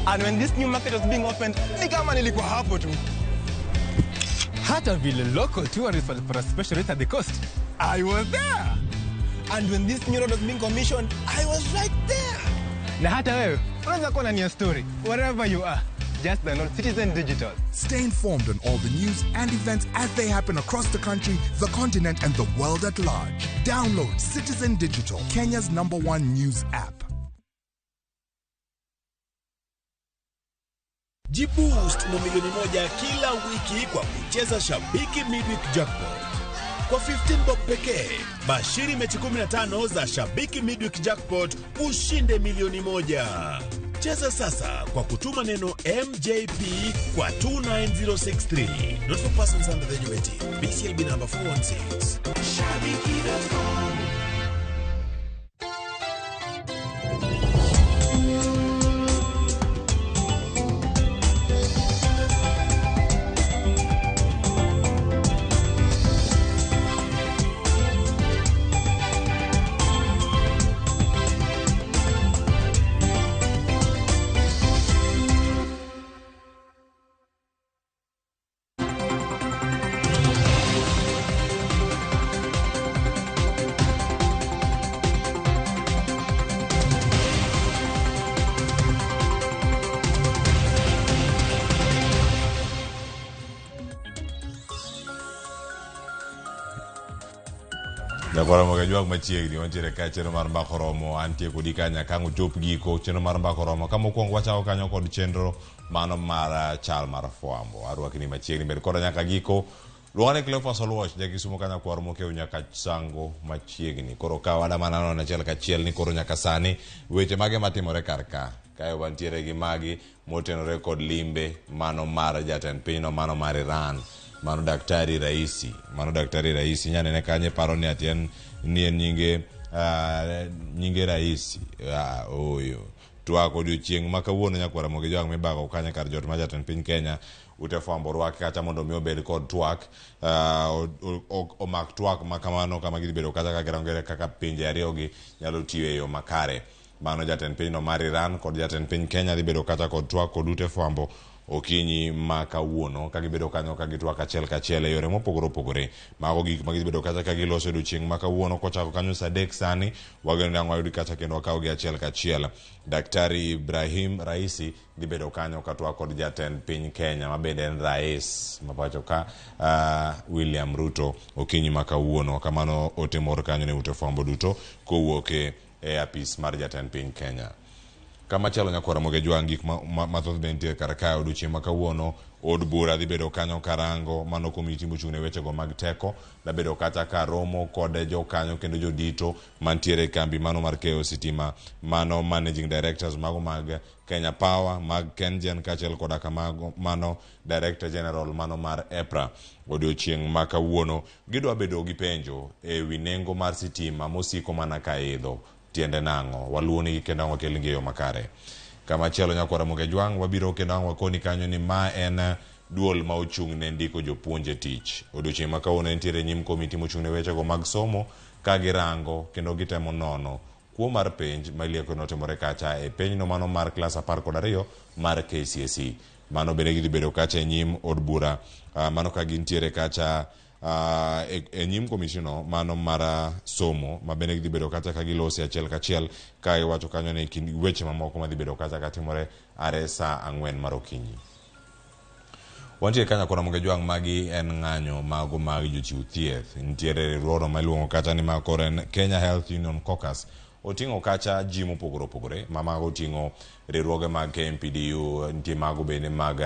And when this new market was being opened, ni kama nilikuwa hapo tu. Hata vile local tourists walipata special rate at the coast. I was there. And when this new road was being commissioned, I was right there. Na hata wewe unaweza kuwa ndani ya story wherever you are. Just download Citizen Digital. Stay informed on all the news and events as they happen across the country, the continent, and the world at large. Download Citizen Digital, Kenya's #1 news app. Jiboost na milioni 1 kila wiki kwa kucheza Shabiki Midweek Jackpot. Kwa 15 bob pekee, bashiri mechi 15 za Shabiki Midweek Jackpot ushinde milioni 1. Cheza sasa kwa kutuma neno MJP kwa 29063. Not for persons under the age of 18. BCLB number 416. Shabiki.com. Nyakwara Moga machiegni wantiere ka chenro mar mbaka oromo antie kodi ka nyaka ang' ochop giko chenro mar mbaka oromo ka mokwongo wachako kanyo kod chenro mano mar chal mar fwambo arwakni machiegni bed koda nyaka giko luonga ni Cleophas Oluoch jakisumo ka nyakwar mokew nyaka sango machiegni koro ka wadamana nono achiel kachiel ni koro nyaka sani weche mage matimore kar ka kae wantiere gi magi motenore kod limbe mano mar jatend pinyno mano mar Iran mano Daktari Raisi nyanene kanye paro ni ati en ni en nyinge nyinge Raisi oyo twak odiochieng' ma kawuono nyakwara Mogi Jwang' mibago kanye kar jot ma jatend piny Kenya ute fwambo rwake kacha mondo mi obed kod twak omak twak ma kamano kama gidhi bedo kacha ka girangere kaka pinje ariyo gi nyalo tiyo e yo makare. Mano jatend pinyno mar Iran kod jatend piny Kenya dhi bedo kacha kod twak kod ute fwambo okinyi ma kawuono ka gibedo kanyo ka gitwak achiel kachiel e yore mopogore opogore. Mago gik ma gibedo kacha ka giloso odiochieng' ma kawuono kochako kanyo saa 3 sani wageno ni ang' wayud kacha kendo wakawgi achiel kachiel. Daktari Ibrahim Raisi dhi bedo kanyo ka twak kod jatend piny Kenya ma bende en rais ma pacho ka William Ruto okinyi ma kawuono. Kamano ote mor kanyo ne ute fwambo duto kowuok e apis mar jatend piny Kenya. Kamachielo nyakwara Ramogi Ajwang' gik mathoth be nitie kar kae odiochieng' ma kawuono. Od bura dhi bedo kanyo karango mano komiti mochung' ne wechego mag teko dabedo kacha ka romo kod jokanyo kendo jodito mantiere e kambi mano mar keyo sitima, mano managing directors mago mag Kenya Power, mag KenGen kaachiel koda kamago mano director general mano mar EPRA. Odiochieng' ma kawuono gidwa bedo gi penjo e wi nengo mar sitima mosiko mana ka idho. Tiende nang'o? Waluonigi kendo ang' wakelnigi e yo makare. Kamachielo nyakwara Ramogi Ajwang' wabiro kendo ang' wakoni kanyo ni ma en duol ma ochung' ne ndiko jopuonj e tich. Odiochieng' ma kawuono entiere nyim komiti mochung' ne wechego mag somo ka girango kendo gitemo nono kuo mar penj ma ilieko notimore kacha e penjno mano mar klas 12 mar KCSE. Mano bende gidhi bedo kacha e nyim od bura, mano ka gintiere kacha e nyim komisino mano mar somo ma bende gidhi bedo kacha ka gilose achiel kachiel ka iwacho kanyo ni kind weche mamoko madhi bedo kacha katimore are saa 4 mar okinyi. Wantie kanyo kod Ramogi Ajwang' magi en ng'anyo mago mag jochiw thieth. Nitiere riwruogno ma iluongo kacha ni ma koro en Kenya Health Union Caucus. Oting'o kacha ji mopogore opogore ma mago oting'o riwruoge mag KMPDU, nitie mago bende mag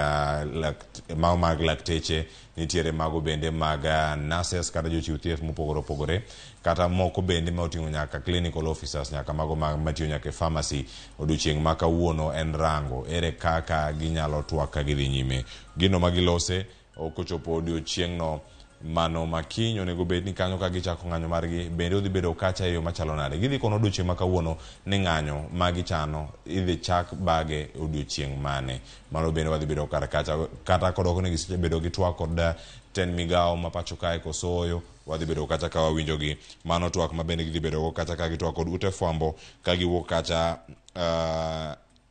mag lakteche, nitiere mago bende mag nurses kata jochiw thieth mopogore opogore, kata moko bende ma oting'o nyaka clinical officers, nyaka mago matiyo nyaka e pharmacy. Odiochieng' ma kawuono en rango ere kaka ginyalo twak ka gidhi nyime. Gino ma gilose okochopo odiochieng'no mano makiny onego bed ni kanyo ka gichako ng'anyo margi bende odhi bedo kacha e yo machalo nade. Gidhi kono odiochieng' ma kawuono ni ng'anyo ma gichano idhi chak bage odiochieng' mane. Mano bende wadhi bedo kar kacha kata kodok ni gisebedo gi twak kod tend migawo ma pacho kae kosoyo wadhi bedo kacha ka wawinjogi. Mano twak ma bende gidhi bedo go kacha ka gitwak kod ute fwambo ka giwuok kacha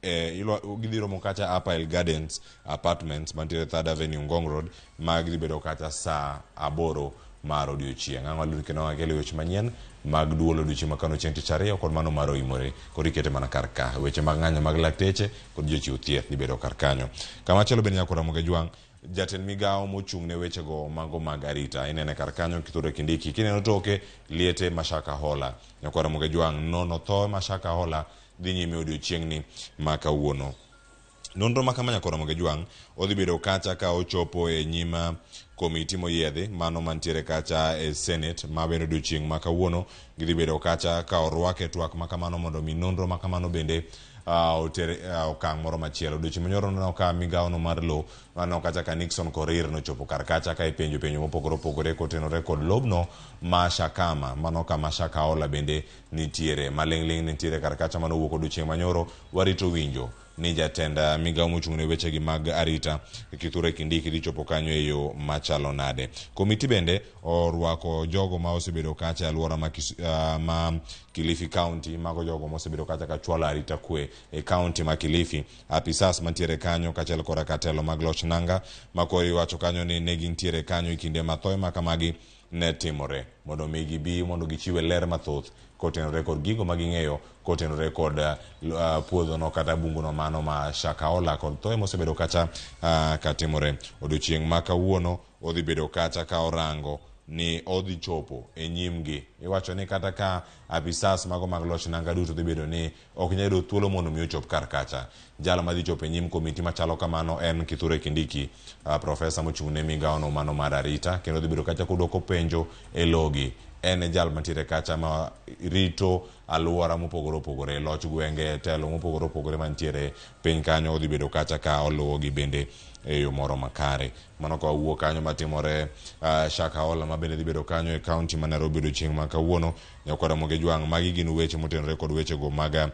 gidhi romo kacha Upper Hill Gardens Apartments mantiere 3rd Avenue Ngong Road ma gidhi bedo kacha saa 8 mar odiochieng'. Ang' waluor kendo wakelo weche manyien mag duol odiochieng' ma kano chieng' tich ariyo kod mano mar oimore koro ikete mana kar ka. Weche mag ng'anyo mag lakteche kod jochiw thieth dhi bedo kar kanyo. Kamachielo bende nyakwar Ramogi Ajwang' jatend migawo mochung' ne wechego mago mag arita inene kar kanyo Kithure Kindiki. Kineno toke liete Mashaka Hola. Nyakwar Ramogi Ajwang' nono tho Mashaka Hola dhi nyime odiochieng'ni ma kawuono. Nonro ma kama nyakwar Ramogi Ajwang' odhi bedo kacha ka ochopo e nyim komiti moyiedhi mano mantiere kacha e Senate ma bende odiochieng' ma kawuono gidhi bedo kacha ka orwake twak ma kamano mondo mi nonro ma kamano bende oter okang' moro machielo. Odiochieng' manyoro neno ka migawono mar lowo mano kacha ka Nixon Korir nochopo kar kacha ka ipenjo penjo mopogore opogore kotenore kod lobno ma Shakama mano kama Shakahola bende nitiere. Maling'ling' nitiere kar kacha mano owuok odiochieng' manyoro warito winjo ni jatend migawo mochung' ne wechegi mag arita Kithure Kindiki dhi chopo kanyo e yo machalo nade. Komiti bende orwako jogo ma osebedo kacha e alwora ma Kilifi County, mago jogo ma osebedo kacha ka chwalo arita kwe e county ma Kilifi. Apisas mantiere kanyo kaachiel koda ka telo mag loch nanga ma koro iwacho kanyo ni ne gintiere kanyo e kinde ma thoe ma kamagi ne timore mondo mi gibi mondo gichiwe ler mathoth kotenore kod gigo ma ging'eyo kotenore kod puodhono kata bunguno mano ma Shakahola kod thoe mosebedo kacha katimore. Odiochieng' ma kawuono odhi bedo kacha ka orango ni odhi chopo e nyimgi. Iwacho ni kata ka apisas mago mag loch nanga duto dhi bedo ni ok nyal yudo thuolo mondo mi ochop kar kacha. Jal madhi chopo e nyim komiti machalo kamano en Kithure Kindiki, profesa mochung' ne migawono mano mar arita, kendo dhi bedo kacha kodwoko penjo e logi. En e jal mantiere kacha ma rito alwora mopogore opogore, loch gwenge, telo mopogore opogore mantiere piny kanyo, odhi bedo kacha ka oluwogi bende e yo moro makare. Mano ka wawuok kanyo matimore Shakahola ma bende dhi bedo kanyo e county ma Nairobi odiochieng' ma kawuono. Nyakwar Ramogi Ajwang', magi gin weche motenore kod wechego mag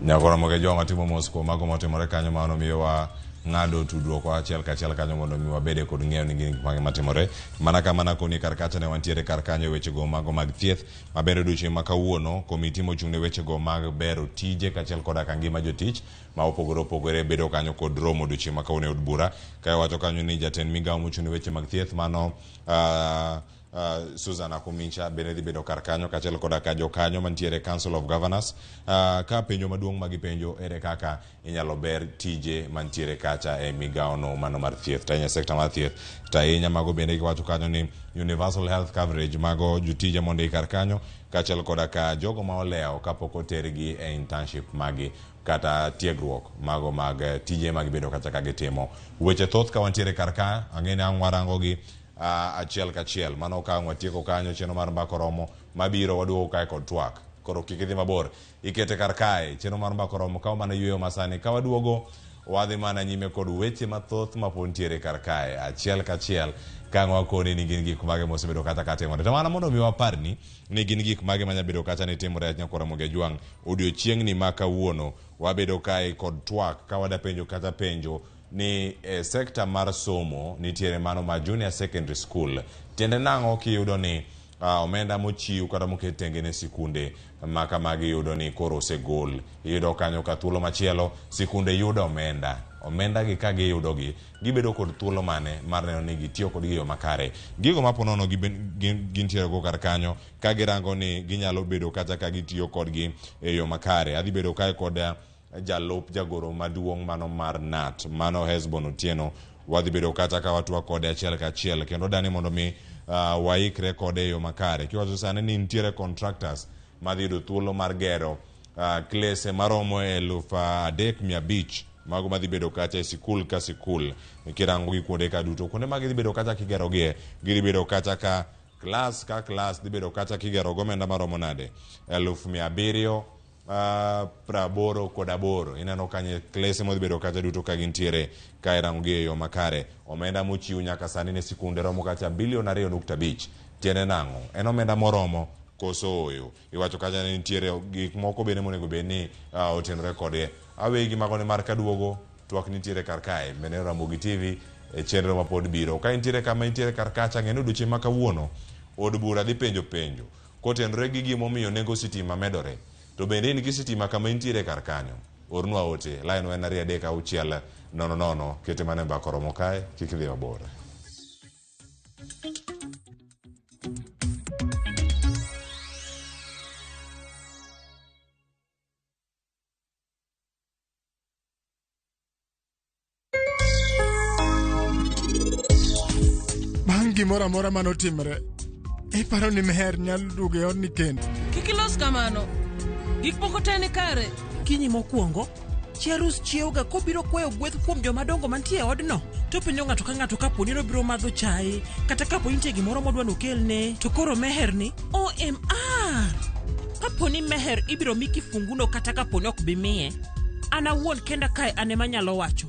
Nyakoro moge joma timo mos kuom mago motimore kanyo mano miyowa ng'ado tudruok wa achiel kachiel kanyo mondo mi wabede kod ng'eyo ni gin gik mage matimore. Mana ka mana koni kar kacha ne wantiere kar kanyo e wechego mago mag thieth mabende odiochieng' ma kawuono komiti mochung' ne wechego mag bero tije kaachiel koda ka ngima jotich ma opogore opogore bedo kanyo kod romo odiochieng' ma kawuono e od bura. Ka iwacho kanyo ni jatend migawo mochung' ne weche mag thieth mano Susan Nakhumicha bende dhi bedo kar kanyo kaachiel koda ka jokanyo mantiere Council of Governors ka penjo maduong' ma gipenjo ere kaka inyalo ber tije mantiere kacha e migawono mano mar thieth to ahinya sekta mar thieth to ahinya mago bende giwacho kanyo ni universal health coverage mago jotije mondo kar kanyo kaachiel koda ka jogo ma olewo kapok otergi e internship magi kata tiegruok mago mag tije ma gibedo kacha ka gitimo. Weche thoth ka wantiere kar ka ang'e ni ang' warango gi achiel kachiel mano ka ang' watieko kanyo chenro mar mbaka oromo mabiro waduogo kae kod twak koro kik idhi mabor ikete kar kae chenro mar mbaka oromo kaw mana yueyo masani ka waduogo wadhi mana nyime kod weche mathoth mapod ntiere kar kae achiel kachiel ka ang' wakoni ni gin gik mage mosebedo kata ka timore to mana mondo mi waparni ni gin gik mage manya bedo kacha ni timore nyakwar Ramogi Ajwang' odiochieng'ni ma kawuono wabedo kae kod twak ka wada penjo kata penjo ni e sekta mar somo nitiere mano ma junior secondary school tiende nang'o kiyudo ni omenda mochiw kata moket tenge ne sikunde ma kamagi iyudo ni koro osegol iyudo kanyo ka thuolo machielo sikunde yudo omenda omenda gi ka giyudogi gibedo kod thuolo mane mar neno ni gitiyo kodgi e yo makare gigo ma po nono gintiere go kar kanyo ka girango ni ginyalo bedo kata ka gitiyo kodgi e yo makare adhi bedo kae kod jalup jagoro maduong' mano mar KNUT mano Hesbon Otieno wadhi bedo kata ka watwak kode achiel kachiel kendo dani mondo mi waikre kode e yo makare kiwacho sani ni nitiere contractors madhi yudo thuolo mar gero klese maromo 3,500 mago madhi bedo kacha e sikul ka sikul kirango gi kuonde ka duto kuonde ma gidhi bedo kacha kigerogie gidhi bedo kacha ka klas ka klas dhi bedo kacha kigero gomenda maromo nade 788,000 ineno kanyo klese modhi bedo kacha duto ka gintiere ka irango gi e yo makare omenda mochiw nyaka sani ne sikunde romo kacha bilion 2.5 tiende nang'o en omenda moromo koso oyo iwacho kacha ni nitiere gik moko bende monego bed ni otenore kode awegi mago ni mar kaduogo twak nitiere kar kae bende Ramogi TV e chenro mapod biro ka intiere kama intiere kar kacha ng'e ni odiochieng' ma kawuono od bura dhi penjo penjo kotenore gi gimomiyo nengo sitima medore to bende in gi sitima kama intiere kar kanyo ornwa ote line en 2 3 6 0 0 kete mana e mbaka oromo kae kik idhi mabor. Bang' gimoro amora manotimre, iparo ni Meher nyalo duogo e odni kendo? Kik ilos kamano. Gik moko te ni kare. Kinyi mokwongo, Cherus chiewoga kobiro kwayo gweth kuom joma dongo mantie e odno. To penjo ng'ato ka ng'ato kapo ni obiro madho chae, kata kapo ni nitie gimoro modwa nokelne. To koro Meher ni OMR. Kapo ni Meher ibiro mi kifunguno kata kapo ni ok bi miye, an awuon kenda kae an ema anyalo wacho.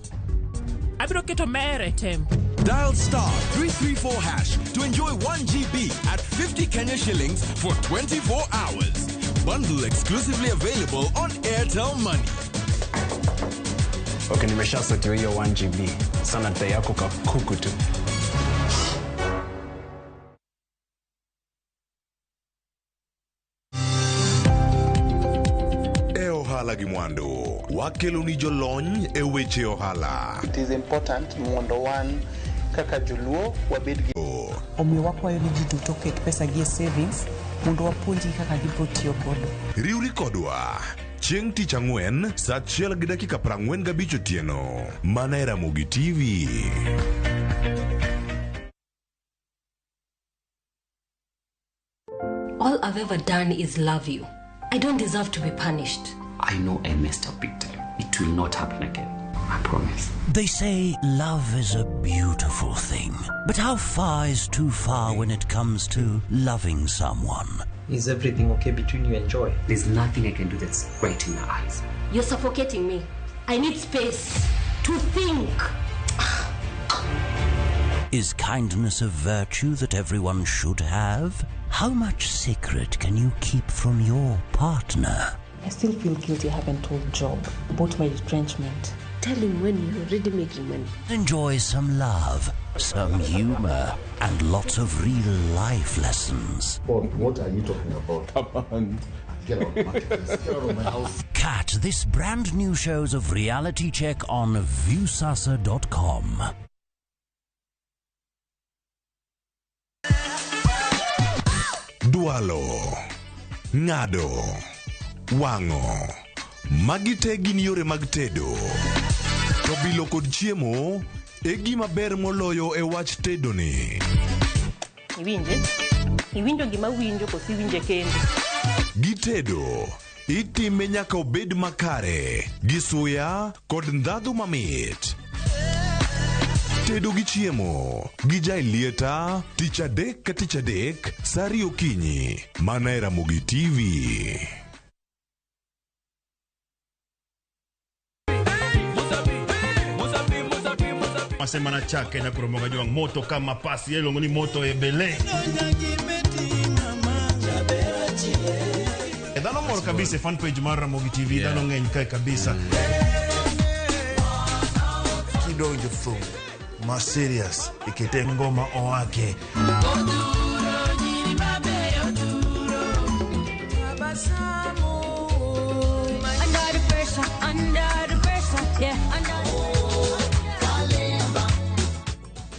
Abiro keto Meher e tem. Dial star 334 hash to enjoy 1 GB at 50 Kenya shillings for 24 hours. Bundle exclusively available on Airtel Money. Okay, nimeshasotiwa hiyo 1 GB. Sana dai yako kakuku tu. E ohala gi mwandu, wakelo ni jolony e weche ohala. It is important mondo wan kaka joluo wabed gi Omiyo wakwayo ni ji duto oket pesa gi e savings mondo wapuonjgi kaka gibiro tiyo godo. Riwri kodwa chieng' tich ang'wen saa 1:45 otieno mana e Ramogi TV. All I've ever done is love you. I don't deserve to be punished. I know I messed up big time. It will not happen again. I promise. They say love is a beautiful thing. But how far is too far when it comes to loving someone? Is everything okay between you and Joy? There's nothing I can do that's right in her eyes. You're suffocating me. I need space to think. Is kindness a virtue that everyone should have? How much secret can you keep from your partner? I still feel guilty I haven't told Job about my retrenchment. Tell him when you're already making money. Enjoy some love, some humor, and lots of real life lessons. Paul, what are you talking about? Come on. Get out, Martin. Get out of my house. Catch this brand new shows of Reality Check on Viewsasa.com. Dwalo, ng'ado, wang'o. Magi te gin yore mag tedo. To bilo kod chiemo e gima ber moloyo e wach tedo ni. Iwinje? Iwinjo gima winjo koso iwinje kende? Gitedo itime nyaka obed makare gi suya kod ndhadhu mamit. Tedo gi chiemo gi Jailieta tich adek ka tich adek sa ariyo okinyi mana e Ramogi TV. Masema na chake na kuromoga jwang moto kama pasi yelongo ni moto ebele. Dhano mor kabisa fan page mar Ramogi TV dhano ng'eny kae kabisa. Kidonjo thum ma serious ikete ngoma owake. Under the pressure, under the pressure, yeah, under.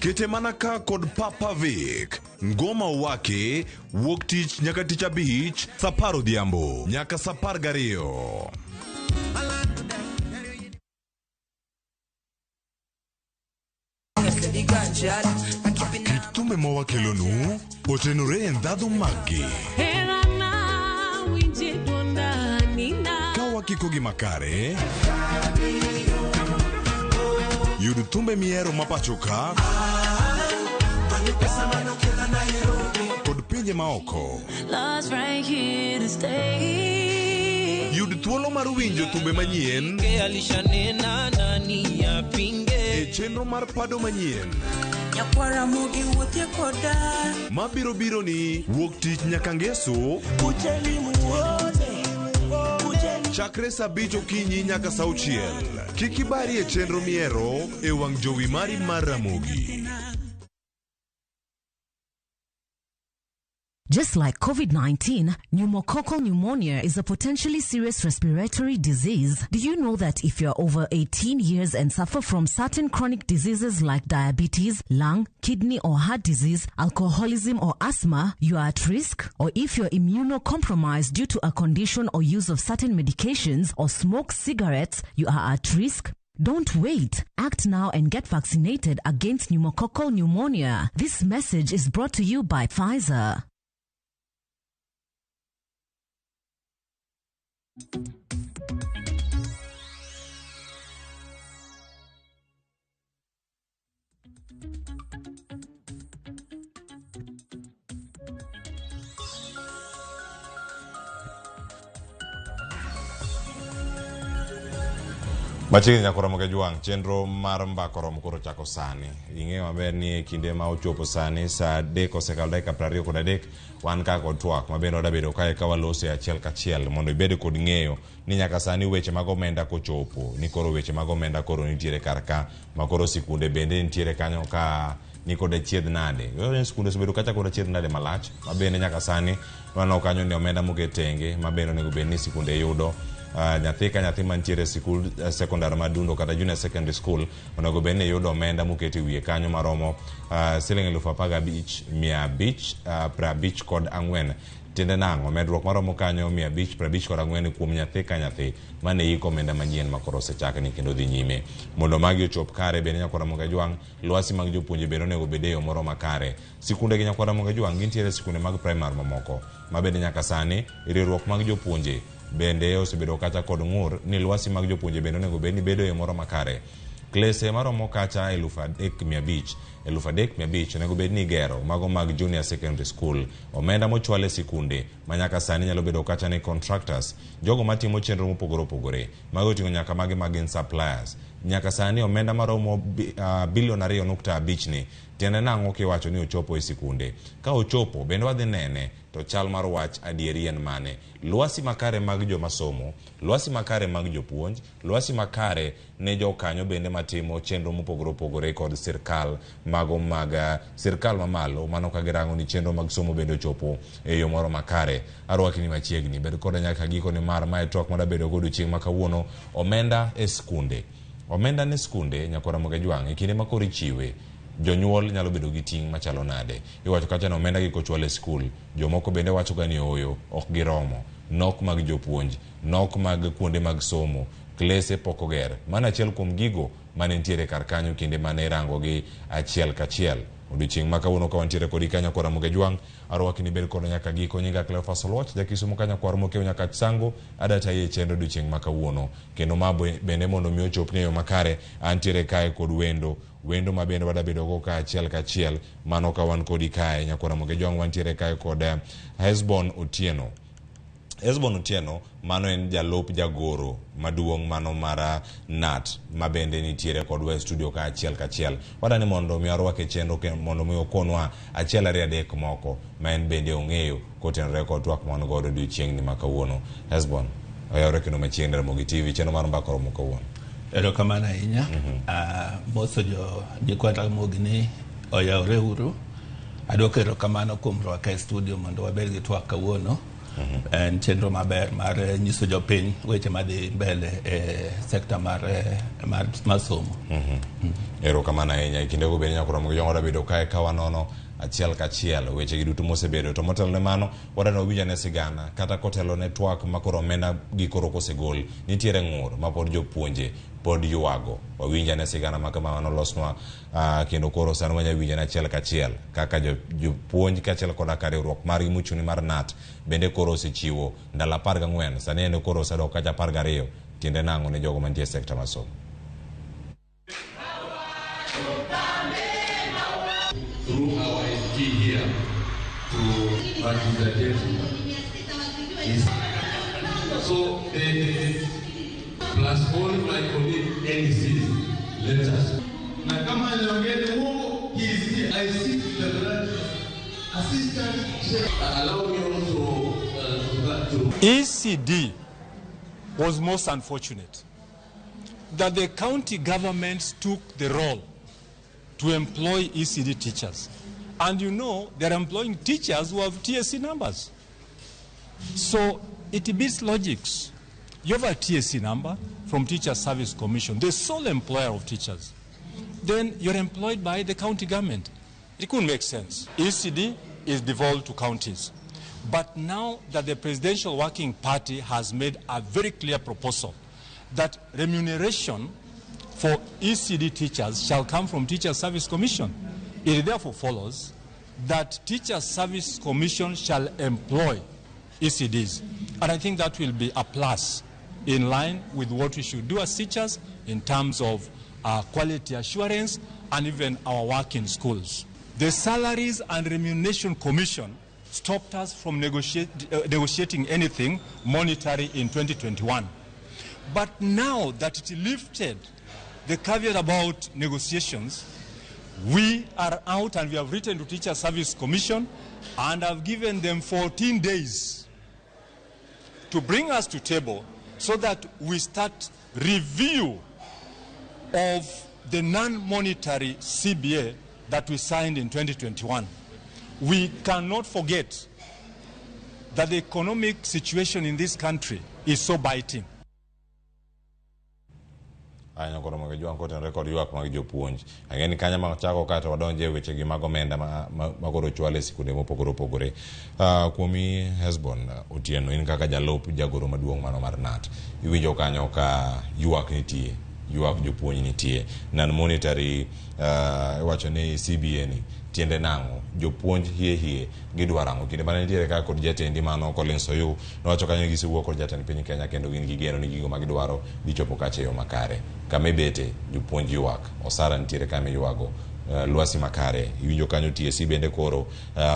Kete mana ka kod Papa Vic. Ngoma owake wuok tich nyaka tich abich sa apar odhiambo nyaka sa 12. Kit thumbe mawakelonu otenore e ndhadhu maggi. Ka wakikogi makare, yud thumbe mihero mapacho ka kod pinje maoko. Love's right here to stay. Yud thuolo mar winjo thumbe manyien e chenro mar pado manyien mabiro biro ni wuok tich nyaka ngeso chakre sa 5 okinyi nyaka sa 6. Kik ibari e chenro mihero e wang' jowi mari mar Ramogi. Just like COVID-19, pneumococcal pneumonia is a potentially serious respiratory disease. Do you know that if you're over 18 years and suffer from certain chronic diseases like diabetes, lung, kidney or heart disease, alcoholism or asthma, you are at risk? Or if you're immunocompromised due to a condition or use of certain medications or smoke cigarettes, you are at risk? Don't wait. Act now and get vaccinated against pneumococcal pneumonia. This message is brought to you by Pfizer. Machiegni nyaka Ramogi Jwang', chenro mar mbako romo koro chako sani. Ing'eyo maber ni e kinde ma ochopo sani sa 3 osekalo dakika 23 wan ka kod twak ma bende wadabedo kae ka walose achiel kachiel mondo ibed kod ng'eyo ni nyaka sani weche mag omenda kochopo ni koro weche mag omenda koro nitiere kar ka ma koro sikunde bende nitiere kanyo ka ni kod achiedh nade. Sikunde osebedo kacha kod achiedh nade malach ma bende nyaka sani waneno kanyo ni omenda moket tenge ma bende onego bed ni sikunde yudo. Nyathi ka nyathi mantiere e sikul sekondar madundo kata junior secondary school onego bed ni yudo omenda moket e wiye kanyo maromo siling 15,554. Tiende nang'o? Medruok maromo kanyo 554 kuom nyathi ka nyathi mane iko omenda manyien ma koro osechakni kendo dhi nyime. Mondo magi ochop kare bende nyaka Ramogi Jwang', lwasi mag jopuonje bende onego bed e yo moro makare. Sikunde gi nyaka Ramogi Jwang' gintiere sikunde mag primary mamoko ma bende nyaka sani riwruok mag jopuonje bende osebedo kacha kod ng'ur ni lwasi mag jopuonje bende onego bed ni bedo e moro makare. Klese maromo kacha 3,500 3500 onego bed ni igero mago mag junior secondary school. Omenda mochwal e sikunde ma nyaka sani nyalo bedo kacha ni contractors, jogo matimo chenro mopogore opogore, mago oting'o nyaka magi ma gin suppliers. Nyaka sani omenda maromo bilion 2.5 ni tiende nang'o kiwacho ni ochopo e sikunde? Ka ochopo bende wadhi nene to chal mar wach adieri en mane? Lwasi makare mag joma somo, lwasi makare mag jopuonj, lwasi makare ne jokanyo bende matimo chenro mopogore opogore kod sirkal mago mag sirkal mamalo, mano ka girango ni chenro mag somo bende ochopo e yo moro makare. Arwaki ni machiegni, bed koda nyaka gikone mar mae twak madabedo godo chieng' ma kawuono. Omenda e skunde. Omenda ne skunde nyakwar Ramogi Ajwang' e kinde ma koro ichiwe, jonyuol nyalo bedo gi ting' machalo nade? Iwacho kacha ni omenda gi kochwal e skul, jomoko bende wacho ga ni ooyo, ok giromo. Nok mag jopuonj, nok mag kuonde mag somo, klese pok oger. Mano achiel kuom gigo mane nitiere kar kanyo kinde mane irango gi achiel kachiel. Odiochieng' ma kawuono ka wantiere kodi ka nyakwar Ramogi Ajwang', arwaki ni bed koda nyaka giko. Nyinga Cleophas Oluoch, jakisumo ka nyakwar Mokeo Nyakach Sango, adatayi e chenro odiochieng' ma kawuono. Kendo ma bende mondo mi ochopni e yo makare, antiere kae kod wendo. Wendo ma bende wadabedo go ka achiel kachiel, mano ka wan kodi kae nyakwar Ramogi Ajwang', wantiere kae kod Hesbon Otieno. Hesbon Otieno mano en jalup jagoro maduong' mano mar KNUT ma bende nitiere kodwa e studio ka achiel kachiel. Wadani mondo mi arwake chenro mondo mi okonwa achiel ariyo adek moko ma en bende ong'eyo kotenore kod twak ma wan godo odiochieng'ni ma kawuono. Hesbon, oyawre kendo machiegni Ramogi TV, chenro mar mbaka oromo kawuono. Erokamano ahinya. Moso jo nyikwa Ramogi ni oyawre uru. Adwoko erokamano kuom rwaka e studio mondo wabed gi twak kawuono. En chenro maber mar nyiso jopiny weche madhi mbele e sekta mar somo. Erokamano ahinya. E kindego bende nyakwar Ramogi Ajwang' wadabedo kae ka wanono achiel kachiel weche gi duto mosebedo. To motelo ne mano, wadwaro wawinj ane sigana kata kotelo ne twak ma koro omenda gi koro kosegol, nitiere ng'ur ma pod jopuonje pod ywago. Wawinj ane sigana ma kama nolosnwa kendo koro sani wanyalo winjo achiel kachiel kaka jopuonj kaachiel koda ka riwruok margi mochung'ne mar KNUT bende koro osechiwo ndalo 14, sani en koro osedok kacha 12. Tiende nang'o ne jogo mantie e sekta mar somo? Through our SG here to the gentleman. So the plus all my colleague NECs, let us. Na kama niongeni Mungu, he is here. I see the branch assistant chair. Allow me also to ECD was most unfortunate that the county governments took the role to employ ECD teachers. And you know, they're employing teachers who have TSC numbers. So it beats logics. You have a TSC number from Teacher Service Commission, the sole employer of teachers. Then you're employed by the county government. It couldn't make sense. ECD is devolved to counties. But now that the Presidential Working Party has made a very clear proposal that remuneration for ECD teachers shall come from Teacher Service Commission, it therefore follows that Teacher Service Commission shall employ ECDs. And I think that will be a plus in line with what we should do as teachers in terms of quality assurance and even our work in schools. The Salaries and Remuneration Commission stopped us from negotiating anything monetary in 2021. But now that it lifted the caveat about negotiations, we are out and we have written to Teacher Service Commission and have given them 14 days to bring us to table so that we start review of the non-monetary CBA that we signed in 2021. We cannot forget that the economic situation in this country is so biting. Aya koro mag jwang' kotenore kod ywak mag jopuonj. Ang'e ni kanya machako kata wadonje weche gi mag omenda ma koro ochwal e sikunde mopogore opogore. Kuomi Hesbon Otieno, in kaka jalup jagoro maduong' mano mar KNUT, iwinjo kanyo ka ywak nitie, ywak jopuonj nitie. Non monetary iwacho ni CBA ni tiende nang'o? Jopuonj hie hie gidwaro ang'o? Kinde mane nitiere ka kod jatendi mano Collins Oyu, nowacho kanyo ni gisewuok kod jatend piny Kenya kendo gin gi geno ni gigo ma gidwaro dhi chopo kacha e yo makare. Kama ibete, jopuonj ywak, osara nitiere kama iywago. lwasi makare. Iwinjo kanyo TSC bende koro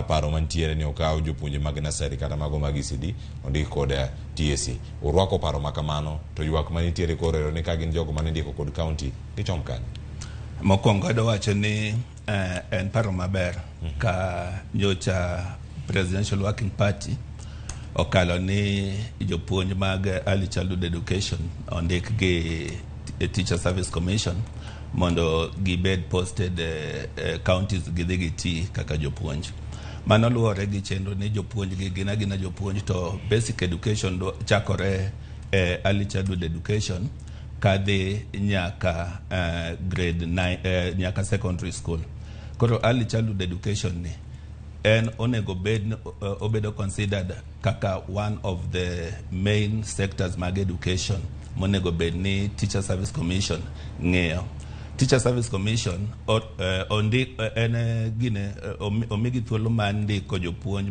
paro mantiere ni okaw jopuonje mag nursery kata mago mag ECD ondik kod TSC. Urwako paro ma kamano to ywak manitiere koro ero ni ka gin jogo mane ndiko kod county gichom kanye? Mokwongo adwa wacho ni en paro maber ka nyocha Presidential Working Party okalo ni jopuonj mag early childhood education ondik gi Teacher Service Commission mondo gibed posted counties gidhi giti kaka jopuonj. Mano luwore gi chenro ni jopuonj gi gin agina jopuonj to basic education chakore e early childhood education kadhi nyaka grade 9 nyaka secondary school. Koro early childhood education ni en onego bed obedo considered kaka one of the main sectors mag education monego bed ni Teacher Service Commission ng'iyo. Teacher Service Commission ondik en gine omigi thuolo mar ndiko jopuonj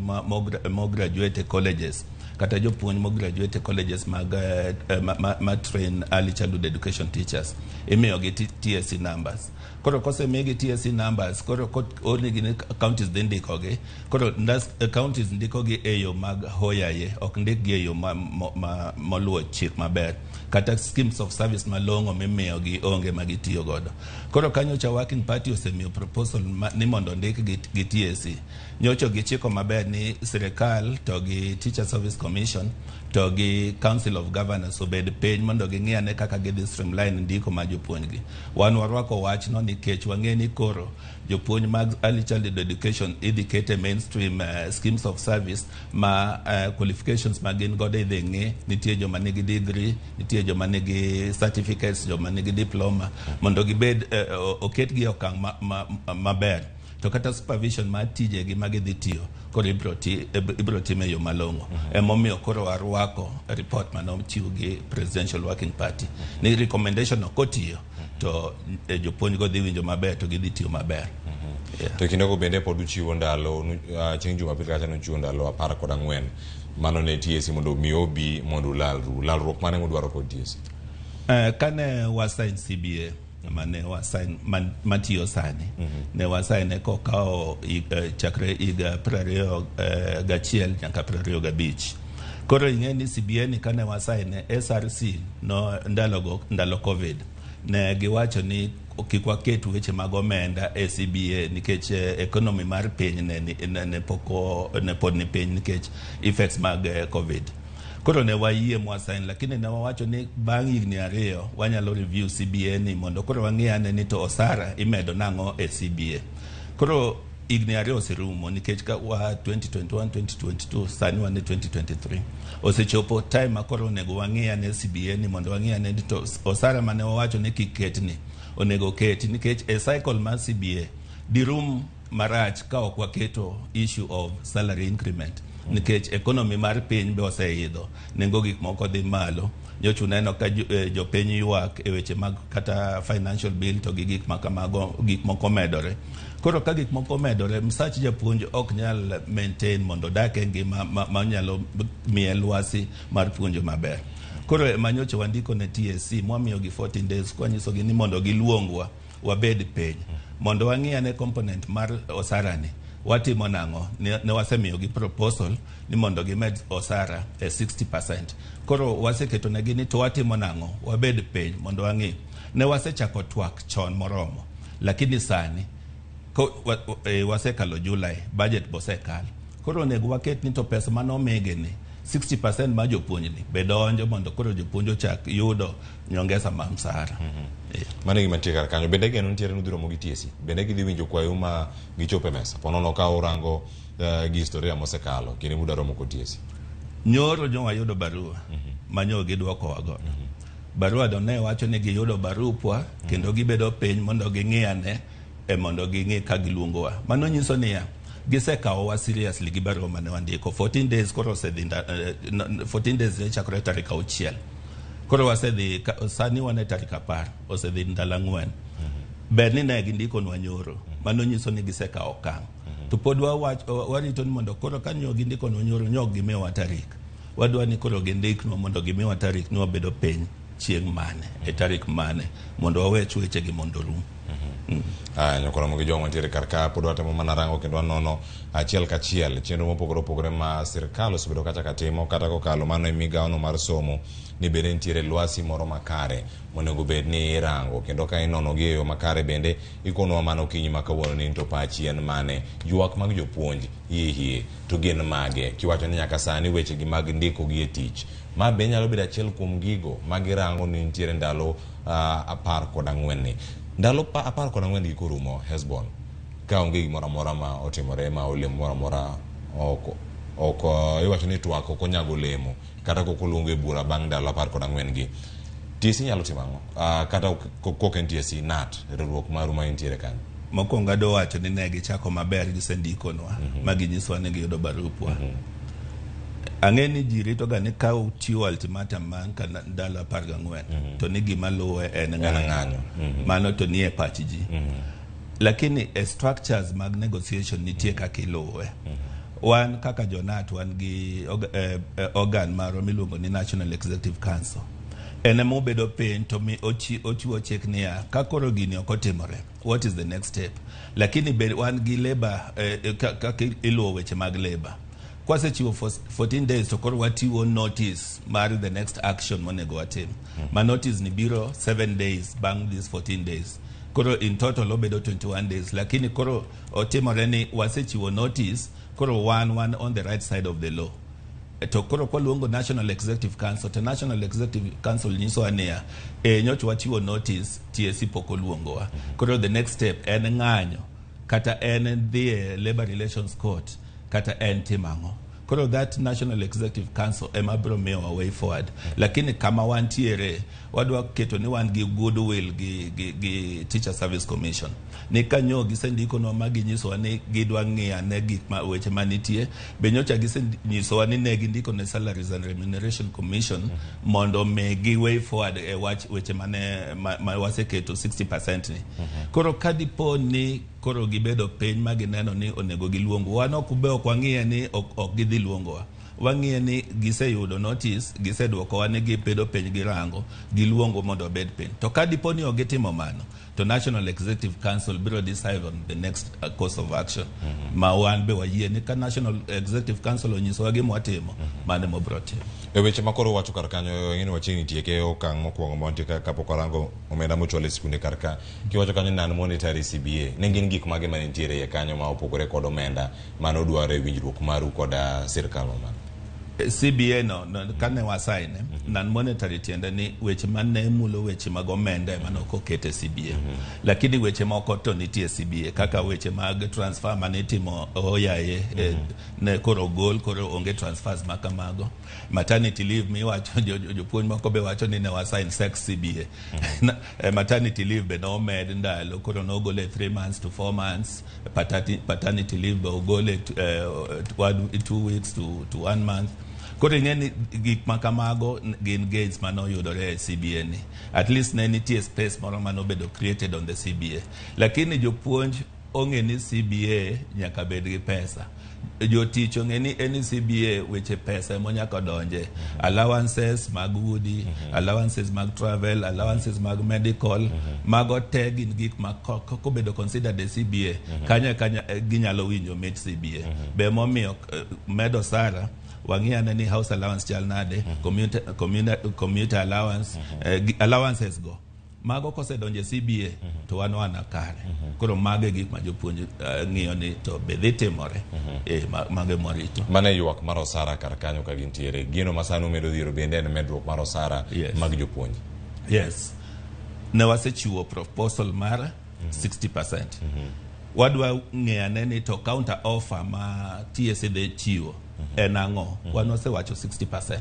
mograduate e colleges kata jopuonj mograduate e colleges mag ma train early childhood education teachers, imiyogi TSC numbers. Koro kosemigi TSC numbers, koro ornigi ni counties dhi ndikogi. Koro counties ndikogi e yo mag hoyaye, ok ndikgi e yo moluwo chik maber, kata schemes of service malong'o mimiyogi onge ma gitiyo godo. Koro kanyocha Working Party osemiyo proposal ni mondo ndik gi TSC. Nyocha gichiko maber ni sirikal to gi Teacher Service Commission to gi Council of Governors obed piny mondo ging'i ane kaka gidhi streamline ndiko mar jopuonjgi. Wan warwako wachno nikech wang'e ni koro jopuonj mag early childhood education idhi ket e mainstream schemes of service ma qualifications ma gin godo idhi ng'i. Nitie joma nigi degree, nitie joma nigi certificates, joma nigi diploma, mondo gibed oketgi e okang' maber to kata supervision mar tijegi ma gidhi tiyo koro ibro tim e yo malong'o. Emomiyo koro warwako report manochiw gi Presidential Working Party ni recommendation no kotiyo to jopuonj go dhi winjo maber to gidhi tiyo maber. To kindego bende pod uchiwo ndalo chieng' Jumapil kacha nuchiwo ndalo 14 mano ne TSC mondo mi obi mondo ulalru. Lalruok mane mudwaro kod TSC? Kane wasign CBA mane wasign matiyo sani, ne wasign kokawo chakre higa 21 nyaka 25. Koro ing'e ni CBA ni kane wasign SRC no ndalogo, ndalo COVID, ne giwacho ni kik waket weche mag omenda e CBA nikech economy mar piny ne pod ni piny nikech effects mag COVID. Koro ne wayie mwasign, lakini ne wawacho ni bang' higni 2 wanyalo review CBA ni mondo koro wang'i ane ni to osara imedo nang'o e CBA. Koro higni 2 oserumo nikech ka wa 2021 2022, sani wan e 2023, osechopo time ma koro onego wang'i ane CBA ni mondo wang'i ane ni to osara mane wawacho ni kik ketni onego keti, nikech e cycle mar CBA dirum marach ka ok waketo issue of salary increment, nikech economy mar piny be oseidho, nengo gik moko dhi malo. Nyocha uneno ka jopiny ywak e weche mag kata financial bill to gi gik ma kamago, gik moko medore. Koro ka gik moko medore, msach japuonj ok nyal maintain mondo odak e ngima manyalo miye lwasi mar puonjo maber. Koro ema nyocha wandiko ne TSC mwamiyogi 14 days kwanyisogi ni mondo giluongwa wabed piny mondo wang'i ane component mar osara ni watimo nang'o. Ne wasemiyogi proposal ni mondo gimed osara e 60%. Koro waseketo negi ni to watimo nang'o, wabed piny mondo wang'i. Ne wasechako twak chon moromo, lakini sani wasekalo July, budget bosekal. Koro onego waket ni to pesa manomigi ni 60% mar jopuonj ni be donjo mondo koro jopuonj ochak yudo nyongesa mar msara. Mano e gima nitie kar kanyo. Bende geno nitiere ni udhi romo gi TSC? Bende gidhi winjo kwayou ma gichopo e mesa? Ponono ka urango gi historia mosekalo kinde mudwa romo kod TSC. Nyoro nyo wayudo barua ma nyo gidwokowa godo. Barua no ne wacho ni giyudo barupwa kendo gibedo piny mondo ging'i ane e mondo ging'i ka giluongowa. Mano nyiso niya, gisekawowa seriously gi barua mane wandiko. 14 days koro osedhi 14 days ne chakore tarik 6. Koro wasedhi sani wan e tarik 10, osedhi ndalo 4. Ber ni ne gindikonwa nyoro. Mano nyiso ni gisekawo okang'. To pod warito ni mondo koro ka nyo gindikonwa nyoro, nyo ok gimiyowa tarik. Wadwa ni koro gindiknwa mondo gimiwa tarik ni wabedo piny chieng' mane, e tarik mane, mondo wawech wechegi mondo orum. Aya, nyokoromo gi jogo mantiere kar ka pod watemo mana rango kendo wanono achiel kachiel chenro mopogore opogore ma sirkal osebedo kacha ka timo kata kokalo mano e migawono mar somo ni bende nitiere lwasi moro makare monego bed ni irango kendo ka inono gi e yo makare bende ikonwa mana okinyi ma kawuono ni to pachi en mane ywak mag jopuonj hie hie to gin mage kiwacho ni nyaka sani weche gi mag ndiko gi e tich ma be nyalo bedo achiel kuom gigo ma girango ni nitiere ndalo 14 ni ndalo 14 gi korumo Hesbon ka onge gimoro amora ma otimore ma olemo moro amora ok iwacho ni twak ok onyago olemo kata kok oluongo e bura bang' ndalo 14 gi TSC nyalo timo ang'o kata kok en TSC NAT riwruok maru ma intiere kanyo. Mokwongo adwa wacho ni ne gichako maber gisendikonwa ma ginyisowa ni giyudo barupwa. Ang'e ni ji ritoga ni ka uchiwo ultimatum bang' ka ndalo 14 to ni gima luwe en ng'anyo. Mano to nie pach ji. Lakini e structures mag negotiation nitie kaka iluwe. Wan kaka jonat wan gi organ marwa miluongo ni National Executive Council. En ema obedo piny to mi ochiwo chik niya ka koro gini ok otimore, what is the next step? Lakini be wan gi labor kaka iluwo weche mag labor. Kwasechiwo 14 days to koro watiwo notice mar the next action monego watim. Ma notice ni biro 7 days bang' these 14 days. Koro in total obedo 21 days. Lakini koro otimore ni wasechiwo notice, koro wan on the right side of the law. To koro kwaluongo National Executive Council, to National Executive Council nyisowa niya, nyocha wachiwo notice, TSC pok oluongowa. Koro the next step en ng'anyo, kata en dhi e Labor Relations Court, kata en timo ang'o. Koro that National Executive Council ema biro miyowa way forward. Lakini kama wantiere, wadwa keto ni wan gi goodwill gi Teacher Service Commission. Ni kanyo gisendikonwa ma ginyisowa ni gidwa ng'iyo ane gik ma weche manitie. Be nyocha gisenyisowa ni ne gindiko ne Salaries and Remuneration Commission mondo omigi way forward e wach weche mane ma waseketo 60% ni. Koro ka dipo ni koro gibedo piny ma gineno ni onego giluong wan, ok be ok wang'iye ni ok gidhi luongowa. Wang'iye ni giseyudo notice, giseduokowa ni gibedo piny girango, giluongo mondo obed piny. To ka dipo ni ok gitimo mano, to National Executive Council biro decide on the next course of action. Ma wan be wayie ni ka National Executive Council onyisowa gima watimo, mano ema wabiro timo. E weche ma koro wacho kar kanyo, ing'e ni wachiegni tieke okang' mokwongo ma wantie kapok warango omenda mochwal e skunde kar ka. Kiwacho kanyo non monetary CBA, ne gin gik mage mane nitiere iye kanyo ma opogore kod omenda mane odwaro e winjruok maru kod sirkal mamalo? CBA no kane wasign, non monetary tiende ni weche mane mulo weche mag omenda ema ne ok oket e CBA. Lakini weche moko to nitie e CBA kaka weche mag transfer mane itimo oyaye ne koro ogol, koro onge transfers ma kamago. Maternity leave miwacho jopuonj moko be wacho ni ne wasign sex CBA. Maternity leave be nomed ndalo, koro nogole 3 months to 4 months. Paternity leave be ogole 2 weeks to 1 month. Koro ing'e ni gik ma kamago gin gains mane oyudore e CBA ni. At least ne nitie space moro mane obedo created on the CBA. Lakini jopuonj ong'e ni CBA nyaka bed gi pesa. Jotich ong'e ni any CBA weche pesa ema nyaka donje. Allowances mag udi, allowances mag travel, allowances mag medical, mago te gin gik ma kobedo considered e CBA, kanya ginyalo winjo mit CBA. Be momiyo medo sara, wang'i ane ni house allowance chal nade, commuter allowance, allowances go. Mago kosedonjo e CBA to wan wana kare. Koro mago e gik ma jopuonj ng'iyo ni to be dhi timore. Mago ema warito. Mano e ywak mar osara kar kanyo ka gintiere. Gino ma sani umedo dhiero bende en medruok mar osara mag jopuonj. Yes. Ne wasechiwo proposal mar 60%. Wadwa ng'eyo ane ni to counter offer ma TSC dhi chiwo en ang'o. Wan wasewacho 60%.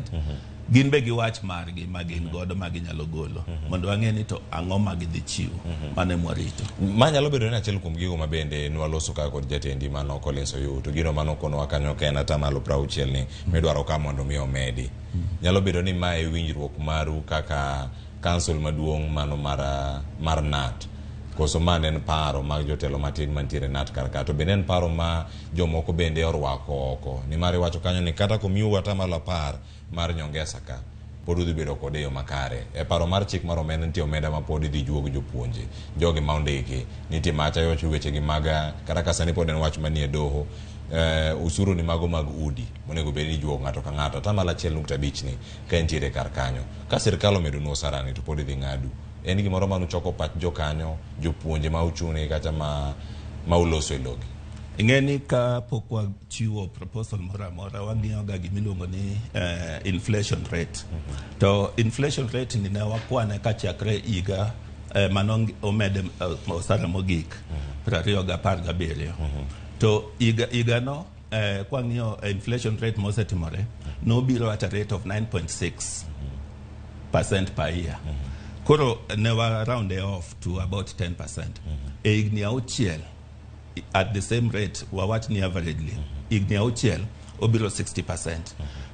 Gin be giwach margi ma gin godo ma ginyalo golo mondo wang'e ni to ang'o ma gidhi chiwo. Mano ema warito. Ma nyalo bedo ni achiel kuom gigo ma bende nwaloso ka kod jatendi mano Collins Oyuu, to gino mano konowa kanyo ka en atamalo 60 ni midwaro ka mondo mi omedi. Nyalo bedo ni ma e winjruok maru kaka council maduong' mano mar NAT. Koso ma ne en paro mag jotelo matin mantiere NAT kar ka, to bende en paro ma jomoko bende orwako oko. Nimar iwacho kanyo ni kata komiu atamalo 10 mar nyongesa ka, pod udhi bedo kode e yo makare. E paro mar chik mar omenda nitie omenda ma pod idhi juog jopuonje, jogi ma ondiki, nitie macha iwacho wechegi mag kata ka sani pod en wach manie doho. Usuru ni mago mag udi monego bed ni ijuogo ng'ato ka ng'ato atamalo 1.5 ni ka entiere kar kanyo. Ka sirkal omedonu osara ni to pod idhi ng'adu. En gimoro mane uchoko pach jokanyo, jopuonje ma uchung'ne kata ma uloso e logi. Ing'e ni ka pok wachiwo proposal moro amora, wang'iyo ga gima iluongo ni inflation rate. To inflation rate ni ne wakwane kachakre higa mano omede osara mogik 2017. To higano kwang'iyo inflation rate mosetimore, nobiro at a rate of 9.6% per year. Koro ne wa round it off to about 10%. E higni auchiel at the same rate wawach ni averagely higni auchiel obiro 60%.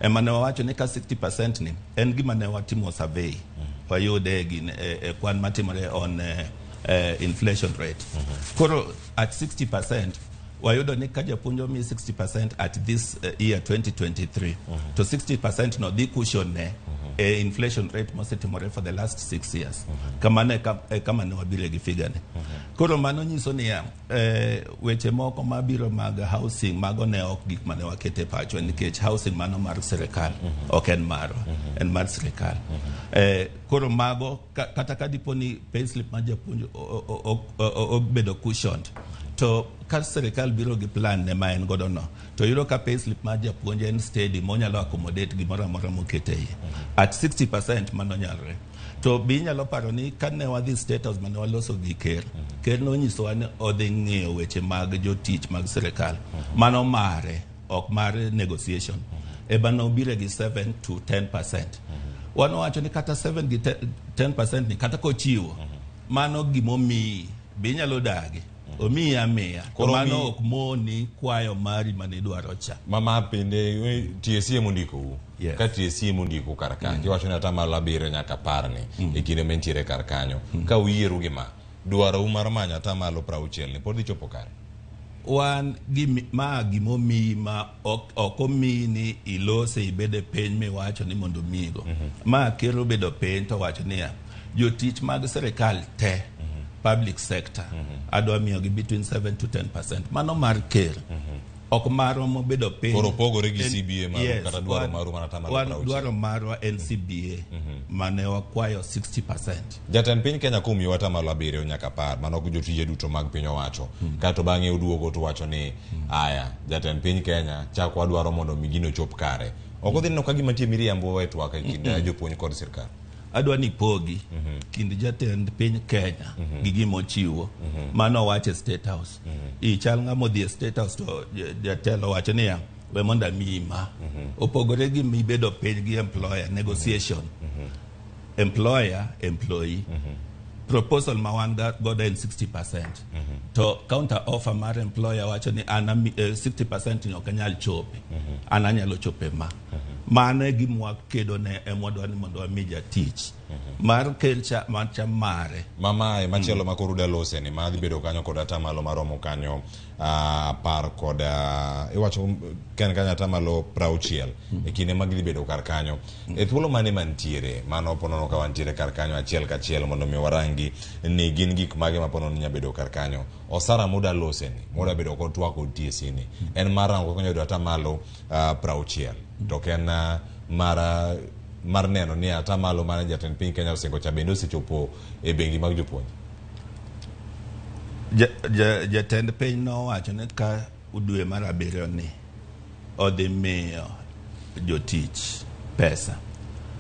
Ema ne wawacho ni ka 60% ni en gima ne watimo survey wayude e kwan matimore on inflation rate. Koro at 60% wayudo ni ka japuonj omi 60% at this year 2023 to 60% no dhi cushion ne e inflation rate mosetimore for the last 6 years. Kamano kama ne wabire gi figure ni. Koro mano nyiso niya weche moko mabiro mag housing mago ne ok gik mane wakete pachwa nikech housing mano mar sirikal ok en marwa, en mar sirikal. Koro mago kata ka dipo ni payslip mar japuonj obedo cushioned, to ka sirikal biro gi plan ne ma en godo no, to yudo ka payslip mar japuonj en steady monyalo accommodate gimoro amora mokete iye. At 60% mano nyalore. To be inyalo paro ni kane wadhi State House mane waloso gi ker, ker nonyisowa ni odhi ng'iyo weche mag jotich mag sirikal. Mano mare, ok mar negotiation. Eba nobiro gi 7 to 10%. Wan wawacho ni kata 7 gi 10% ni kata kochiwo, mano gimomiyi, be inyalo dagi. Omiyi amiya. To mano ok moni kwayo mari manidwaro cha. Mama bende TSC emondiko. Ka TSC emondiko kar kanyo, iwacho ni atamalo 7 nyaka 10 ni e kinde mantiere kar kanyo. Ka uyieru gi ma, dwarou mar manyo atamalo 60 ni pod dhi chopo kare. Wan ma gimomiyi ma ok omiyi ni ilose ibede piny miwacho ni mondo omiyigo. Ma ker obedo piny to wacho niya, jotich mag sirikal te, public sector, adwa miyogi between 7 to 10%. Mano mar ker. Ok marwa mobedo piny. Koro pogore gi CBA maru kata dwaro maru mar atamalo 60. Dwaro marwa en CBA mane wakwayo 60%. Jatend piny Kenya komiyo atamalo 7 nyaka 10 mano jotije duto mag piny owacho. Kato bang'e uduogo to wacho ni aya jatend piny Kenya chak wadwaro mondo mi gino chop kare. Ok odhi neno ka gima nitie miriambo e twak e kind jopuonj kod sirkal. Adwa ni pogi kind jatend piny Kenya gi gima ochiwo. Mano owacho e State House. Ichal ng'ama odhi e State House to jatelo owacho niya, we mondo amiyi ma. Opogore gi mibedo piny gi employer negotiation. Employer, employee. Proposal ma wan godo en 60%. To counter offer mar employer wacho ni an 60% ni ok anyal chope. An anyalo chope ma. Mano e gima wakedo ne emwadwa ni mondo wami jatich. Mar ker cha macha mare. Mama machielo ma koro udalose ni madhi bedo kanyo kod atamalo maromo kanyo 10 kod iwacho ken kanyo atamalo 60 e kinde mag dhi bedo kar kanyo. E thuolo mane mantiere mano ponono ka wantiere kar kanyo achiel kachiel mondo mi warangi ni gin gik mage ma ponono nya bedo kar kanyo. Osara mudalose ni muda bedo kod twak kod TSC ni en mar rango kaka yudo atamalo 60 to ok en mar neno ni atamalo mane jatend piny Kenya osingo cha bende osechopo e bengi mag jopuonj. Jatend piny nowacho ni ka dwe mar 7 ni odhi miyo jotich pesa.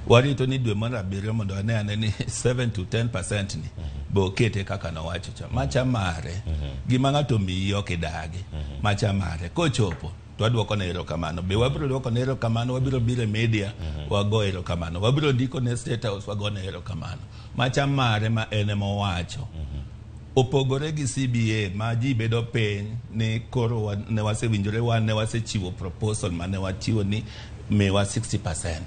Warito ni dwe mar 7 mondo wane ane ni 7 to 10% ni bo okete kaka nowacho cha. Macha mare gima ng'ato miyi ok idagi. Macha mare kochopo to waduoko ne erokamano. Be wabiro duoko ne erokamano, wabiro biro e media wago erokamano. Wabiro ndiko ne State House wago ne erokamano. Macha mare ma en ema owacho. Opogore gi CBA ma ji bedo piny ni koro ne wasewinjore wan ne wasechiwo proposal mane wachiwo ni miwa 60%.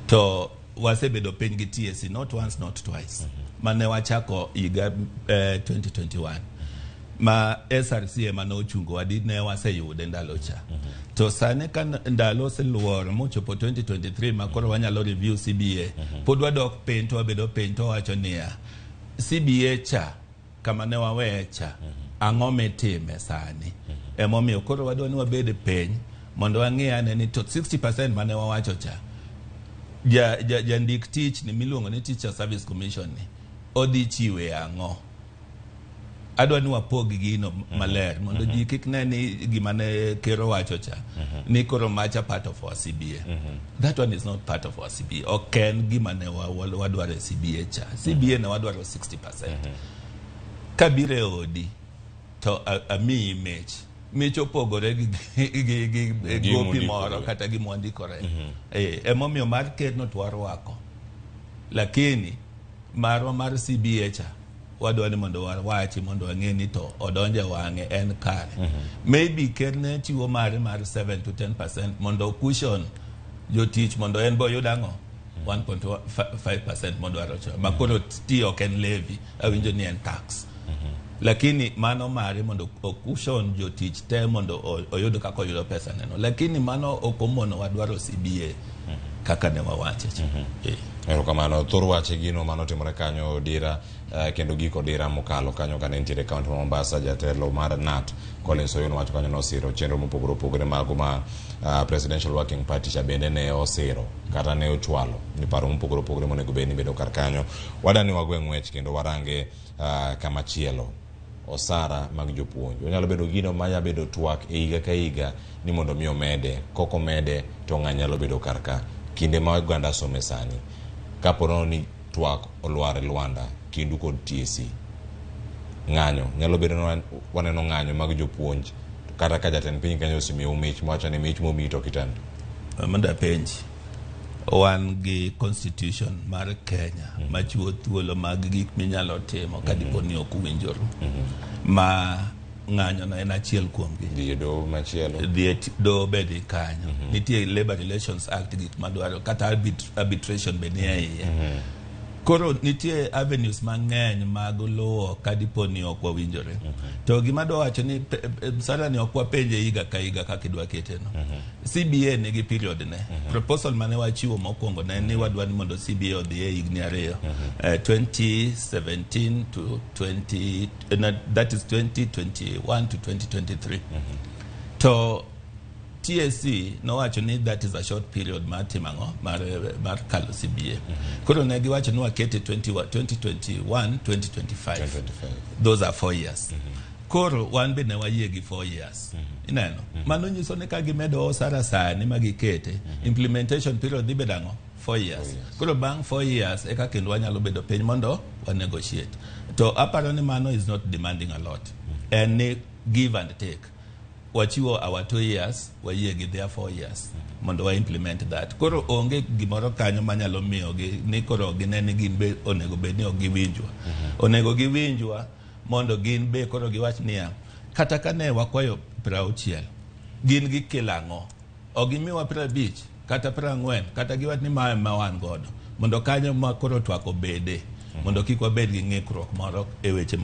To wasebedo piny gi TSC not once not twice. Mane wachako higa 2021. Ma SRC ema nochungo wadi ne waseyude ndalo cha. To sani ka ndalo oseluoro mochopo 2023 ma koro wanyalo review CBA, pod wadok piny to wabedo piny to wawacho niya, CBA cha kama ne waweye cha, ang'o mitime sani? Emomiyo koro wadwa ni wabed piny mondo wang'i ane ni to 60% mane wawacho cha, jandik tich ni miluongo ni Teacher Service Commission ni odhi chiwe ang'o? Adwa ni wapog gino maler mondo ji kik ne ni gima ne ker owacho cha ni koro macha part of our CBA. That one is not part of our CBA. Ok en gima ne wadwaro e CBA cha. CBA ne wadwaro 60%. Kabiro e odi to amiyi mich. Mich opogore gi gopi moro kata gi mwandikore. Emomiyo mar ker no to warwako. Lakini marwa mar CBA cha wadwa ni mondo wawachi mondo wang'e ni to odonje wang'e en kare. Maybe ker ne chiwo mare mar 7 to 10% mondo cushion jotich mondo en bo oyud ang'o 1.5% modwaro cha. Ma koro ti ok en levy, awinjo ni en tax. Lakini mano mare mondo cushion jotich te mondo oyud kaka oyudo pesa neno. Lakini mano ok omono wadwaro CBA kaka ne wawache. Erokamano. Thor wache gino mano timore kanyo dira kendo giko dira mokalo kanyo kane nitiere kaunti ma Mombasa. Jatelo mar KNUT Collins Oyono wacho kanyo nosiro chenro mopogore opogore mago ma Presidential Working Party cha bende ne osiro kata ne ochwalo ni paro mopogore opogore monego bed ni bedo kar kanyo. Wadani wagwe ng'wech kendo warange kama chielo. Osara mag jopuonj onyalo bedo gino manya bedo twak e higa ka higa ni mondo mi omede, kok omede to ng'a nyalo bedo kar ka kinde ma oganda some sani. Kapo nono ni twak olwar e lwanda kindu kod TSC, ng'anyo nyalo bedo ni waneno ng'anyo mag jopuonj kata ka jatend piny Kenya osemiyou mich mawacho ni mich momiyi to ok itendo. Mondo apenji, wan gi constitution mar Kenya machiwo thuolo mag gik minyalo timo ka dipo ni ok uwinjoru. Ma ng'anyo no en achiel kuomgi. Dhi e doho machielo. Dhi e doho be dhi kanyo. Nitie Labor Relations Act gik madwaro kata arbitration be nie iye. Koro nitie avenues mang'eny mag luwo ka dipo ni ok wawinjore. To gima adwa wacho ni salary ok wapenje higa ka higa kaka idwa kete no. CBA nigi period ne. Proposal mane wachiwo mokwongo ne ni wadwa ni mondo CBA odhi e higni 2. 2017 to 20, no, that is 2021 to 2023. To TSC nowacho ni that is a short period mar timo ang'o mar kalo CBA. Koro ne giwacho ni wakete 2021 2025. Those are 4 years. Koro wan be ne wayie gi 4 years. Ineno? Mano nyiso ni ka gimedo osara sani ma gikete, implementation period dhi bedo ang'o? 4 years. Koro bang' 4 years eka kendo wanyalo bedo piny mondo wa negotiate. To aparo ni mano is not demanding a lot. En ni give and take. Wachiwo our 2 years, wayie gi their 4 years mondo wa implement that. Koro onge gimoro kanyo manyalo miyo gi ni koro gine ni gin be onego bed ni ok giwinjwa. Onego giwinjwa mondo gin be koro giwach niya, kata ka ne wakwayo 60, gin gikelo ang'o? Ok gimiwa 50 kata 40 kata giwach ni mae ma wan godo mondo kanyo ma koro twak obede mondo kik wabed gi ng'ikruok moro e weche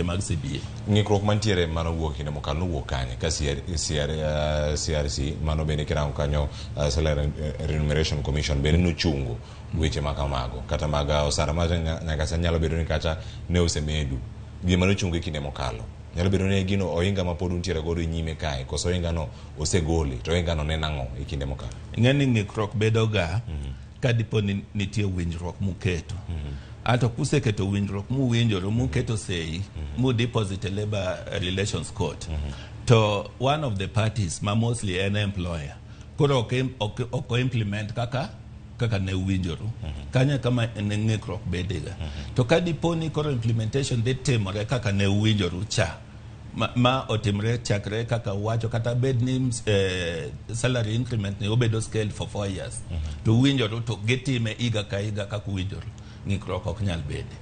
mag CBA. Ng'ikruok mantiere mano wuok kinde mokalo nowuok kanye ka CRC mano bende kirango kanyo Salary Remuneration Commission bende nochungo weche ma kamago kata mag osara ma nyaka sani nyalo bedo ni kacha ne osemedu. Gima nochungo e kinde mokalo nyalo bedo ni gino ohinga ma pod untiere godo e nyime kae koso ohinga no osegole to ohinga no ne nang'o e kinde mokalo? Ing'e ni ng'ikruok bedo ga ka dipo ni nitie winjruok muketo. Ato kuseketo winjruok muwinjoru muketo sei mu deposit e Labor Relations Court to one of the parties ma mostly en employer koro ok implement kaka ne uwinjoru. Kanyo kama ne ng'ikruok bedega. To ka dipo ni koro implementation dhi timore kaka ne uwinjoru cha ma otimre chakre kaka uwacho kata bed ni salary increment ni obedo scaled for 4 years to uwinjoru to gitime higa ka higa kaka uwinjoru, ng'ikruok ok nyal bede.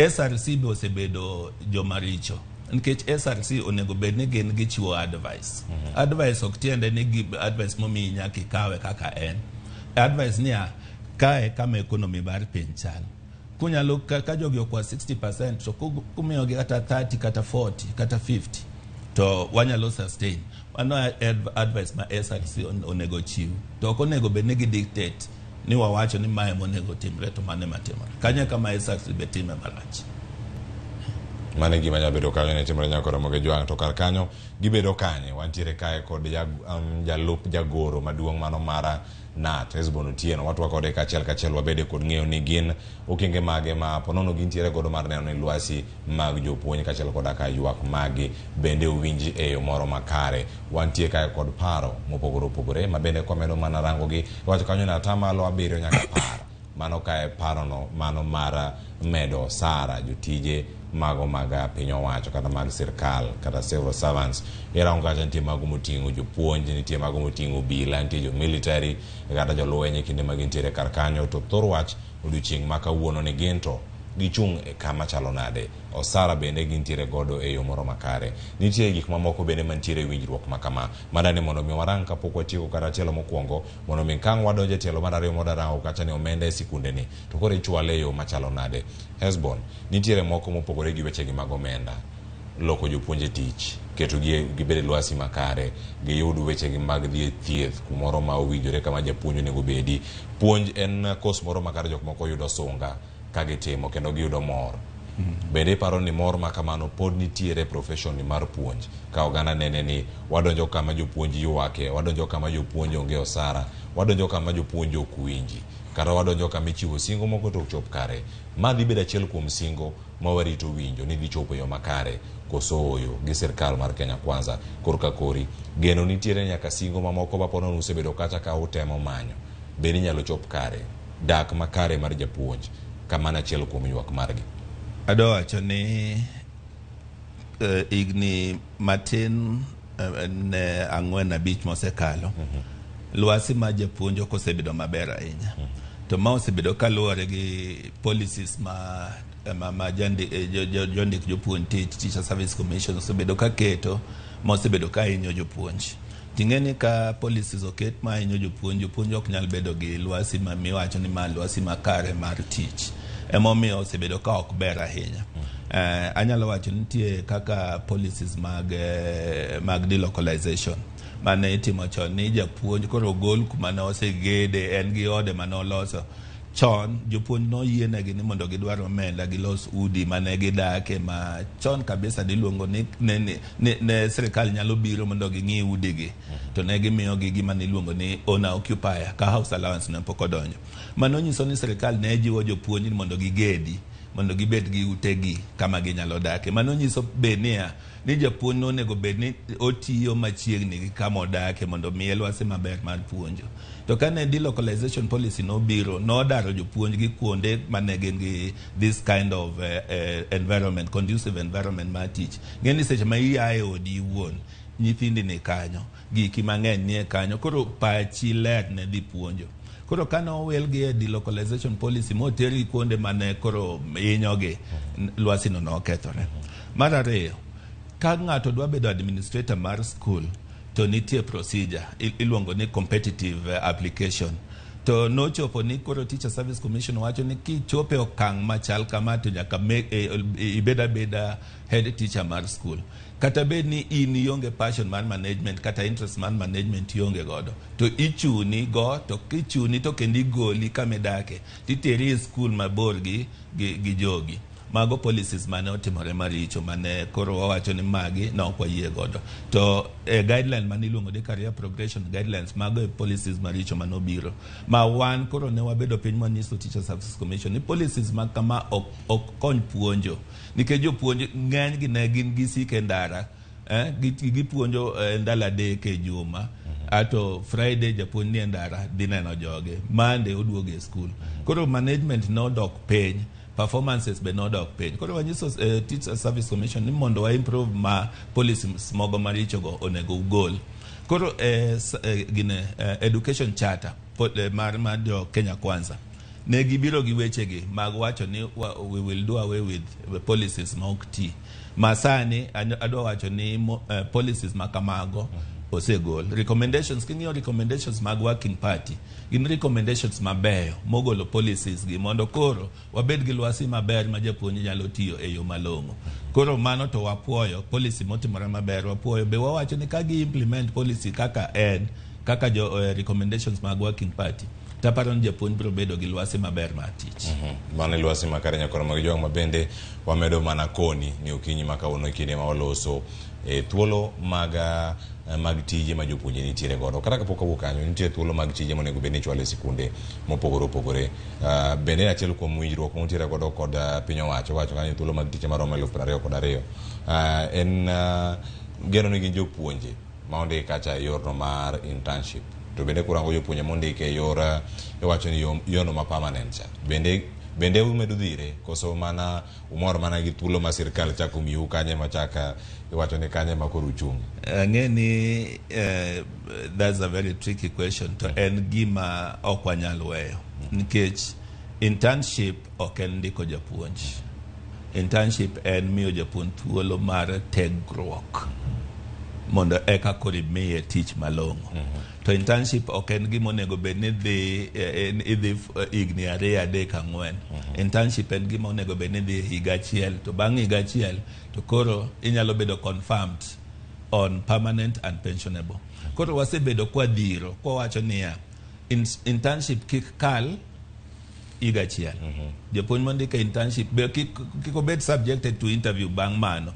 SRC be osebedo joma richo nikech SRC onego bed ni gin gichiwo advice. Advice ok tiende ni advice momiyi nyaka ikawe kaka en. Advice niya, kae kama economy mar piny chal. Kunyalo ka jogi okwa 60% to kumiyogi kata 30 kata 40 kata 50 to wanyalo sustain. Mano advice ma SRC onego chiw. To ok onego bed ni gi dictate ni wawacho ni mae monego timre to mane matimore. Kanyo kama SRC be time marach. Mano e gima nyalo bedo kanyo ne timore nyaka Ramogi Jwang'. To kar kanyo gibedo kanye? Wantiere kae kod jalup jagoro maduong' mano mara NAT, Hesbon Otieno. Watwa kode kachiel kachiel wabede kod ng'eyo ni gin okenge mage ma ponono gintiere godo mar neno ni lwasi mag jopuonj kaachiel koda ka ywak magi bende owinji e yo moro makare. Wantie kae kod paro mopogore opogore ma bende kwamedo mana rango gi iwacho kanyo ni atamalo 7 nyaka 10. Mano kae parono mano mar medo osara jotije mago mag piny owacho kata mag sirkal kata civil servants. Irango kacha nitie mago moting'o jopuonj, nitie mago moting'o obila, nitie jo military kata jolweny e kinde ma gintiere kar kanyo. To thor wach odiochieng' ma kawuono ni gin to gichung' e kama chalo nade, osara bende gintiere godo e yo moro makare. Nitie gik mamoko bende mantiere e winjruok ma kama. Madani mondo mi warang kapok watieko kata tielo mokwongo, mondo mi kang' wadonjo e tielo mar ariyo modarango kacha ni omenda e sikunde ni, to koro ichwale e yo machalo nade. Hesbon, nitiere moko mopogore gi wechegi mag omenda, loko jopuonj e tich, ketogi gibed e lwasi makare, giyud wechegi mag dhi e thieth kumoro ma owinjore kama japuonj onego bedi. Puonj en kos moro makare jok moko yudo sunga ka gitimo kendo giyudo mor. Bende iparo ni mor ma kamano pod nitiere e profession ni mar puonj, ka oganda nene ni wadonjo kama jopuonj ywake, wadonjo kama jopuonj onge osara, wadonjo kama jopuonj ok winji, kata wadonjo kama ichiwo singo moko to ok chop kare. Ma dhi bedo achiel kuom singo ma warito winjo ni dhi chopo e yo makare koso ooyo gi sirkal mar Kenya Kwanza. Korka kori, geno nitiere nyaka singo mamoko ma pod usebedo kacha ka utemo manyo, bende inyalo chop kare, dak makare mar japuonj, kamano achiel kuom ywak margi. Adwa wacho ni higni matin ne 4-5 mosekalo, lwasi ma japuonj ok osebedo maber ahinya. To ma osebedo kaluwore gi policies ma jondik jopuonj tich, Teacher Service Commission osebedo ka keto, ma osebedo ka hinyo jopuonj. Ting'e ni ka policies oket ma hinyo jopuonj, jopuonj ok nyal bedo gi lwasi ma miwacho ni ma lwasi makare mar tich. Emomiyo osebedo ka ok ber ahinya. Anyalo wacho nitie kaka policies mag delocalization mane itimo chon ni japuonj koro ogol kuma ne osegede, en gi ode mane oloso. Chon jopuonj noyienegi ni mondo gidwar omenda gilos udi mane gidake ma chon kabisa niluongo ni ne sirikal nyalo biro mondo ging'i udigi, to ne gimiyogi gima niluongo ni owner occupier ka house allowance ne pok odonjo. Mano nyiso ni sirikal ne jiwo jopuonj ni mondo gigedi, mondo gibed gi utegi kama ginyalo dake. Mano nyiso be niya ni japuonj nonego bed ni otiyo machiegni gi kama odake mondo miye lwasi maber mar puonjo. To kane delocalization policy nobiro, nodaro jopuonj gi kuonde mane gin gi this kind of environment, conducive environment mar tich. Ng'e ni seche ma ia e odi iwuon, nyithindi ni kanyo, giki mang'eny nie kanyo, koro pachi ler ne dhi puonjo. Koro kane owil gi e delocalization policy motergi kuonde mane koro hinyogi, lwasi no nokethore. Mar ariyo, ka ng'ato dwa bedo administrator mar school, to nitie procedure iluongo ni competitive application. To nochopo ni koro Teacher Service Commission wacho ni kichopo e okang' machal kama to nyaka ibed abeda head teacher mar school. Kata bed ni in ionge passion mar management kata interest mar management ionge godo, to ichuni go, to kichuni to kendo igoli kama idake, titeri e school mabor gi jogi. Mago policies mane otimore maricho mane koro wawacho ni magi ne ok wayie godo. To guideline mane iluongo ni career progression guidelines, mago e policies maricho mane obiro. Ma wan koro ne wabedo piny manyiso Teacher Service Commission ni policies ma kama ok kony puonjo. Nikech jopuonj ng'eny gi ne gin gisike ndara, gipuonjo ndalo 3 e juma. Ato Friday japuonj nie ndara dhi neno joge, Monday oduogo e school. Koro management nodok piny, performances be nodok piny. Koro wanyiso Teacher Service Commission ni mondo wa improve ma policies mogo maricho go onego ugol. Koro education charter mar jo Kenya Kwanza ne gibiro gi wechegi mag wacho ni we will do away with the policies ma ok ti. Ma sani adwa wacho ni policies ma kamago osegol recommendations. King'iyo recommendations mag working party, gin recommendations mabeyo mogolo policies gi mondo koro wabed gi lwasi maber ma japuonj nyalo tiyo e yo malong'o. Koro mano to wapuoyo policy motimore maber, wapuoyo be. Wawacho ni ka gi implement policy kaka en kaka jo recommendations mag working party, taparo ni japuonj biro bedo gi lwasi maber mar tich. Mano e lwasi makare nyakoro mag jwang' ma bende wamedo mana koni ni okinyi ma kawuono e kinde ma waloso e thuolo mag tije ma jopuonje nitiere godo. Kata kapok awuok kanyo, nitie thuolo mag tije monego bed ni ichwalo e sikunde mopogore opogore. Bende en achiel kuom winjruok mantiere godo kod piny owacho wacho kanyo thuolo mag tije maromo 22,000. En geno ni gin jopuonje ma ondik kacha e yorno mar internship. To bende kurango jopuonje mondik e yor iwacho ni yorno ma permanent cha. Bende umedo dhire koso mana umor mana gi thuolo ma sirkal chako miyou kanye machaka iwacho ni kanye ma koro uchung'? Ang'e ni that's a very tricky question, to en gima ok wanyal weyo nikech internship ok en ndiko japuonj. Internship en miyo japuonj thuolo mar tegruok mondo eka koro imiye tich malong'o. To internship ok en gima onego bed ni dhi idhi higni 2, 3, 4. Internship en gima onego bed ni dhi higa achiel, to bang' higa achiel to koro inyalo bedo confirmed on permanent and pensionable. Koro wasebedo kwadhiro kwawacho niya, internship kik kal higa achiel. Japuonj mondike internship be kik obed subjected to interview bang' mano.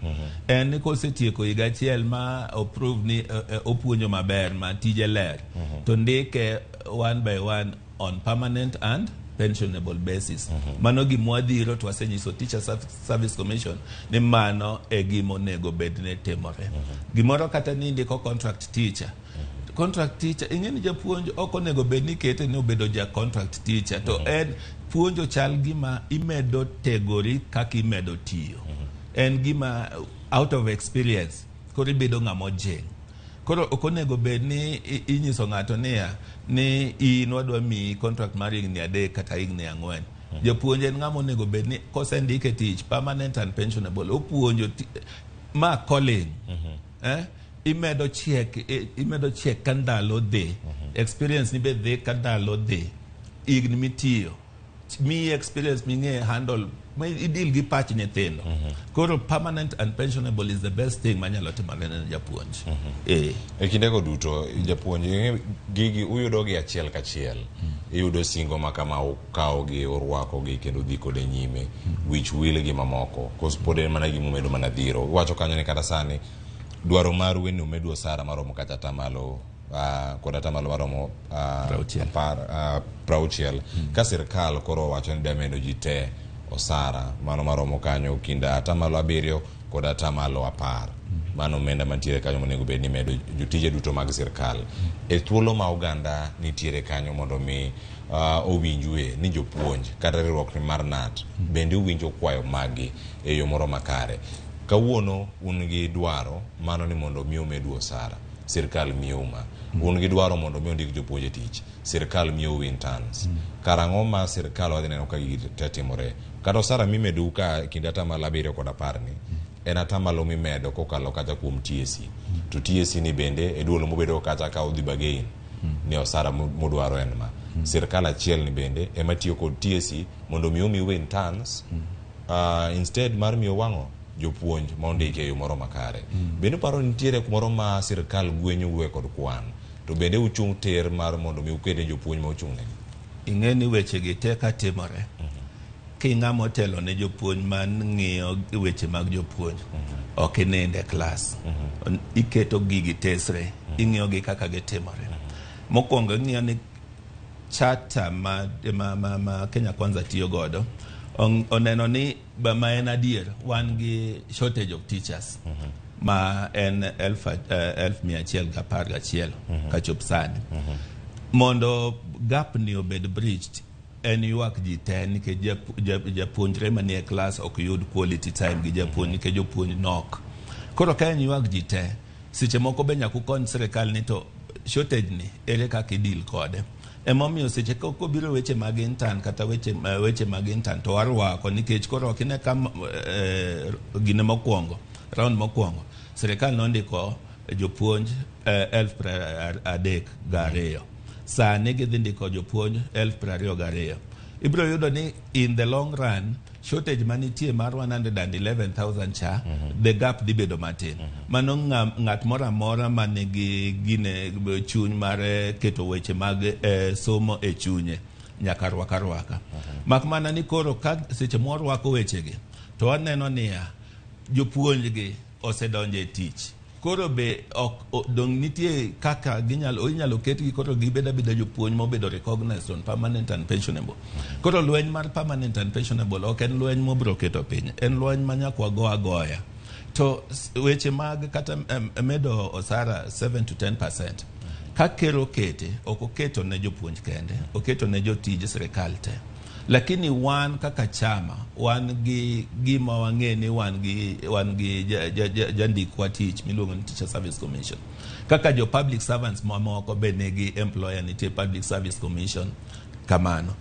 En ni kosetieko higa achiel ma oprove ni opuonjo maber ma tije ler, to ndike one by one on permanent and pensionable basis. Mano gima wadhiro, to wasenyiso Teacher Service Commission ni mano e gima onego bed ni timore. Gimoro kata ni indiko contract teacher. Contract teacher, ing'e ni japuonj ok onego bed ni kete ni obedo ja contract teacher, to en puonjo chal gima imedo tegori kaka imedo tiyo. En gima out of experience koro ibedo ng'ama ojing'. Koro ok onego bed ni inyiso ng'ato niya ni in wadwa miyi contract mar higni 3 kata higni 4. Japuonj en ng'ama onego bed ni kosendike tich permanent and pensionable, opuonjo ma calling. Imedo chiek ka ndalo dhi. Experience ni be dhi ka ndalo dhi. Higni mitiyo miyi experience ming'e handle ma ideal gi pach nyithindo. Koro permanent and pensionable is the best thing manyalo timore ne japuonj. E kindego duto japuonj gigi uyudo gi achiel kachiel. Iyudo singo ma kama ukawogi, urwakogi kendo udhi kode nyime. Wich wil gi mamoko. Koso pod en mana gima umedo mana dhiro. Iwacho kanyo ni kata sani dwaro maru en ni umedu osara maromo kata atamalo kod atamalo maromo 10, 60. Ka sirkal koro owacho ni dwa medo ji te osara mano maromo kanyo kind 7% kod 10%. Mano omenda mantiere kanyo monego bed ni imedo jotije duto mag sirkal. E thuolo ma oganda nitiere kanyo mondo mi owinjue ni jopuonj kata riwruok mar KNUT bende uwinjo kwayo maggi e yo moro makare. Kawuono un gi dwaro mano ni mondo mi omedu osara, sirkal miyou ma. Un gi dwaro mondo mi ondik jopuonj e tich, sirkal miyou interns. Karang'o ma sirkal wadhi neno ka gigi te timore? Kata osara mimedou ka kind 7% kod 10 ni, en atamalo mimedo kokalo kata kuom TSC. To TSC ni bende e duol mobedo kata ka udhi bargain ni osara mudwaro en ma. Sirkal achiel ni bende ema tiyo kod TSC mondo mi omiu interns instead mar miyo wang'o jopuonj ma ondiki e yo moro makare. Bende uparo ni nitiere kumoro ma sirkal gwenyou e kod kwan, to bende uchung' tir mar mondo mi uked ne jopuonj ma ochung' negi? Ing'e ni weche gi te ka timore, king'ama otelo ne jopuonj man ng'iyo weche mag jopuonj, ok inind e klas. Iketo gigi tesre, ing'iyo gi kaka gitimore. Mokwongo ing'iyo ni charter ma Kenya Kwanza tiyo godo oneno ni ma en adier wan gi shortage of teachers ma en 111,000 kachop sani. Mondo gap ni obed breached en ywak ji te nikech japuonjre manie klas ok yud quality time gi japuonj nikech jopuonj nok. Koro ka en ywak ji te, seche moko be nyaka ukony sirikal ni to shortage ni ere kaka ideal kode. Emomiyo seche kobiro weche mag intern kata weche mag intern to warwako nikech koro ok ine ka gine mokwongo, round mokwongo sirikal nondiko jopuonj 32,000. Sani gidhi ndiko jopuonj 22,000. Ibiro yudo ni in the long run shortage manitie mar 111,000 cha, the gap dhi bedo matin. Mano ng'at moro amora manigi gine chuny mar keto weche mag somo e chunye nyaka rwak arwaka. Mak mana ni koro ka seche mwarwako wechegi to waneno niya jopuonjgi osedonjo e tich. Koro be ok dong nitie kaka ginyalo inyalo ketgi koro gibed abeda jopuonj mobedo recognized on permanent and pensionable. Koro lweny mar permanent and pensionable ok en lweny mobiro keto piny, en lweny ma nyaka wago agoya. To weche mag kata medo osara 7 to 10%, ka ker okete, ok oketo ne jopuonj kende, oketo ne jotij sirikal te. Lakini wan kaka chama, wan gi gima wang'e ni wan gi jandikwa tich miluongo ni Teacher Service Commission. Kaka jo public servants mamoko be nigi employer nitie Public Service Commission kamano.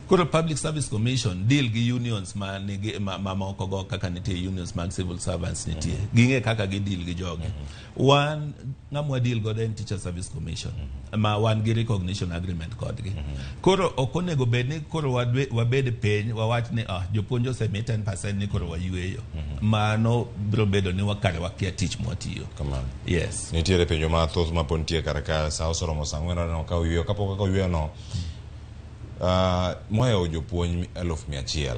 Koro Public Service Commission deal gi unions ma nigi mamoko go kaka nitie unions mag civil servants nitie. Ging'e kaka gi deal gi jogi. Wan ng'ama deal godo en Teacher Service Commission ma wan gi recognition agreement kodgi. Koro ok onego bed ni koro wabed piny wawach ni jopuonj osemi 10% ni koro wayweyo. Mano biro bedo ni wakare wakia tich mwatiyo. Kamano. Yes. Nitiere penjo mathoth ma pod nitie kar ka. Sa oseromo sa 4, aneno ka oyweyo. Kapok kaka oyweyo no, mohewo jopuonj 100,000,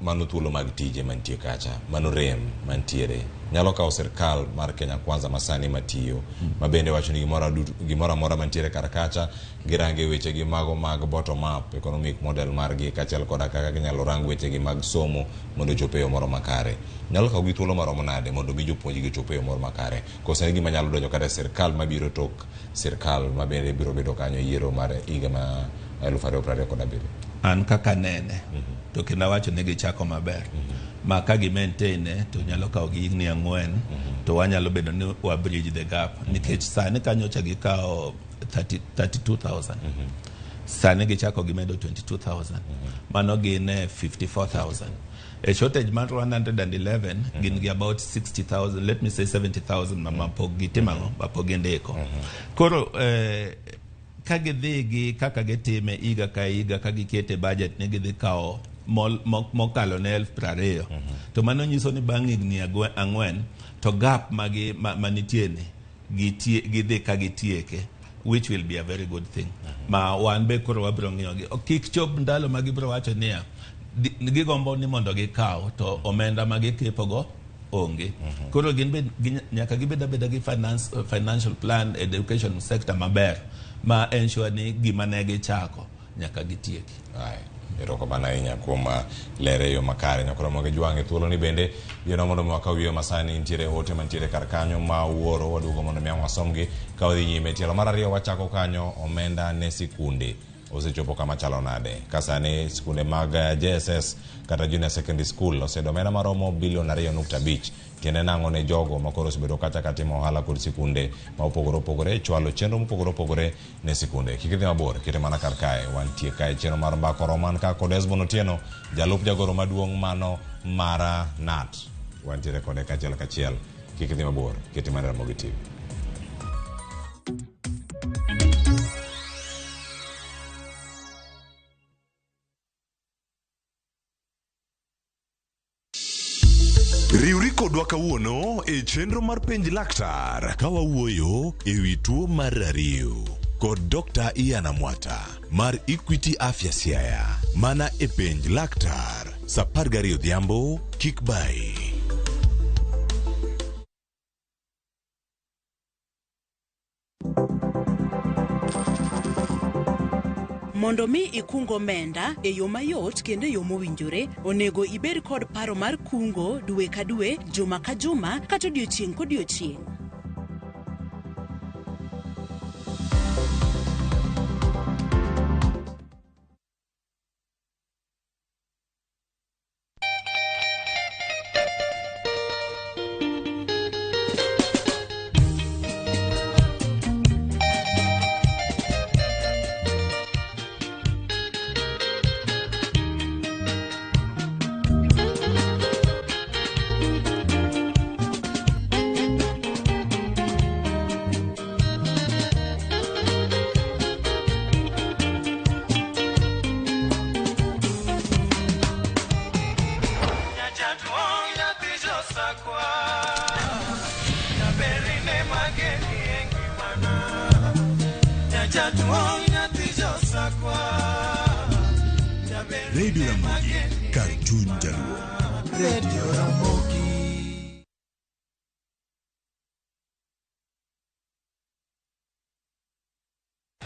mano thuolo mag tije mantie kacha, mano rem mantiere nyalo kawo sirkal mar Kenya Kwanza masani matiyo, ma bende wacho ni gimoro amora mantiere kar kacha girange wechegi mago mag bottom up economic model margi, kaachiel koda kaka ginyalo rang wechegi mag somo mondo ochop e yo moro makare. Nyalo kawo gi thuolo maromo nade mondo mi jopuonj gi ochop e yo moro makare, koso en gima nyalo donjo kata e sirkal mabiro tok sirkal ma bende biro bedo kanyo e yiero mar higa ma 2027? An kaka nene to kendo awacho ni gichako maber ma ka gi maintain to nyalo kawo gi higni 4 to wanyalo bedo ni wa bridge the gap, nikech sani kanyocha gikawo 30 32,000, sani gichako gimedo 22,000, mano gin 54,000. E shortage mar 111 gin gi about 60,000, let me say 70,000 ma pok gitimo ang'o, ma pok gindiko. Koro ka gidhi gi kaka gitime higa ka higa, ka gikete budget ni gidhi kawo mokalo ne 20,000, to mano nyiso ni bang' higni 4 to gap magi manitie ni gidhi ka gitieke, which will be a very good thing. Ma wan be koro wabiro ng'iyogi. Kik chop ndalo ma gibiro wacho niya gigombo ni mondo gikaw to omenda ma gikepogo onge. Koro gin be nyaka gibed abeda gi financial plan education sector maber ma ensure ni gima ne gichako nyaka gitieki. Ai, erokamano ahinya kuom lere e yo makare. Nyakoro gi jwang' e thuolo ni bende yieno mondo mi wakaw yweyo masani. Nitiere ote mantiere kar kanyo ma wuoro waduogo mondo mi ang' wasomgi ka wadhi nyime. Tielo mar ariyo wachako kanyo, omenda ne sikunde osechopo kama chalo nade, ka sani sikunde mag JSS kata junior secondary school oseyudo omenda maromo bilion 2.5. Tiende nang'o ne jogo ma koro osebedo kacha ka timo ohala kod sikunde ma opogore opogore, chwalo chenro mopogore opogore ne sikunde? Kik idhi mabor, kete mana kar kae. Wantie kae chenro mar Mbako Roman ka kod Esbon Otieno, jalup jagoro maduong' mano mara NAT. Wantiere kode kachiel kachiel. Kik idhi mabor, kete mana Ramogi TV. Riwri kodwa kawuono e chenro mar Penj Laktar ka wawuoyo e wi tuo mar rariw kod Dr. Ian Amwata mar Equity Afya Siaya, mana e Penj Laktar sa 12 odhiambo. Kik bayi. Mondo mi ikung omenda e yo mayot kendo e yo mowinjore, onego ibed kod paro mar kungo dwe ka dwe, juma ka juma, kata odiochieng' kodiochieng'. Jaduong' nyathi josakwa. Radio Ramogi, kar chuny Jaluo. Radio Ramogi.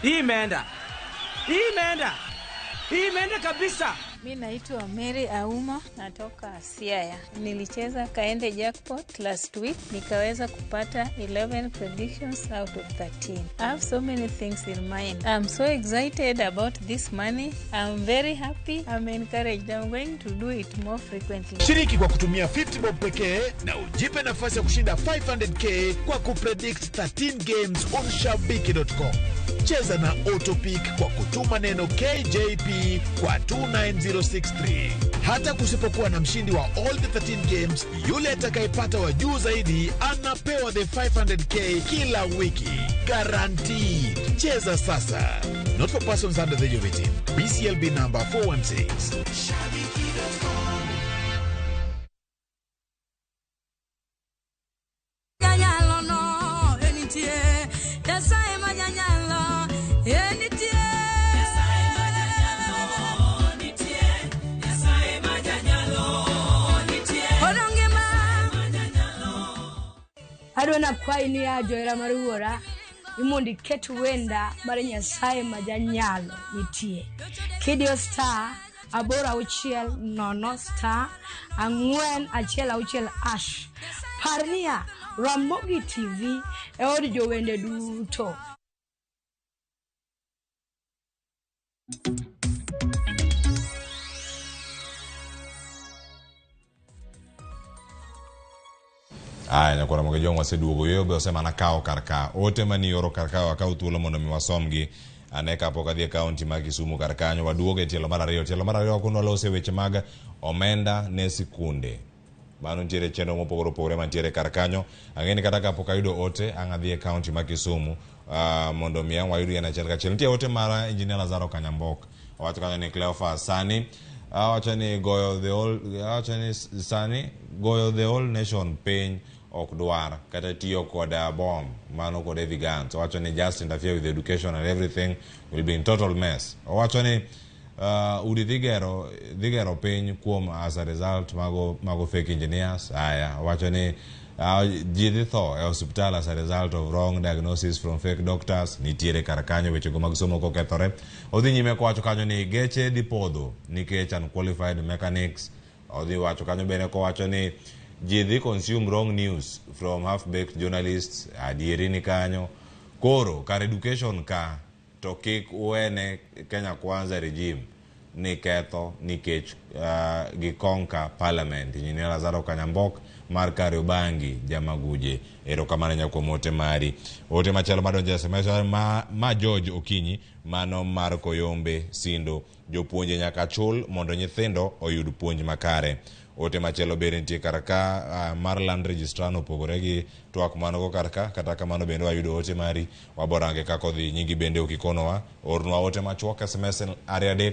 Hii imeenda, hii imeenda, hii imeenda kabisa. Mi naitwa Mary Auma, natoka Siaya. Nilicheza Kaende Jackpot last week, nikaweza kupata 11 predictions out of 13. I have so many things in mind. I'm so excited about this money. I'm very happy. I'm encouraged. I'm going to do it more frequently. Shiriki kwa kutumia 50 bob pekee na ujipe nafasi ya kushinda 500k kwa kupredict 13 games on shabiki.com. Cheza na Autopick kwa kutuma neno KJP kwa 29063. Hata kusipokuwa na mshindi wa all the 13 games, yule atakayepata wa juu zaidi anapewa the 500k kila wiki. Guaranteed. Cheza sasa. Not for persons under the age of 18. BCLB number 416. Janyalo no enitie Nyasaye ma janyalo enitie Nyasaye ma janyalo nitie Nyasaye ma janyalo nitie Odonge ma Adwa nakwayi ni ya johera mar wuora ni mondo iket wenda mar Nyasaye ma janyalo nitie. Kidiyo star 860 star 416 hash. Par niya Ramogi TV e od jowende duto. Aya, nyakwara Ramogi Jong waseduogo yo be osemana kawo kar ka. Ote manioro kar ka wakaw thuolo mondo mi wasomgi. Ane kapok adhi e kaunti ma Kisumu kar kanyo waduogo e tielo mar ariyo. Tielo mar ariyo wakuno walose weche mag omenda ne sikunde. Mano nitiere chenro mopogore opogore mantiere kar kanyo. Ang'e ni kata kapok ayudo ote ang' adhi e kaunti ma Kisumu mondo mi ang' wayud en achiel kachiel. Nitie ote mar Engineer Lazaro Kanyambok. Owacho kanyo ni Cleophas sani awacho ni goyo the whole awacho ni sani goyo the whole nation piny ok dwar kata tiyo kod bomb mano kod heavy guns. Owacho ni just interfere with education and everything will be in total mess. Owacho ni udi dhi gero piny kuom as a result mago fake engineers. Aya, owacho ni ji dhi tho e osiptal as a result of wrong diagnosis from fake doctors. Nitiere kar kanyo wechego mag somo kokethore. Odhi nyime kowacho kanyo ni geche dhi podho nikech unqualified mechanics. Odhi wacho kanyo bende kowacho ni ji dhi consume wrong news from half-baked journalists. Adieri ni kanyo. Koro kar education ka to kik uwene Kenya Kwanza regime ni ketho nikech gikonka parliament. Engineer Lazaro Kanyambok mar Kariobangi Jamaguje. Erokamano nya kuom ote mari. Ote machielo madonjo e SMS ma George Okinyi mano mar Koyombe Sindo. Jopuonje nyaka chul mondo nyithindo oyud puonj makare. Ote machielo bende nitie kar ka mar land registrar opogore gi twak manogo kar ka. Kata kamano bende wayudo ote mari waborange kaka odhi. Nyingi bende ok ikonowa. Ornwa ote machuok SMS 23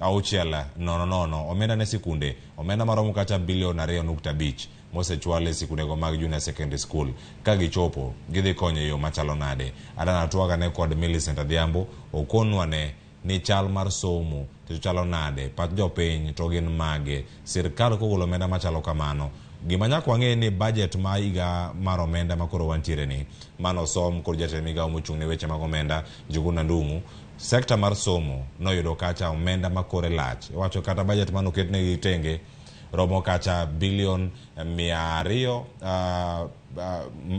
6 0 0. Omenda ne sikunde, omenda maromo kata bilion 2.5 mosechwal e sikundego mag junior secondary school. Ka gichopo gidhi konyo e yo machalo nade? Adana twak ane kod Millicent Adhiambo okonwa ne ni chal mar somo to chalo nade, pach jopiny to gin mage, sirkal kogolo omenda machalo kamano. Gima nyaka wang'e ni budget ma higa mar omenda makoro wantiere ni mano som kod jatend migawo mochung' ne weche mag omenda Njuguna Ndung'u, sekta mar somo noyudo kacha omenda makore lach. Iwacho kata budget manoketnegi tenge romo kacha bilion 200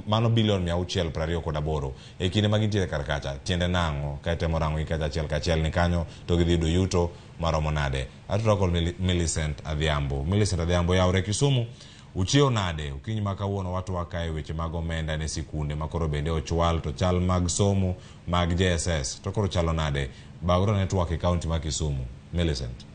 mano bilion 628 e kinde ma gintiere kar kacha. Tiende nang'o ka itemo rango gi kacha achiel kachiel ni kanyo to gidhi yudo yuto maromo nade? Atudra kod Millicent Adhiambo. Millicent Adhiambo, yaure Kisumu, uchiewo nade okinyi ma kawuono? Watwak kae weche mag omenda ne sikunde makoro bende ochwal to chal mag somo mag JSS to koro chalo nade? Bagro network e kaunti ma Kisumu. Millicent.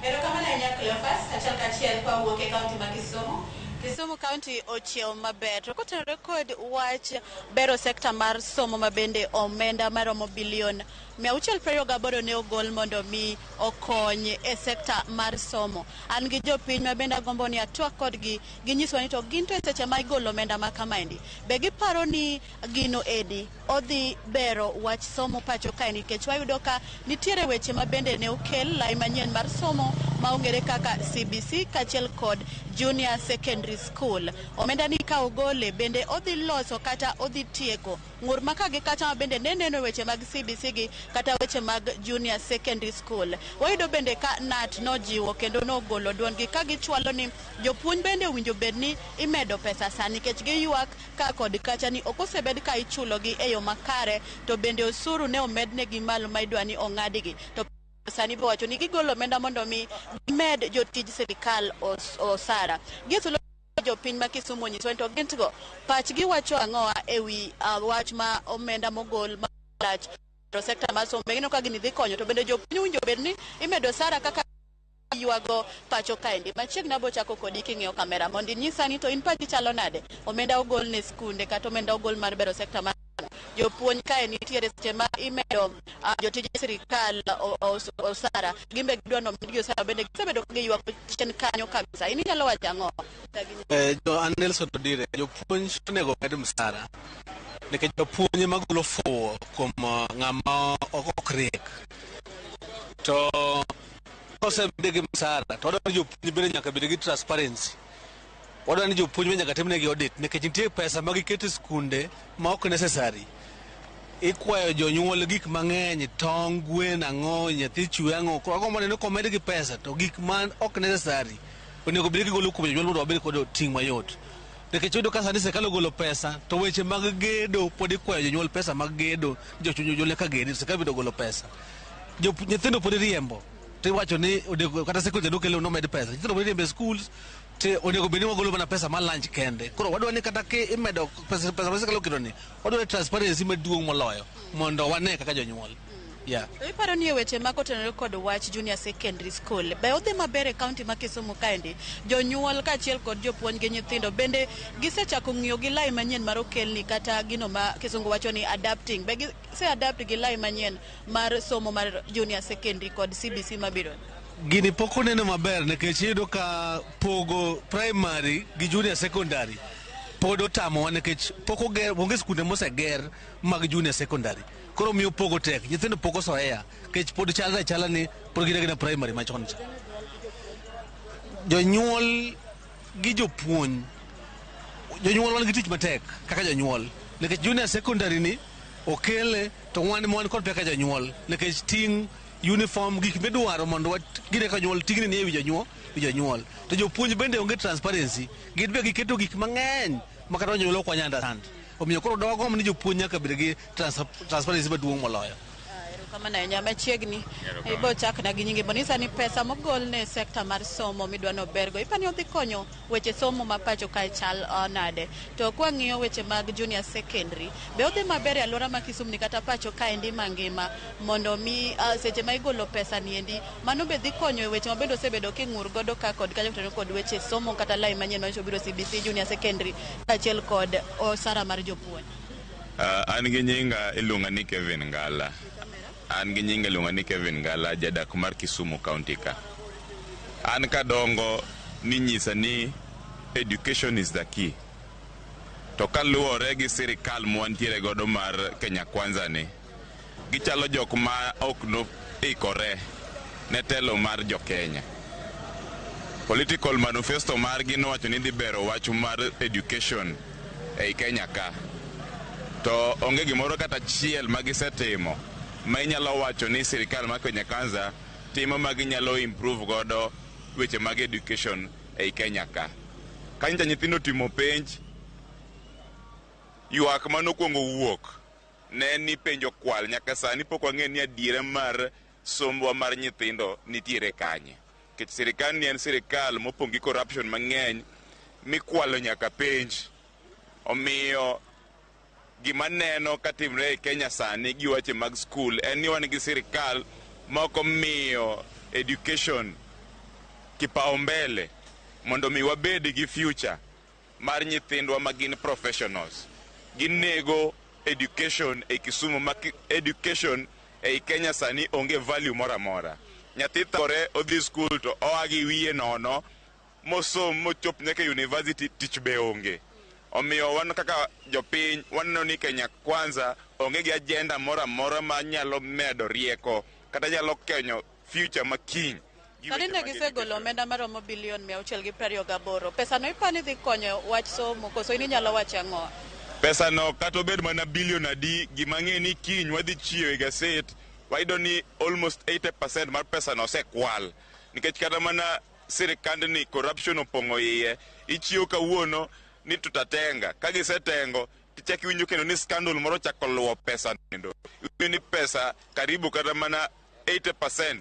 Erokamano ahinya Cleophas, achiel kachiel kwa wuok e kaunti ma Kisumu. Kisumu County ochiew maber. To kotenore kod wach bero sekta mar somo ma bende omenda maromo bilion 628 ne ogol mondo mi okony e sekta mar somo. An gi jopiny ma bende agombo ni atwak kodgi ginyiswa ni to gin to e seche ma igolo omenda ma kamaendi be giparo ni gino edi odhi bero wach somo pacho kae, nikech wayudo ka nitiere weche ma bende ne okel lai manyien mar somo ma ong'ere kaka CBC kaachiel kod junior secondary school. Omenda ni ka ogole bende odhi loso kata odhi tieko ng'ur ma ka gi kacha ma bende ne neno weche mag CBC gi kata weche mag junior secondary school. Wayudo bende ka KNUT nojiwo kendo nogolo duondgi ka gichwalo ni jopuonj bende owinjo bed ni imedo pesa sani, nikech giywak ka kod kacha ni ok osebed ka ichulogi e yo makare, to bende osuru ne omednegi malo ma idwa ni ong'adgi. To sani be wacho ni gigolo omenda mondo mi gimed jotij sirikal osara. Gie thuolo jopiny ma Kisumu onyiso ni to gin-go pachgi wacho ang'owa ewi wach ma omenda mogol malach to sekta mar somo gineno ka gini dhi konyo, to bende jopiny owinjo bed ni imedo osara kaka ywago pacho kaendi. Machiegni abo chako kodi king'iyo kamera mondo inyisa ni to in pachi chalo nade, omenda ogol ne skunde kata omenda ogol mar bero sekta mar jopuonj kae nitiere seche ma imedo jotije sirikal osara, gin be gidwa ni omedgi osara, bende gisebedo ka giywak chien kanyo kabisa. In inyalo wacho ang'o? Jo an Nelson Odire, jopuonj onego omed msara nikech jopuonj ema golo fuwo kuom ng'ama ok riek. To kosemedgi gi msara to wadwaro ni jopuonj bende nyaka bed gi transparency. Wadwaro ni jopuonj bende nyaka timnegi audit nikech nitie pesa ma giketo e skunde ma ok necessary. Ikwayo jonyuol gik mang'eny, tong', gwen, ang'o, nyathi chwe ang'o. Koro agombo neno komedgi pesa to gik ma ok necessary onego bed ni gigolo kuom jonyuol mondo wabed kod ting' mayot. Nikech iyudo ka sani sirikal ogolo pesa to weche mag gedo pod ikwayo jonyuol pesa mag gedo, jonyuol nyaka gedi, sirikal bende ogolo pesa. Nyithindo pod iriembo to iwacho ni onego kata sekunde nokelo nomed pesa. Nyithindo pod iriembo e schools to onego bed ni wagolo mana pesa mar lunch kende. Koro wadwa ni kata ki imedo pesa, pesa ma sirikal oketo ni, wadwa ni transparency maduong' moloyo mondo wane kaka jonyuol. Yeah. To iparo ni e weche ma kotenore kod wach junior secondary school be odhi maber e kaunti ma Kisumu kaendi? Jonyuol kaachiel kod jopuonj gi nyithindo bende gisechako ng'iyo gi lai manyien mar okelni kata gino ma kisungu wacho ni adapting, be gise adapt gi lai manyien mar somo mar junior secondary kod CBC mabiro? Gini pok oneno maber nikech iyudo ka pogo primary gi junior secondary pod otamowa nikech pok oger, onge skunde moseger mag junior secondary. Koro miyo pogo tek, nyithindo pok osoea nikech pod chalre achala ni pod gin agina primary machon cha. Jonyuol gi jopuonj, jonyuol wan gi tich matek kaka jonyuol nikech junior secondary ni okele to wan wan kod pek kaka jonyuol nikech ting' uniform gik midwaro mondo gine kaka jonyuol ting'ni ni e wi jonyuol. To jopuonj bende onge transparency, gin be giketo gik mang'eny ma kata jonyuol ok wanyal understand. Omiyo koro dwagomb ni jopuonj nyaka bed gi transparency maduong' moloyo. Erokamano ahinya. Machiegni ibo chakna gi nyingi mondo inyisa ni pesa mogol ne sekta mar somo midwa ni obergo ipani odhi konyo weche somo ma pacho kae chal nade? To kwang'iyo weche mag junior secondary be odhi maber e alwora ma Kisumu ni kata pacho kaendi mangima mondo mi seche ma igolo pesa niendi mano be dhi konyo e weche ma bende osebedo king'ur godo ka kod kacha kotenore kod weche somo kata lai manyien manyocha obiro CBC junior secondary kaachiel kod osara mar jopuonj? An gi nyinga iluonga ni Kevin Ngala. An gi nyinga iluonga ni Kevin Ngala, jadak mar Kisumu County ka. An kadongo ninyisa ni education is the key. To kaluwore gi sirikal mwantiere godo mar Kenya Kwanza ni, gichalo jok ma ok noikore ne telo mar jo Kenya. Political manifesto margi nowacho ni dhi bero wach mar education ei Kenya ka. To onge gimoro kata achiel ma gisetimo ma inyalo wacho ni sirikal mar Kenya Kwanza timo ma ginyalo improve godo weche mag education ei Kenya ka. Kanyocha nyithindo timo penj, ywak manokwongo wuok ne ni penj okwal, nyaka sani pok wang'eyo ni adiera mar sombwa mar nyithindo nitiere kanye. Nikech sirikal ni en sirikal mopong' gi corruption mang'eny mikwalo nyaka penj. Omiyo gima neno katimre e Kenya sani gi weche mag skul en ni wan gi sirikal ma ok omiyo education kipaumbele mondo mi wabed gi future mar nyithindwa ma gin professionals. Ginego education e Kisumu ma education ei Kenya sani onge value moro amora. Nyathi thore odhi skul to oa gi wiye nono mosom mochop nyaka university, tich be onge. Omiyo wan kaka jopiny waneno ni Kenya Kwanza onge gi agenda moro amora ma nyalo medo rieko kata nyalo konyo future ma kiny. Sani ne gisegolo omenda maromo bilion 628. Pesa no ipani dhi konyo wach somo koso in inyalo wacho ang'o? Pesa no kata obed mana bilion adi, gima ng'e ni kiny wadhi chiewo e gaset wayudo ni almost 80% mar pesa no osekwal. Nikech kata mana sirikandni corruption opong'o iye. Ichiewo kawuono ni tutatenga. Ka gisetengo, tichak iwinjo kendo ni scandal moro ochako luwo pesa kendo. Iwinjo ni pesa karibu kata mana 80%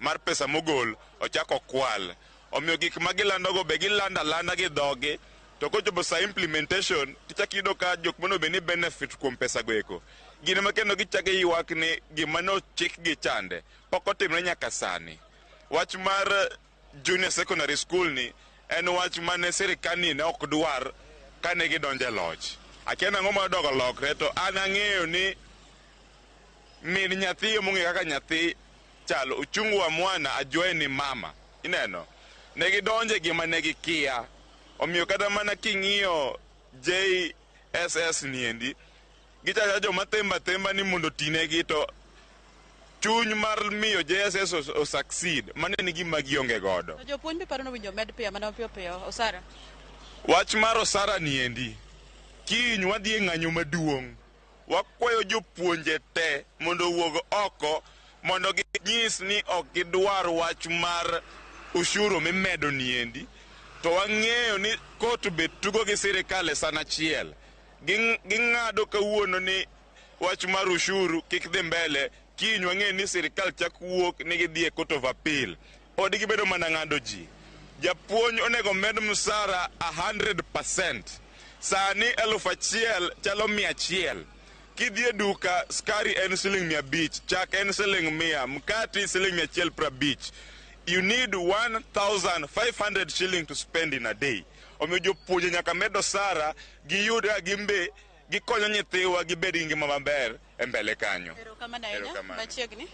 mar pesa mogol ochako kwal. Omiyo gik ma gilandogo be gilando alanda gi dhogi, to kochopo sa implementation tichak iyudo ka jok monego bed ni benefit kuom pesa go eko. Gin ema kendo gichako ywak ni gima nochikgi chande pok otimre nyaka sani. Wach mar junior secondary school ni en wach mane sirikal ni ne ok dwar kane gidonjo e loch. Akia nang'o ma odogo lokre, to an ang'eyo ni min nyathi emong'eyo kaka nyathi chalo. Uchungu wa mwana ajuaye ni mama. Ineno? Ne gidonje gima ne gikia. Omiyo kata mana king'iyo JSS niendi, gichacha joma themba themba ni mondo otinegi, to chuny mar miyo JSS o succeed, mano en gima gionge godo. To jopuonj be paro ni owinjo med piyo mana piyo piyo osara. Wach mar osara niendi, kiny wadhi e ng'anyo maduong'. Wakwayo jopuonje te mondo owuog oko mondo ginyis ni ok gidwar wach mar ushuru mimedo niendi. To wang'eyo ni kot be tugo gi sirikal e sana achiel. Ging'ado kawuono ni wach mar ushuru kik dhi mbele, kiny wang'eyo ni sirikal chak wuok ni gidhi e court of appeal. Pod gibedo mana ng'ado ji. Japuonj onego med msara 100%. Sani 1000 chalo 100. Kidhi e duka, skari en siling 500, chak en siling 100, mkati siling 150. You need 1500 shilling to spend in a day. Omiyo jopuonje nyaka med osara, giyud kaka gin be gikonyo nyithiwa gibed gi ngima maber e mbele kanyo. Erokamano ahinya. Erokamano. Machiegni.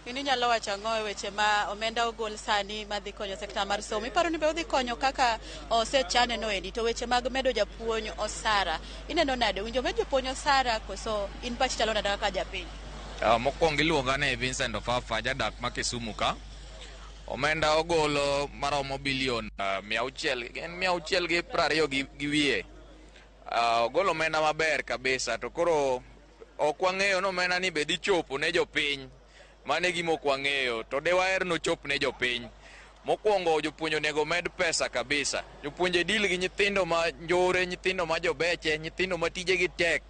In inyalo wacho ang'o e weche ma omenda ogol sani madhi konyo sekta mar somo? Iparo ni be odhi konyo kaka osechane no endi? To weche mag medo japuonj osara, ineno nade? Winjo med japuonj osara koso in pachi chalo nade kaka japiny? Mokwongo iluonga ni Vincent Ofafa, jadak ma Kisumu ka. Omenda ogolo maromo bilion 600, en 620 gi wiye. Ogolo omenda maber kabisa, to koro ok wang'eyo ni omenda ni be dhi chopo ne jopiny. Mano e gima ok wang'eyo, to de waher nochop ne jopiny. Mokwongo jopuonj onego med pesa kabisa. Jopuonje deal gi nyithindo ma njore, nyithindo ma jobeche, nyithindo ma tijegi tek.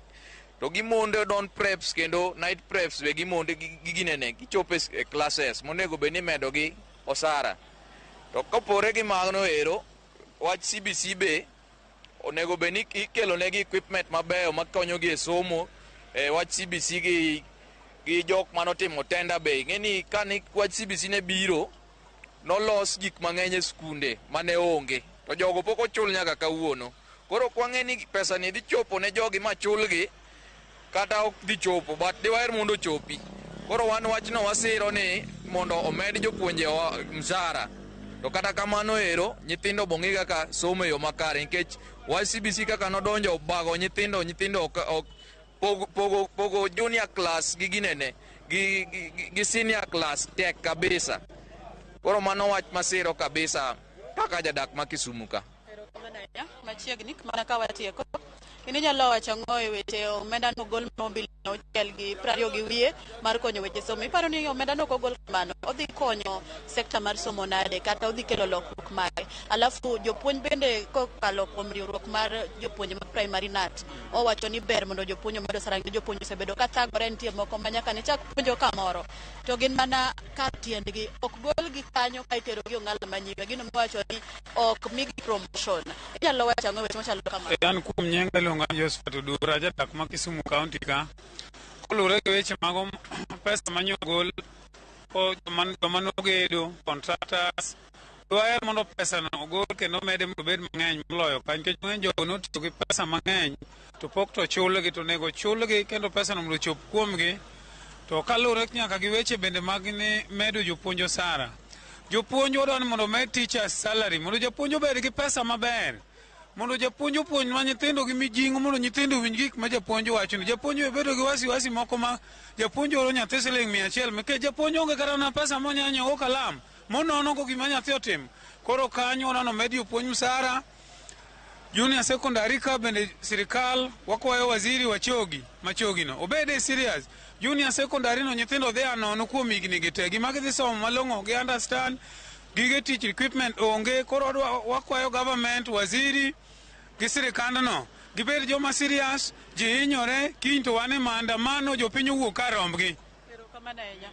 To gimonde don preps kendo night preps be gimonde gi ginene, gichopo e classes monego bed ni imedo gi osara. To kopore gi mano ero, wach CBC be onego bed ni ikelo negi equipment mabeyo makonyogi e somo. Wach CBC gi jok manotimo tender be, ing'e ni kane wach CBC ne biro, nolos gik mang'eny e skunde mane onge, to jogo pok ochul nyaka kawuono. Koro ok wang'e ni pesa ni dhi chopo ne jogi ma chulgi kata ok dhi chopo, but diwaher mondo ochopi. Koro wan wachno wasiro ni mondo omed jopuonje mshahara. To kata kamano ero, nyithindo bong'i kaka somo e yo makare, nikech wach CBC kaka nodonjo bago nyithindo, nyithindo ok pogo junior class gi ginene, gi senior class tek kabisa. Koro mano wach masiro kabisa kaka jadak ma Kisumu ka. Erokamano ahinya. Machiegni mana ka watieko. In inyalo wacho ang'o e weche omenda nogol maromo bilion 620 gi wiye mar konyo weche somo? Iparo ni omenda no kogol kamano odhi konyo sekta mar somo nade kata odhi kelo lokruok mage? Alafu jopuonj bende kokalo kuom riwruok mar jopuonje ma primary NAT owacho ni ber mondo jopuonj omed osara, nikech jopuonj osebedo ka thagore, nitie moko ma nyaka ne chak puonjo kamoro to gin mana kar tiendgi, ok golgi kanyo ka iterogi ong'ala manyime. Gino miwacho ni ok migi promotion. Inyalo wacho ang'o e weche machalo kamano? An kuom nyinga iluonga ni Josephat Odura, jadak ma Kisumu County ka. Koluwore gi weche mag pesa manye ogol, joma nogedo, contractors, Dwaher mondo pesa no ogol kendo mede mondo obed mang'eny moloyo ka nikech ng'eny jogo notiyo gi pesa mang'eny to pok to chulgi to onego chulgi kendo pesa no mondo ochop kuomgi. To kaluwore nyaka gi weche bende mag ni medo jopuonj osara. Jopuonj wadwa ni mondo omed teachers salary mondo japuonj obed gi pesa maber. Mondo japuonj opuonj ma nyithindo gi mijing'o mondo nyithindo owinj gik ma japuonj wacho. Japuonj we bedo gi wasiwasi moko ma japuonj oro nyathi siling 100 nikech japuonj onge kata na pesa monya nyiewo kalam monono go gima nyathi otimo. Koro kanyo waneno med jopuonj msara. Junior secondary ka bende sirikal wakwayo waziri wachogi machogi no obede serious. Junior secondary no nyithindo dhi anono kuom higni gi te gima gidhi somo malong'o gi understand gige tich equipment onge koro wakwayo government waziri gi sirikandno gibed joma serious ji hinyore kiny to wan e maandamano jopiny owuok kar rombgi. Erokamano ahinya.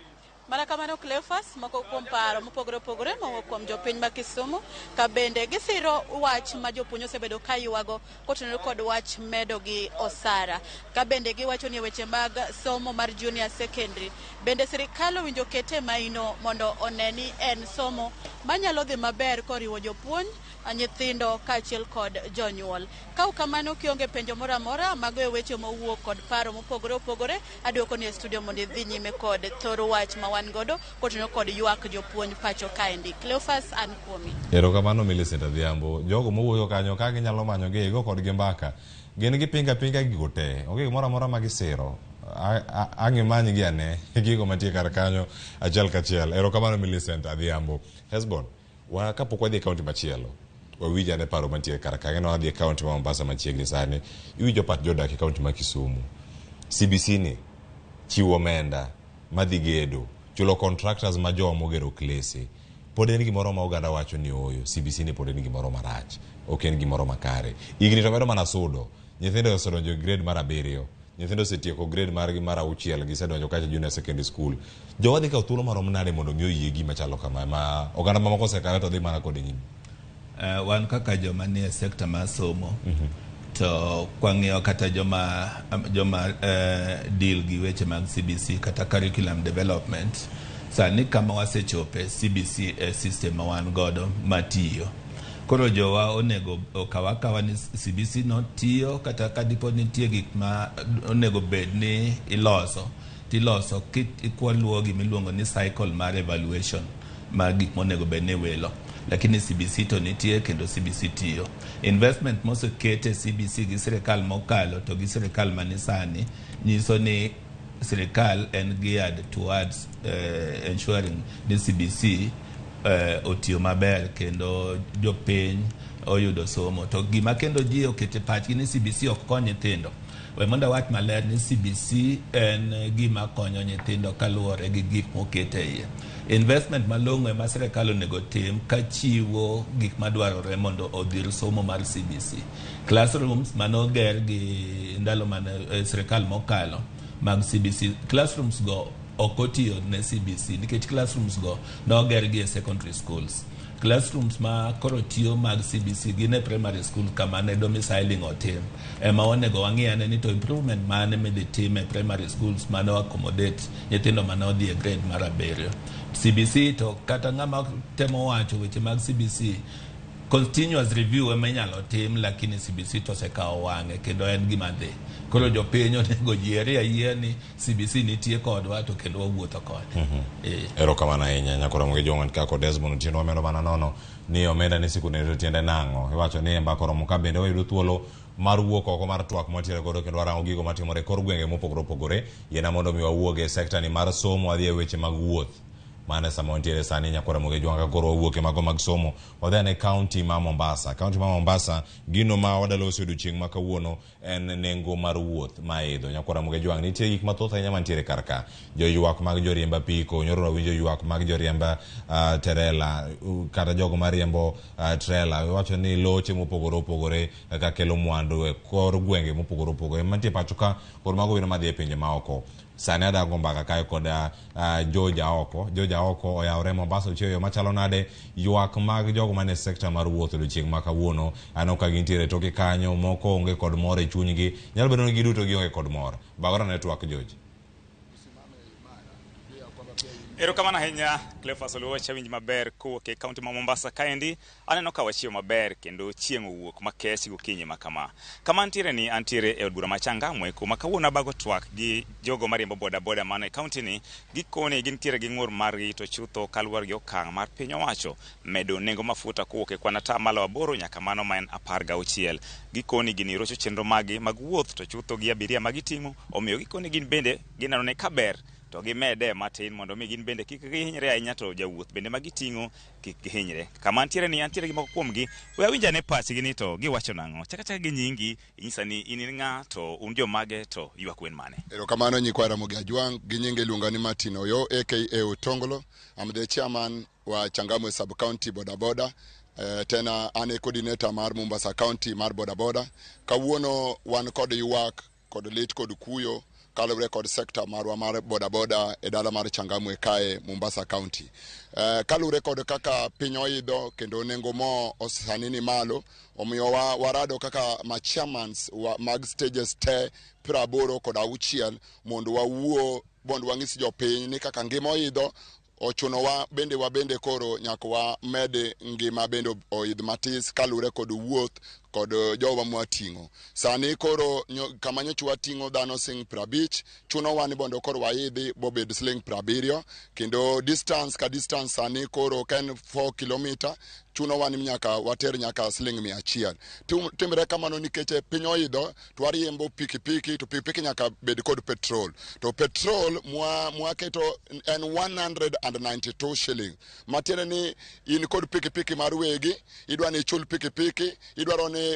Mana kamano Cleophas, moko kuom paro mopogore opogore mowuok kuom jopiny ma Kisumu ka bende gisiro wach ma jopuonj osebedo ka ywago kotenore kod wach medo gi osara. Ka bende giwacho ni weche mag somo mar junior secondary bende sirikal owinjo kete maino mondo one ni en somo manyalo dhi maber koriwo jopuonj, nyithindo kaachiel kod jonyuol. Ka kamano kionge penjo moro amora, mago e weche mowuok kod paro mopogore opogore. Aduoko ni e studio mondo idhi nyime kod thor wach ma wan godo kotenore kod ywak jopuonj pacho kaendi. Cleophas, an kuomi. Erokamano Millicent Adhiambo. Jogo mowuoyo kanyo ka ginyalo manyo gi igo kodgi mbaka. Gin gipinga pinga gigo te. Onge gimoro amora ma gisiro. Ang' imanygi ane gigo mantie kar kanyo achiel kachiel. Erokamano Millicent Adhiambo. Hesbon, wa kapok wadhi e kaunti machielo, wawinj ane paro mantie kar ka. Ang'e wadhi e kaunti ma Mombasa machiegni sani. Iwinjo pach jodak e kaunti ma Kisumu. CBC ni chiwo omenda madhi gedo, chulo contractors ma jowa mogero klese. Pod en gimoro ma oganda wacho ni ooyo, CBC ni pod en gimoro marach, ok en gimoro makare. Higni to medo mana sudo. Nyithindo osedonjo e grade mar 7. Nyithindo osetieko grade margi mar 6, gisedonjo kacha junior secondary school. Jowa dhi kawo thuolo marom nade mondo mi oyie gima chalo kama ma oganda mamoko osekawe to dhi mana kode nyime? Wan kaka joma nie sekta mar somo to kwang'iyo kata joma deal gi weche mag CBC kata curriculum development, sani kama wasechope CBC e system ma wan godo matiyo. Koro jowa onego okaw akawa ni CBC no tiyo kata ka dipo nitie gik ma onego bed ni iloso tiloso kwaluwo gima iluongo ni cycle mar evaluation mar gik monego bed ni iwilo. Lakini CBC to nitie kendo CBC tiyo. Investment moseket e CBC gi sirikal mokalo to gi sirikal mani sani nyiso ni sirikal en geared towards ensuring ni CBC otiyo maber kendo jopiny oyudo somo. To gima kendo ji okete pachgi ni CBC ok kony nyithindo. We mondo awach maler ni CBC en gima konyo nyithindo kaluwore gi gik moket e iye. Investment malong'o ema sirikal onego tim ka chiwo gik madwarore mondo odhir somo mar CBC. Classrooms manoger gi ndalo mane sirikal mokalo mag CBC, classrooms go ok otiyo ne CBC nikech classrooms go noger gi e secondary schools. Classrooms ma koro tiyo mag CBC gin e primary school kama ne domiciling otim. Ema onego wang'i ane ni to improvement mane midhi tim e primary schools mane accommodate nyithindo mane odhi e grade mar 7. CBC to kata ng'ama temo wacho weche mag CBC, continuous review ema inyalo tim, lakini CBC to osekawo wang'e kendo en gima dhi. Koro jopiny onego yiere ayie ni CBC nitie kodwa to kendo wawuotho kode. Erokamano ahinya nyakoro gi jong'an kaka Desmond Otieno wamedo mana nono ni omenda ni sikunde to tiende nang'o. Iwacho ni e mbaka oromo ka bende wayudo thuolo mar wuok oko mar twak mwantiere godo kendo warango gigo matimore e kor gwenge mopogore opogore. Yiena mondo mi wawuog e sekta ni mar somo wadhi e weche mag wuoth. Mano sama wantiere sani nyakoro moge jwang' ka koro wawuok e mago mag somo wadhi ane kaunti ma Mombasa. Kaunti ma Mombasa gino ma wadaloso odiochieng' ma kawuono en nengo mar wuoth ma idho. Nyakwara Moge Jwang' nitie gik mathoth ahinya mantiere kar ka. Joywak mag joriemb apiko, nyoro wawinjo ywak mag joriemb terela kata jogo mariembo trela. Iwacho ni loche mopogore opogore kaka kelo mwandu e kor gwenge mopogore opogore mantie pacho ka kod mago bende madhi e pinje maoko. Sani adago mbaka kae kod George Aoko. George Aoko oyawre Mombasa ochiewo yo machalo nade ywak mag jogo mane sekta mar wuoth odiochieng' ma kawuono. Aneno ka gintiere toke kanyo, moko onge kod mor e chunygi. Nyalo bedo ni giduto gionge kod mor. Bagora ne twak George. Erokamano ahinya Cleophas Oluoch, awinji maber kowuok e kaunti ma Mombasa kaendi. Aneno ka wachiewo maber kendo chieng' owuok makech gokinyi ma kama. Kama antiere ni antiere e od bura ma Changamwe kuma kawuono abago twak gi jogo mariembo boda boda mano e kaunti ni. Gikone gintiere gi ng'ur margi to chutho kaluwore gi okang' mar piny owacho medo nengo mafuta kowuok e kwan 8% nyaka mano ma en 16. Gikoni gini rocho chenro maggi mag wuoth to chutho gi abiria ma giting'o, omiyo gikoni gin bende gineno ni kaber to gimede matin mondo mi gin bende kik gihinyre ahinya to jawuoth bende ma giting'o kik gihinyre. Kama antiere ni antiere gi moko kuomgi, we awinj ane pachgi ni to giwacho nang'o. Chak achaka gi nyingi, inyisa ni in in ng'a to un jomage to ywak wen mane. Erokamano nyikwa Ramogi Ajwang', gi nyinge iluonga ni Martin Oyo aka Otonglo. I'm the chairman wa Changamwe Sub County Boda Boda. Tena an e coordinator mar Mombasa County mar Boda Boda. Kawuono wan kod ywak kod lit kod kuyo kaluwore kod sekta marwa mar boda boda e dala mar Changamwe kae Mombasa County. Kaluwore kod kaka piny oidho kendo nengo mo sani ni malo, omiyo warado kaka ma chairmans mag stages te 86 mondo wawuo, mondo wang'is jopiny ni kaka ngima oidho ochunowa bende wabende koro nyaka wamed ngima bende oidh matis kaluwore kod wuoth kod jowa mwating'o. Sani koro kama nyocha wating'o dhano siling 50, chunowa ni mondo koro waidhi bobed siling 70, kendo distance ka distance sani koro ka en 4 kilomita chunowa ni nyaka water nyaka siling 100. Timre kamano nikech piny oidho to wariembo pikipiki to pikipiki nyaka bed kod petrol. To petrol mwaketo en 192 shilling. Matiende ni in kod pikipiki mar wegi, idwa ni ichul pikipiki, idwaro ni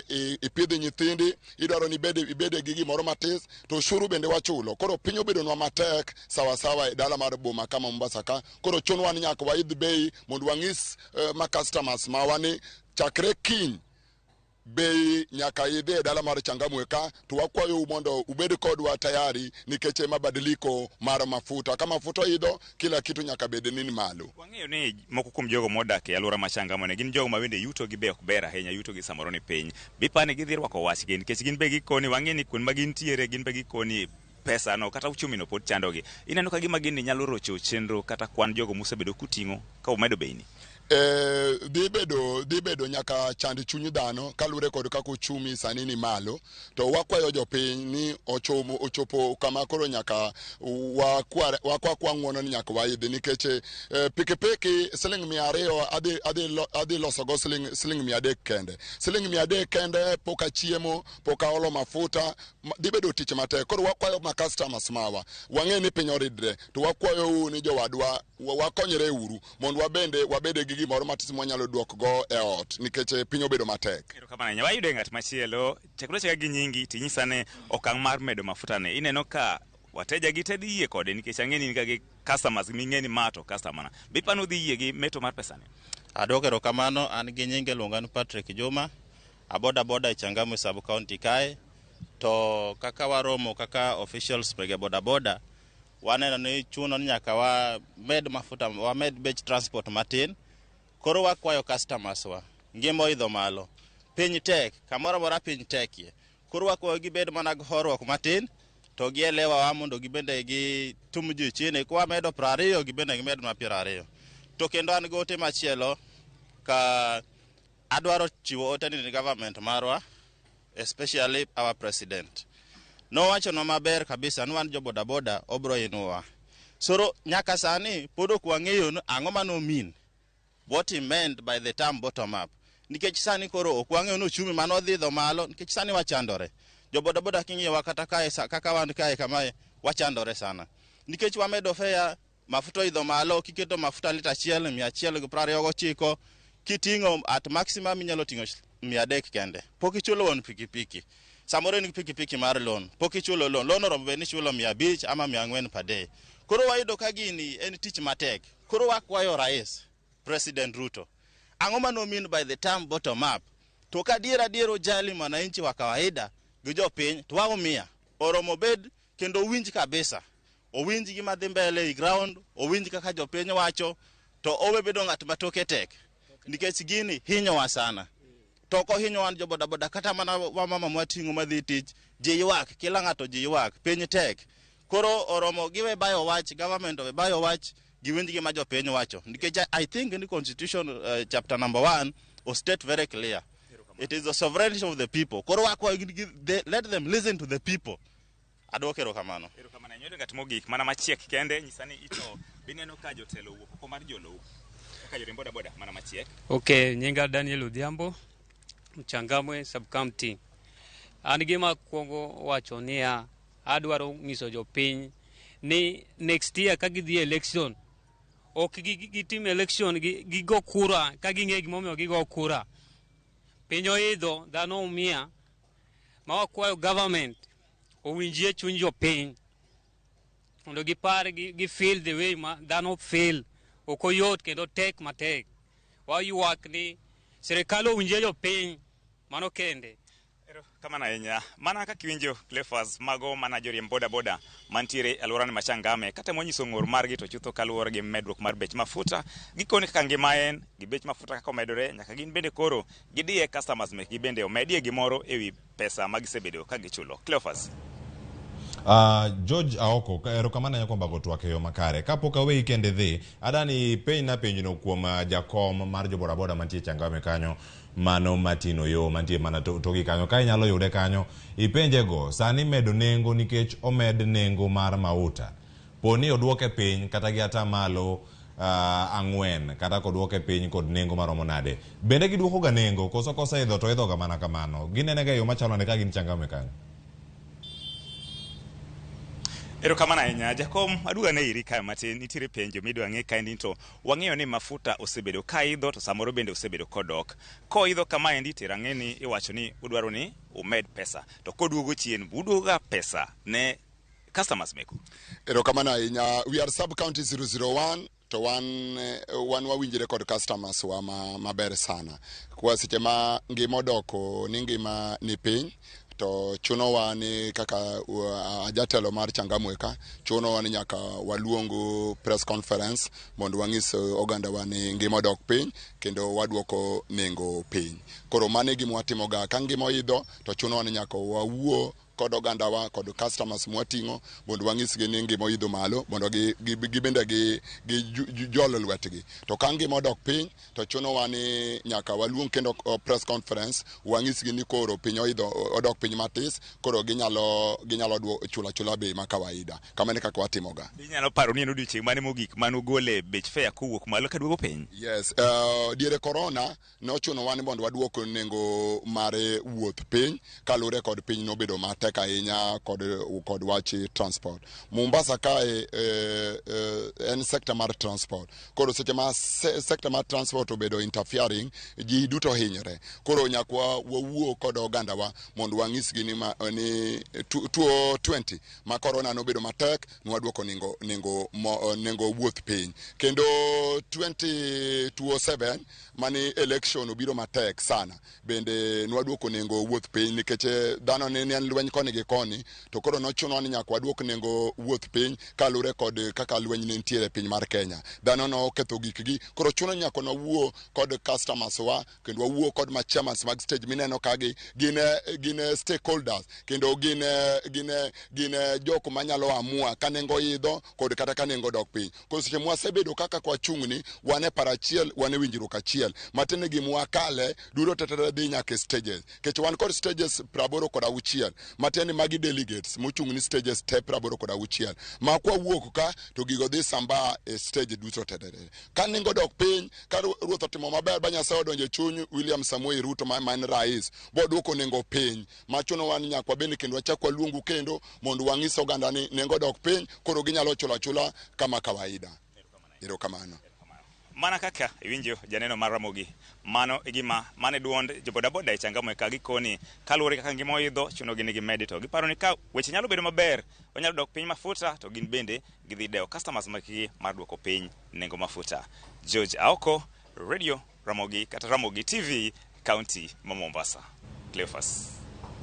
ipidh nyithindi, idwaro ni ibede gi gimoro matis, to ushuru bende wachulo. Koro piny obedonwa matek sawasawa e dala mar boma kama Mombasa ka. Koro chunwa ni nyaka waidh bei mondo wang'is ma customers mawa ni chakre kiny bei nyaka idhi e dala mar Changamwe ka, to wakwayou mondo ubed kodwa tayari nikech e mabadiliko mar mafuta. Ka mafuta oidho, kila kitu nyaka bed ni malo. Wang'eyo ni moko kuom jogo modak e alwora ma Changamwe ne gin jogo ma bende yuto gi be ok ber ahinya, yuto gi samoro ni piny. Bipani gidhi rwako wachgi nikech gin be gikoni wang'e ni kuond ma gintiere gin be gikoni pesa no kata uchumi no pod chandogi. Ineno ka gima gini nyalo rocho chenro kata kwan jogo musebedo kuting'o ka umedo bei ni? Dhi bedo nyaka chand chuny dhano kaluwore kod kaka uchumi sani ni malo, to wakwayo jopiny ni ochopo kama koro nyaka wakwa ng'uono ni nyaka waidhi nikech pikipiki siling 200 adhi losogo siling 300 kende. Siling 300 kende pok achiemo, pok aolo mafuta, dhi bedo tich matek. Koro wakwayo ma customers mawa, wang'e ni piny oridre, to wakwayou ni jowadwa wakonyre uru mondo wabende wabede gi gimoro matis mwanyalo duokgo e ot nikech piny obedo matek. Erokamano ahinya. Wayudo ng'at machielo, chakre chaka gi nyingi tinyisa ne okang' mar medo mafuta ne. Ineno ka wateja gi te dhi yie kode nikech ang'e ni in ga gi customers ming'e ni ma to customer na. Be ipani udhi yie gi meto mar pesa ni? Adwoko erokamano, an gi nyinge iluonga ni Patrick Juma, aboda boda e Changamwe sub county kae. To kaka waromo kaka officials mege boda boda, waneno ni chuno ni nyaka wamed mafuta, wamed bech transport matin. Koro wakwayo customers wa, ngima oidho malo, piny tek, kamoro amora piny tekie. Koro wakwayo gibed mana gi horuok matin, to gielewa wa mondo gibende gitum ji chini. Kwa medo 20, gibende gimed ma 20. To kendo an gi ote machielo ka adwaro chiwo ote ni government marwa, especially our president. Nowachonwa maber kabisa ni wan jo bodaboda obro inuwa. Soro nyaka sani pod ok wang'eyo ni ang'o mano mean. What he meant by the term bottom up. Nikech sani koro ok wang'eyo ni uchumi mano dhi idho malo, nikech sani wachandore. Jo bodaboda king'iyowa kata kae kaka wan kae kamae, wachandore sana. Nikech wamedo fare, mafuta oidho malo, kiketo mafuta lita achiel 129, kiting'o at maximum inyalo ting'o 300 kende. Pok ichulo wuon pikipiki. Samoro in gi pikipiki mar loan, pok ichulo loan. Loan oromo bed ni ichulo 500 ama 400 per day. Koro wayudo ka gini en tich matek. Koro wakwayo rais, President Ruto, ang'o mano mean by the term bottom up? To ka adier adier ojali mwananchi wa kawaida gi jopiny, to waumia. Oromo bed kendo owinj kabisa. Owinj gima dhi mbele e ground, owinj kaka jopiny wacho, to owe bedo ng'at ma toke tek. Nikech gini hinyowa sana. To ok ohinyo wan jo bodaboda, kata mana wamama mwating'o madhi tich, ji ywak, kila ng'ato ji ywak, piny tek. Koro oromo giwe bayo wach, government owe bayo wach, Giwinj gima jopiny wacho. Nikech I think in the constitution chapter number 1 o state very clear. It is the sovereignty of the people. Koro wakwayo let them listen to the people. Adwoko erokamano. Erokamano ahinya. Ng'at mogik mana machiek kende nyisa ni ito bineno ka jotelo owuok oko mar jolup kaka joriemb bodaboda mana machiek. Okay, nyinga Daniel Odhiambo, Changamwe sub-county. An gima kuongo wacho niya, adwaro nyiso jopiny ni next year ka gidhi election, ok gitim election gigo kura ka ging'e gimomiyo gigo kura. Piny oidho, dhano umia, ma wakwayo government owinjie chuny jopiny mondo gipar gi feel the way ma dhano feel. Ok oyot kendo tek matek. Waywak ni sirikal owinjie jopiny, mano kende. Kamano ahinya. Mana kaka iwinjo Cleophas, mago mana joriemb bodaboda mantiere e alworani ma Changame katemo nyiso ng'ur margi to chutho kaluwore gi medruok mar bech mafuta. Gikoni kaka ngima en, gi bech mafuta kaka omedore, nyaka gin bende koro gidiye customers mekgi bende omedie gimoro ewi pesa ma gisebedo ka gichulo. Cleophas. George Aoko, erokamano ahinya kuom bago twak e yo makare. Kapok aweyi kende dhi, adani penjna penjno kuom jakom mar jo bodaboda mantie Changamwe kanyo, mano Martin Oyo mantie mana toki kanyo. Ka inyalo yude kanyo, ipenjego, sani medo nengo nikech omed nengo mar mauta. Po ni oduoke piny kata gi atamalo 4 kata koduoke piny kod nengo maromo nade. Bende giduoko ga nengo, koso koseidho to idho ga mana kamano. Ginene ga e yo machalo nade ka gin Changamwe kanyo? Erokamano ahinya jakom, aduogo ane iri kae matin, nitiere penjo midwa ng'e kaendi to wang'eyo ni mafuta osebedo ka idho to samoro bende osebedo kodok. Koidho kamaendi to rang'e ni iwacho ni udwaro ni umed pesa, to koduogo chien uduogo ga pesa ne customers meku. Erokamano ahinya. We are sub county 001 to wan wawinjre kod customers wa maber sana. Kwa seche ma ngima odoko ni ngima ni piny, to chunowa ni kaka jatelo mar Changamwe ka, chunowa ni nyaka waluong press conference mondo wang'is ogandawa ni ngima odok piny kendo waduoko nengo piny. Koro mano e gima watimoga. Ka ngima oidho to chunowa ni nyaka wawuo kod ogandawa kod customers mwating'o mondo wang'isgi ni ngima oidho malo mondo gibende gi jol lwetgi. To ka ngima odok piny to chunowa ni nyaka waluong kendo press conference wang'isgi ni koro piny oidho odok piny matis, koro ginyalo chulo achula bei ma kawaida. Kamano e kaka watimoga. Inyalo paro ni en odiochieng' mane mogik mane ugole bech fare kowuok malo kaduogo piny? Yes, diere corona nochunowa ni mondo waduok nengo mar wuoth piny kaluwore kod piny nobedo matek ahinya kod wach transport. Mombasa kae en sector mar transport. Koro seche ma sector mar transport obedo interfering, ji duto hinyore. Koro nyaka wawuo kod ogandawa mondo wang'isgi ni 2020 ma corona nobedo matek, nwaduoko nengo wuoth piny. Kendo 2027 mani election obiro matek sana, bende nwaduoko nengo wuoth piny nikech dhano ne en lweny koni gi koni, to koro nochuno ni nyaka waduok nengo wuoth piny kaluwore kod kaka lweny ne nitiere e piny mar Kenya. Dhano noketho gikgi, koro chuno ni nyaka nwawuo kod customers wa kendo wawuo kod ma chairmans mag stage mineno kagi gin stakeholders kendo gin jok manyalo amua ka nengo idho kod kata ka nengo dok piny. Koro seche mwasebedo kaka kwachung'ni, wan e paro achiel, wan e winjruok achiel. Matiende gima wakale duto tete dhi nyaka e stages. Nikech wan kod stages 86, matiende magi delegates mochung' ni stages te 86. Ma kwawuok ka to gigo dhi sambaa e stage duto tete. Ka nengo dok piny, ka ruoth otimo maber ba Nyasaye odonjo e chuny William Samoei Ruto ma en rais, boduoko nengo piny. Machuno wan nyaka wabende kendo wachak waluongu kendo mondo wang'is oganda ni nengo dok piny, koro ginyalo chulo achula kama kawaida. Erokamano. Mana kaka iwinjo janeno mar Ramogi, mano e gima mane duond jo bodaboda e Changamwe ka gikoni kaluwore kaka ngima oidho chuno gi ni gimedi, to giparo ni ka weche nyalo bedo maber onyalo dok piny mafuta to gin bende gidhi dewo customers maggi mar duoko piny nengo mafuta. George Aoko, Radio Ramogi kata Ramogi TV, County ma Mombasa. Cleophas.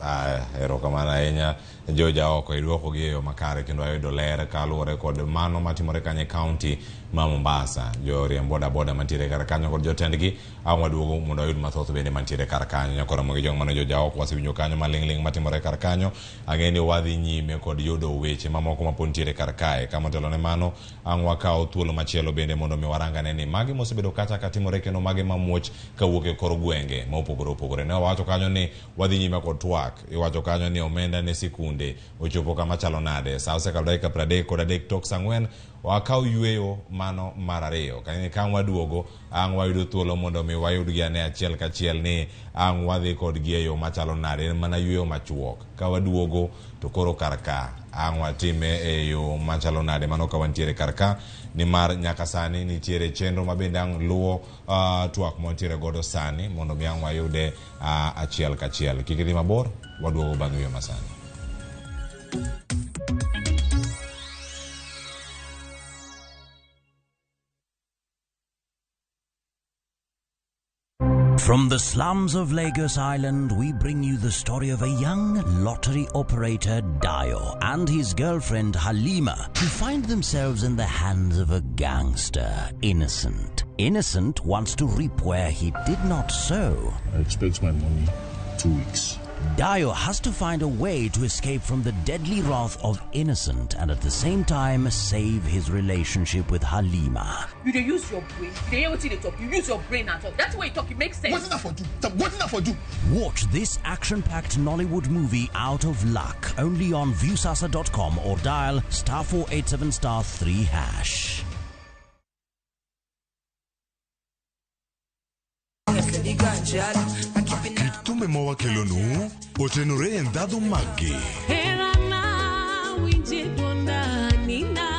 Aya, erokamano ahinya Joja oko iduoko gi e yo makare kendo ayudo ler kaluwore kod mano matimore kanyo e kaunti ma Mombasa. Joriemb boda boda mantiere kar kanyo kod jotendgi ang' waduogo mondo wayud mathoth bende mantiere kar kanyo. Nyakora Ramogi Jong mano Joja oko wasewinjo kanyo maling'ling' matimore kar kanyo. Ang'e ni wadhi nyime kod yudo weche mamoko mapod nitiere kar kae. Ka motelo ne mano ang' wakaw thuolo machielo bende mondo mi warangane ni magi mosebedo kacha katimore kendo magi mamuoch kawuok e kor gwenge ma opogore opogore. Ne wawacho kanyo ni wadhi nyime kod twak. Iwacho kanyo ni omenda ne sikunde ochopo kama chalo nade. Sa osekalo dakika 33 tok sa 4 wakaw yweyo mano mar ariyo. Kanyo ka waduogo ang' wayudo thuolo mondo mi wayudgi ane achiel kachiel ni ang' wadhi kodgi e yo machalo nade. En mana yweyo machuok. Ka waduogo to koro kar ka ang' watime e yo machalo nade mano ka wantiere kar ka nimar nyaka sani nitiere chenro ma bende ang' luwo twak mwantiere godo sani mondo mi ang' wayude achiel kachiel. Kik idhi mabor, waduogo bang' yweyo masani. From the slums of Lagos Island, we bring you the story of a young lottery operator, Dio, and his girlfriend, Halima, who find themselves in the hands of a gangster, Innocent. Innocent wants to reap where he did not sow. I expect my money 2 weeks. Dio has to find a way to escape from the deadly wrath of Innocent and at the same time save his relationship with Halima. You dey use your brain. You dey hear wetin dey talk. You use your brain and talk. That's why you talk. It makes sense. Wetin I for do? Wetin I for do? Watch this action-packed Nollywood movie Out of Luck only on Viusasa.com or dial *487*3#. Kit thumbe ma wakelonu otenore e ndhadhu maggi.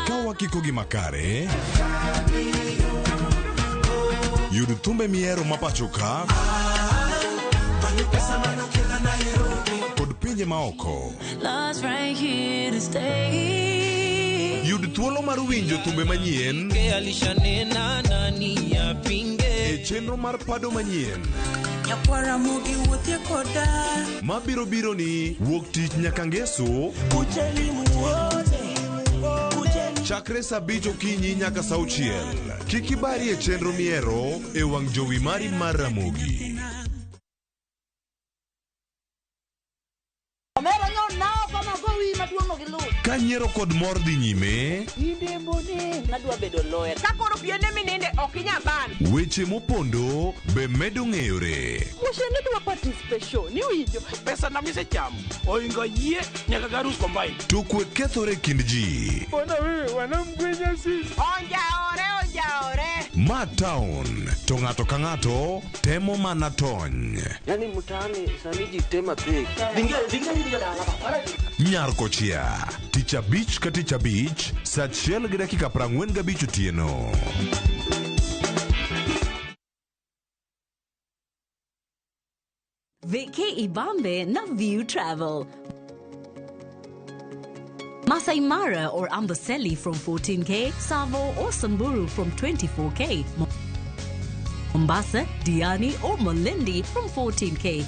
Ka wakikogi makare, yud thumbe mihero ma pacho ka kod pinje maoko. Yud thuolo mar winjo thumbe manyien e chenro mar pado manyien mabiro biro ni wuok tich nyaka ngeso chakre saa 5 okinyi nyaka saa 6. Kik ibari e chenro mihero e wang' jowi mari mar Ramogi. Ka nyiero kod mor dhi nyime, weche mopondo be medo ng'eyore. To kwe kethore kind ji. Ma town to ng'ato ka ng'ato temo mana tony. Nyar kochia tich abich ka tich abich saa 1:45 otieno. Vacay Ibambe na View Travel. Masai Mara or Amboseli from 14K, Savo or Samburu from 24K, Mombasa, Diani or Malindi from 14K.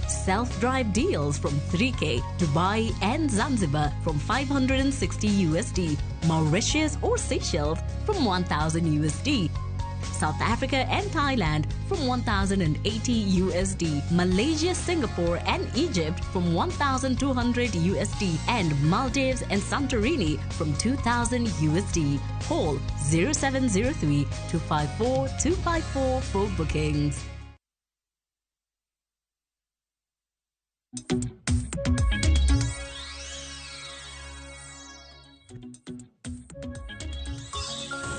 Self-drive deals from 3K, Dubai and Zanzibar from 560 USD, Mauritius or Seychelles from 1,000 USD, South Africa and Thailand from 1,080 USD, Malaysia, Singapore and Egypt from 1,200 USD, and Maldives and Santorini from 2,000 USD. Call 0703 254 254 for bookings.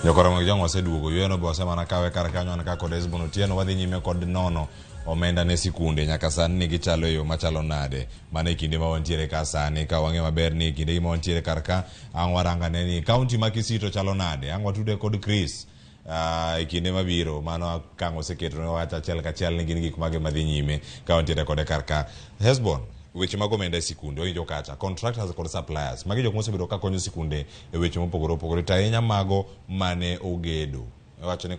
Jokoro mag jong waseduogo yweno be wasemana kawe kar kanyo an ka kod Hesbon Otieno wadhi nyime kod nono omenda ne sikunde nyaka sani ni gichalo e yo machalo nade. Mano e kinde ma wantiere ka sani ka wang'eyo maber ni kinde ma wantiere kar ka ang' warangane ni kaunti ma Kisii to chalo nade, ang' watude kod Chris e kinde mabiro mano kang' oseketo ne wach achiel kachiel ni gin gik mage madhi nyime ka wantiere kode kar ka. Hesbon, weche mag omenda e sikunde winjo kacha contractors kod suppliers magi jok mosebedo ka konyo sikunde e weche mopogore opogore to ahinya mago mane ogedo. Iwacho ni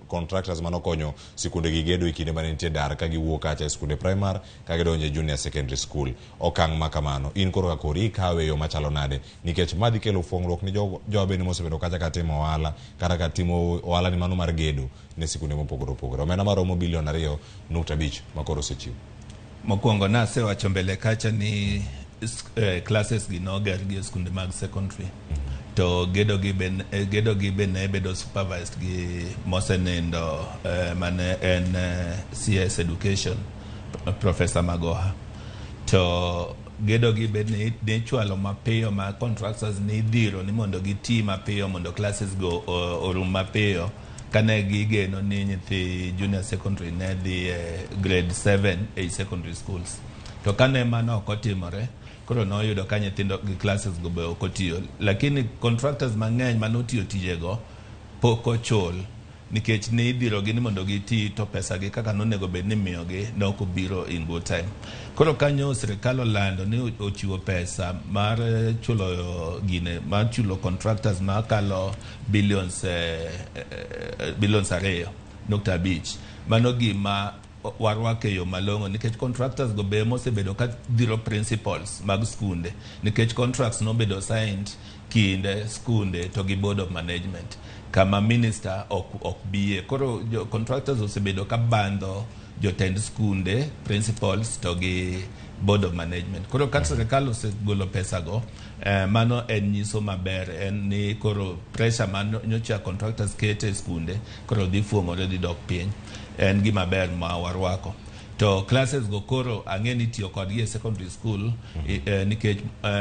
contractors manokonyo sikunde gi gedo e kinde mane nitie dar ka giwuok kacha e skunde primary ka gidonjo e junior secondary school. Okang' ma kamano in koro ka kori ikawe e yo machalo nade? Nikech ma dhi kelo fuong'ruok ni jowa bende mosebedo kacha ka timo ohala kata ka timo ohala ni mano mar gedo ne sikunde mopogore opogore. Omenda maromo bilion 2.5 ma koro osechiw. Mokwongo nasewacho mbele kacha ni classes gi noger gi e skunde mag secondary. To gedo gi be ne bedo supervised gi mosenindo mane en CS Education, Professor Magoha. To gedo gi be ne chwalo mapiyo ma contractors ne dhiro ni mondo giti mapiyo mondo classes go orum mapiyo kane gigeno ni nyithi junior secondary ne dhi grade 7 e secondary schools. To kane mano ok otimore, koro noyudo ka nyithindo gi classes go be ok otiyo. Lakini contractors mang'eny manotiyo tijego pok ochul nikech ne idhirogi ni mondo giti to pesa gi kaka nonego bed ni imiyogi ne ok obiro in good time. Koro kanyo sirikal olando ni ochiwo pesa mar chulo gine, mar chulo contractors makalo billions 2.5. Mano gima warwake yo malong'o nikech contractors go be mosebedo ka dhiro principals mag skunde nikech contracts nobedo signed kinde skunde to gi board of management kama minister ok biye. Koro contractors osebedo ka bandho jotend skunde, principals to gi board of management. Koro ka sirikal osegolo pesa go, mano en nyiso maber en ni koro pressure man nyocha contractors kete skunde koro dhi fuong'ore dhi dok piny. En gima ber ma warwako. To classes go koro ang'e ni tiyo kodgi e secondary school nikech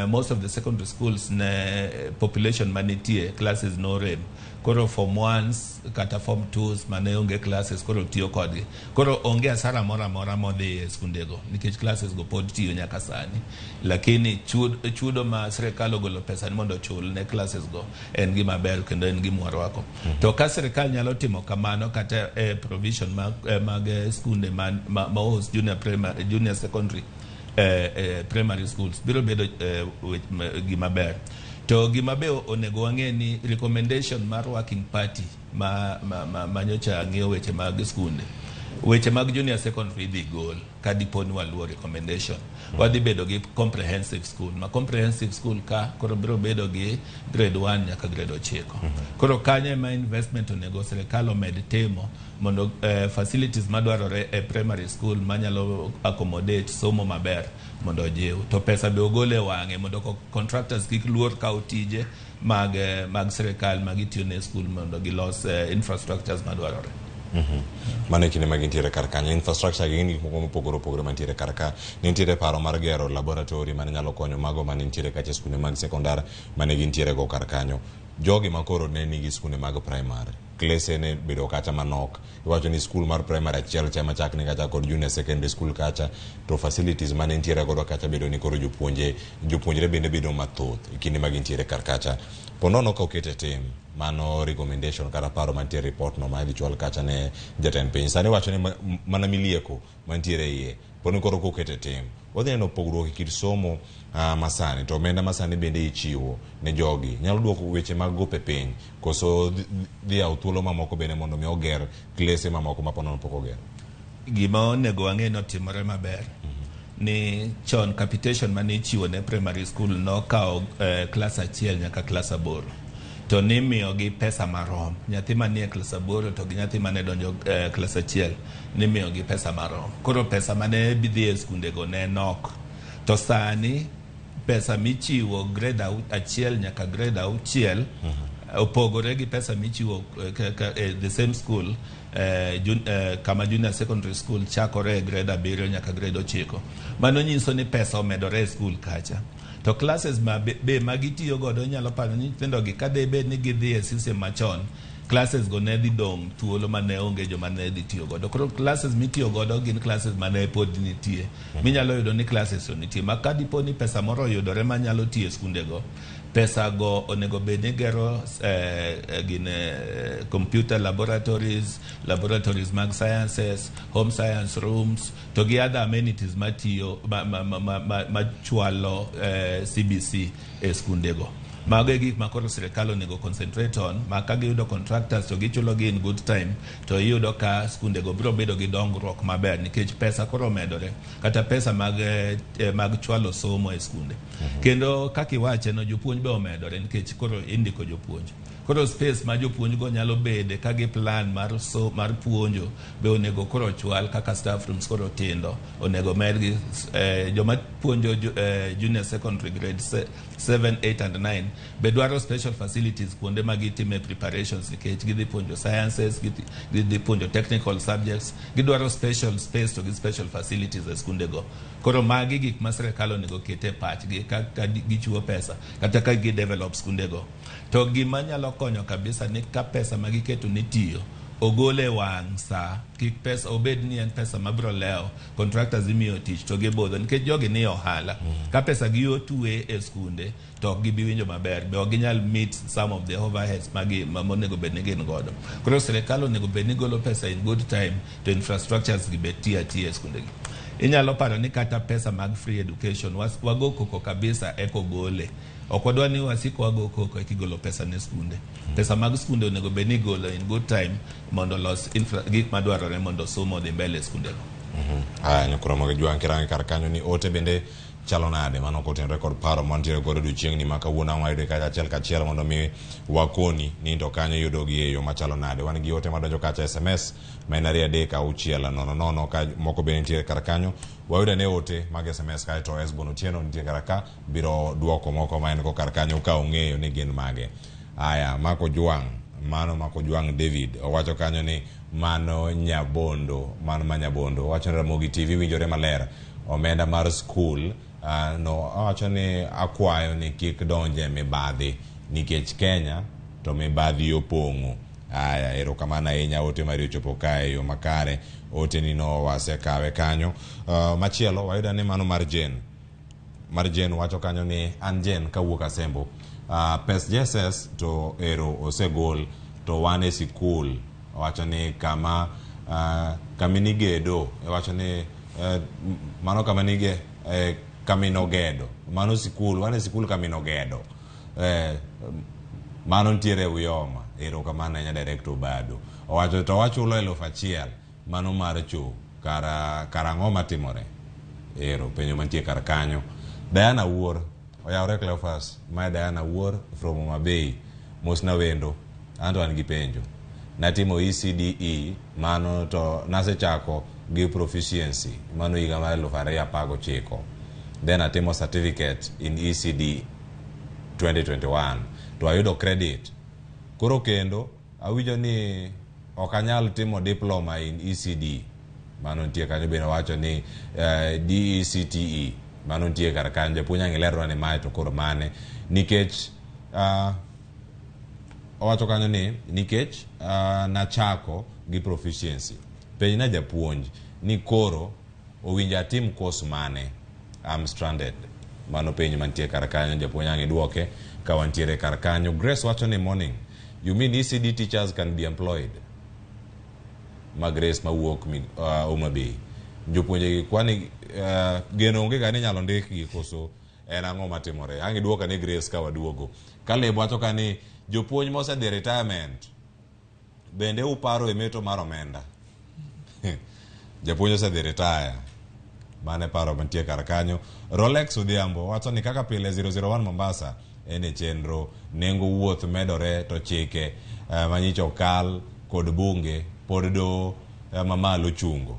most of the secondary schools ne population manitie classes norem. Koro form 1s kata form 2s mane onge classes koro tiyo kodgi. Koro onge hasara moro amora modhi e skundego nikech classes go pod tiyo nyaka sani. Lakini chudo ma sirikal ogolo pesa ni mondo ochul ne classes go en gima ber kendo en gima warwako. To ka sirikal nyalo timo kamano kata e provision mag skunde ma host junior primary, junior secondary, primary schools biro bedo gima ber. To gima be onego wang'e ni recommendation mar working party ma nyocha ng'iyo weche mag skunde, weche mag junior secondary dhi gol ka dipo ni waluwo recommendation. Wadhi bedo gi comprehensive school. Ma comprehensive school ka koro biro bedo gi grade 1 nyaka grade 9. Koro kanyo ema investment onego sirikal omed timo mondo facilities madwarore e primary school manyalo accommodate somo maber mondo ojiw. To pesa be ogol e wang'e mondo contractors kik luor kawo tije mag sirikal magitiyo ne school mondo gilos infrastructures madwarore. Mano e kinde ma gintiere kar kanyo. Infrastructure gin gik moko mopogore opogore mantiere kar ka. Nitiere paro mar gero laboratory mane nyalo konyo mago mane nitiere kacha e skunde mag sekondar mane gintiere go kar kanyo. Jogi makoro ne nigi skunde mag primary, klese ne bedo kacha manok. Iwacho ni skul mar primary achiel cha machakni kacha kod junior secondary school kacha, to facilities mane nitiere godo kacha bedo ni koro jopuonjre bende bedo mathoth e kinde ma gintiere kar kacha. Po nono ka okete tim mano recommendation kata paro mantiere report no ma idhi chwal kacha ne jatend piny. Sani wacho ni mana milieko mantiere iye po ni koro kokete tim wadhi neno pogruok e kit somo masani to omenda masani bende ichiwo ne jogi nyalo duoko weche mag gope piny koso dhi yawo thuolo mamoko bende mondo mi oger klese mamoko ma ponono pok oger. Gima onego wang'e ni otimore maber ni chon capitation mane ichiwo ne primary school nokawo klas 1 nyaka klas 8 to nimiyogi pesa marom. Nyathi manie klas 8 to gi nyathi mane donjo klas 1 nimiyogi pesa marom. Koro pesa mane dhi e skundego ne nok. To sani pesa michiwo grade 1 nyaka grade 6 opogore gi pesa michiwo the same school kama junior secondary school chakore e grade 7 nyaka grade 9. Mano nyiso ni pesa omedore e school kacha. To classes ma be magitiyo godo inyalo paro ni nyithindo gi ka debed ni gidhi e system machon, classes go ne dhi dong' thuolo mane onge joma ne dhi tiyo godo. Koro classes mitiyo godo gin classes mane pod nitie. Minyalo yudo ni classes to nitie. Ma ka dipo ni pesa moro oyudore manyalo tiyo e skundego, pesa go onego bed ni gero gine computer laboratories, laboratories mag sciences, home science rooms, to gi other amenities matiyo machwalo CBC e skundego. Mago e gik ma koro sirikal onego concentrate on, ma ka giyudo contractors to gichulo gi in good time, to iyudo ka skunde go biro bedo gi dongruok maber nikech pesa koro omedore, kata pesa mag, mag chwalo somo e skunde. Kendo kaka iwache no, jopuonj be omedore nikech koro indiko jopuonj. Koro space ma jopuonj go nyalo bede ka gi plan mar so, mar puonjo be onego koro chwal kaka staff rooms koro tindo onego medgi joma puonjo junior secondary grade 7, 8 and 9 be dwaro special facilities kuonde ma gitime preparations nikech gidhi puonjo sciences, gidhi puonjo technical subjects, gidwaro special space to gi special facilities e skunde go. Koro magi gik ma sirikal onego ket e pachgi ka gichiwo pesa kata ka gi develop skunde go. To gima nyalo konyo kabisa ni ka pesa ma giketo ni tiyo ogole wang' sa, kik pesa obed ni en pesa mabiro lewo, contractors imiyo tich to gibudho nikech jogi ni ohala. Ka pesa gi otwe e skunde to ok gibi winjo maber, be ok ginyal meet some of the overheads magi ma monego bed ni gin godo. Koro sirikal onego bed ni golo pesa in good time to infrastructures gi be tiyo atiya e skunde gi. Inyalo paro ni kata pesa mag free education wago koko kabisa eko gole. Ok wadwa ni wasik wago koko eka igolo pesa ne skunde. Pesa mag skunde onego bed ni igolo in good time mondo olos gik madwarore mondo somo odhi mbele e skunde go. Aya, nyakoro mag jwang' kirange kar kanyo ni ote bende chalo nade mano kotenore kod paro mantiere godo odiochieng'ni ma kawuono ang' wayude kacha achiel kachiel mondo mi wakoni ni to kanyo iyudo gi e yo machalo nade. Wan gi ote madonjo kacha SMS ma en 2 3 6 0 0 ka moko bende nitiere kar kanyo. Wayudo ane ote mag SMS kae to Esbon Otieno nitie kar ka biro duoko moko ma en go kar kanyo ka ong'eyo ni gin mage. Aya, Mako Jwang', mano Mako Jwang' David owacho kanyo ni mano Nyabondo, mano ma Nyabondo. Owacho ni Ramogi TV winjore maler. Omenda mar skul no owacho ni akwayo ni kik donje mibadhi nikech Kenya to mibadhi opong'o. Aya, erokamano ahinya, ote mari ochopo kae e yo makare. Ote ni no wasekawe kanyo. Machielo wayudo ni mano mar Jane. Mar Jane wacho kanyo ni an Jane kawuok Asembo. Pes JSS to ero osegol to wan e sikul. Owacho ni kama kaminigedo, owacho ni mano kama nige kaminogedo. Mano sikul, wan e sikul kaminogedo. Mano nitiere Uyoma. Erokamano ahinya Director Obado. Owacho to wachulo 1000 mano mar cho. Kara ang'o matimore? Ero penjo mantie kar kanyo. Diana Wuor, oyawre Cleophas, mae Diana Wuor from Homa Bay. Mosna wendo, anto an gi penjo. Natimo ECDE, mano to nasechako gi proficiency, mano higa mar 2019. Then atimo certificate in ECD 2021 to ayudo credit. Koro kendo awinjo ni ok anyal timo diploma in ECD. Mano nitie kanyo bende wacho ni DECTE. Mano nitie kar kanyo. Japuonj ang' ilerwa ni mae to koro mane. Nikech owacho kanyo ni nikech nachako gi proficiency. Penjna japuonj ni koro owinjo atim course mane. I'm stranded. Mano penjo mantie kar kanyo, japuonj ang' iduoke ka wantiere kar kanyo. Grace wacho ni morning. You mean ECD teachers can be employed? Ma Grace mawuok Homa Bay. Jopuonje gi kwani geno onge ga ni inyalo ndikgi koso en ang'o matimore? Ang' iduoka ni Grace ka waduogo. Caleb wacho ka ni jopuonj mosedhi retirement bende uparo e meto mar omenda. Japuonj osedhi retire. Mane paro mantie kar kanyo. Rolex Odhiambo wacho ni kaka pile 001 Mombasa en e chenro, nengo wuoth medore to chike manyicho okal kod bunge pod doho mamalo chungo.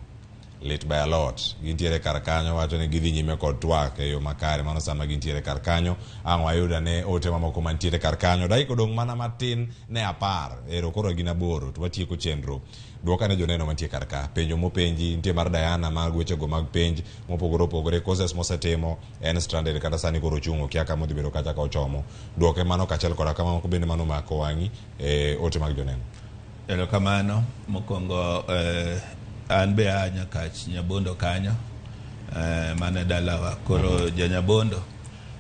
Lit by a lot. Gintiere kar kanyo wacho ni gidhi nyime kod twak e yo makare. Mano sama gintiere kar kanyo. Ang' wayudo ane ote mamoko mantiere kar kanyo. Dakika odong' mana matin ne 10. Ero koro gin 8 to watieko chenro. Duoka ne joneno mantie kar ka. Penjo mopenji nitie mar Diana mag wechego mag penj mopogore opogore, courses mosetimo en stranded kata sani koro ochung' okia kama odhi bedo kata ka ochomo. Duoke mano kaachiel koda kama moko bende mano omako wang'i e ote mag joneno. Erokamano. Mokwongo an be aa Nyakach Nyabondo kanyo, mano e dalawa. Koro ja Nyabondo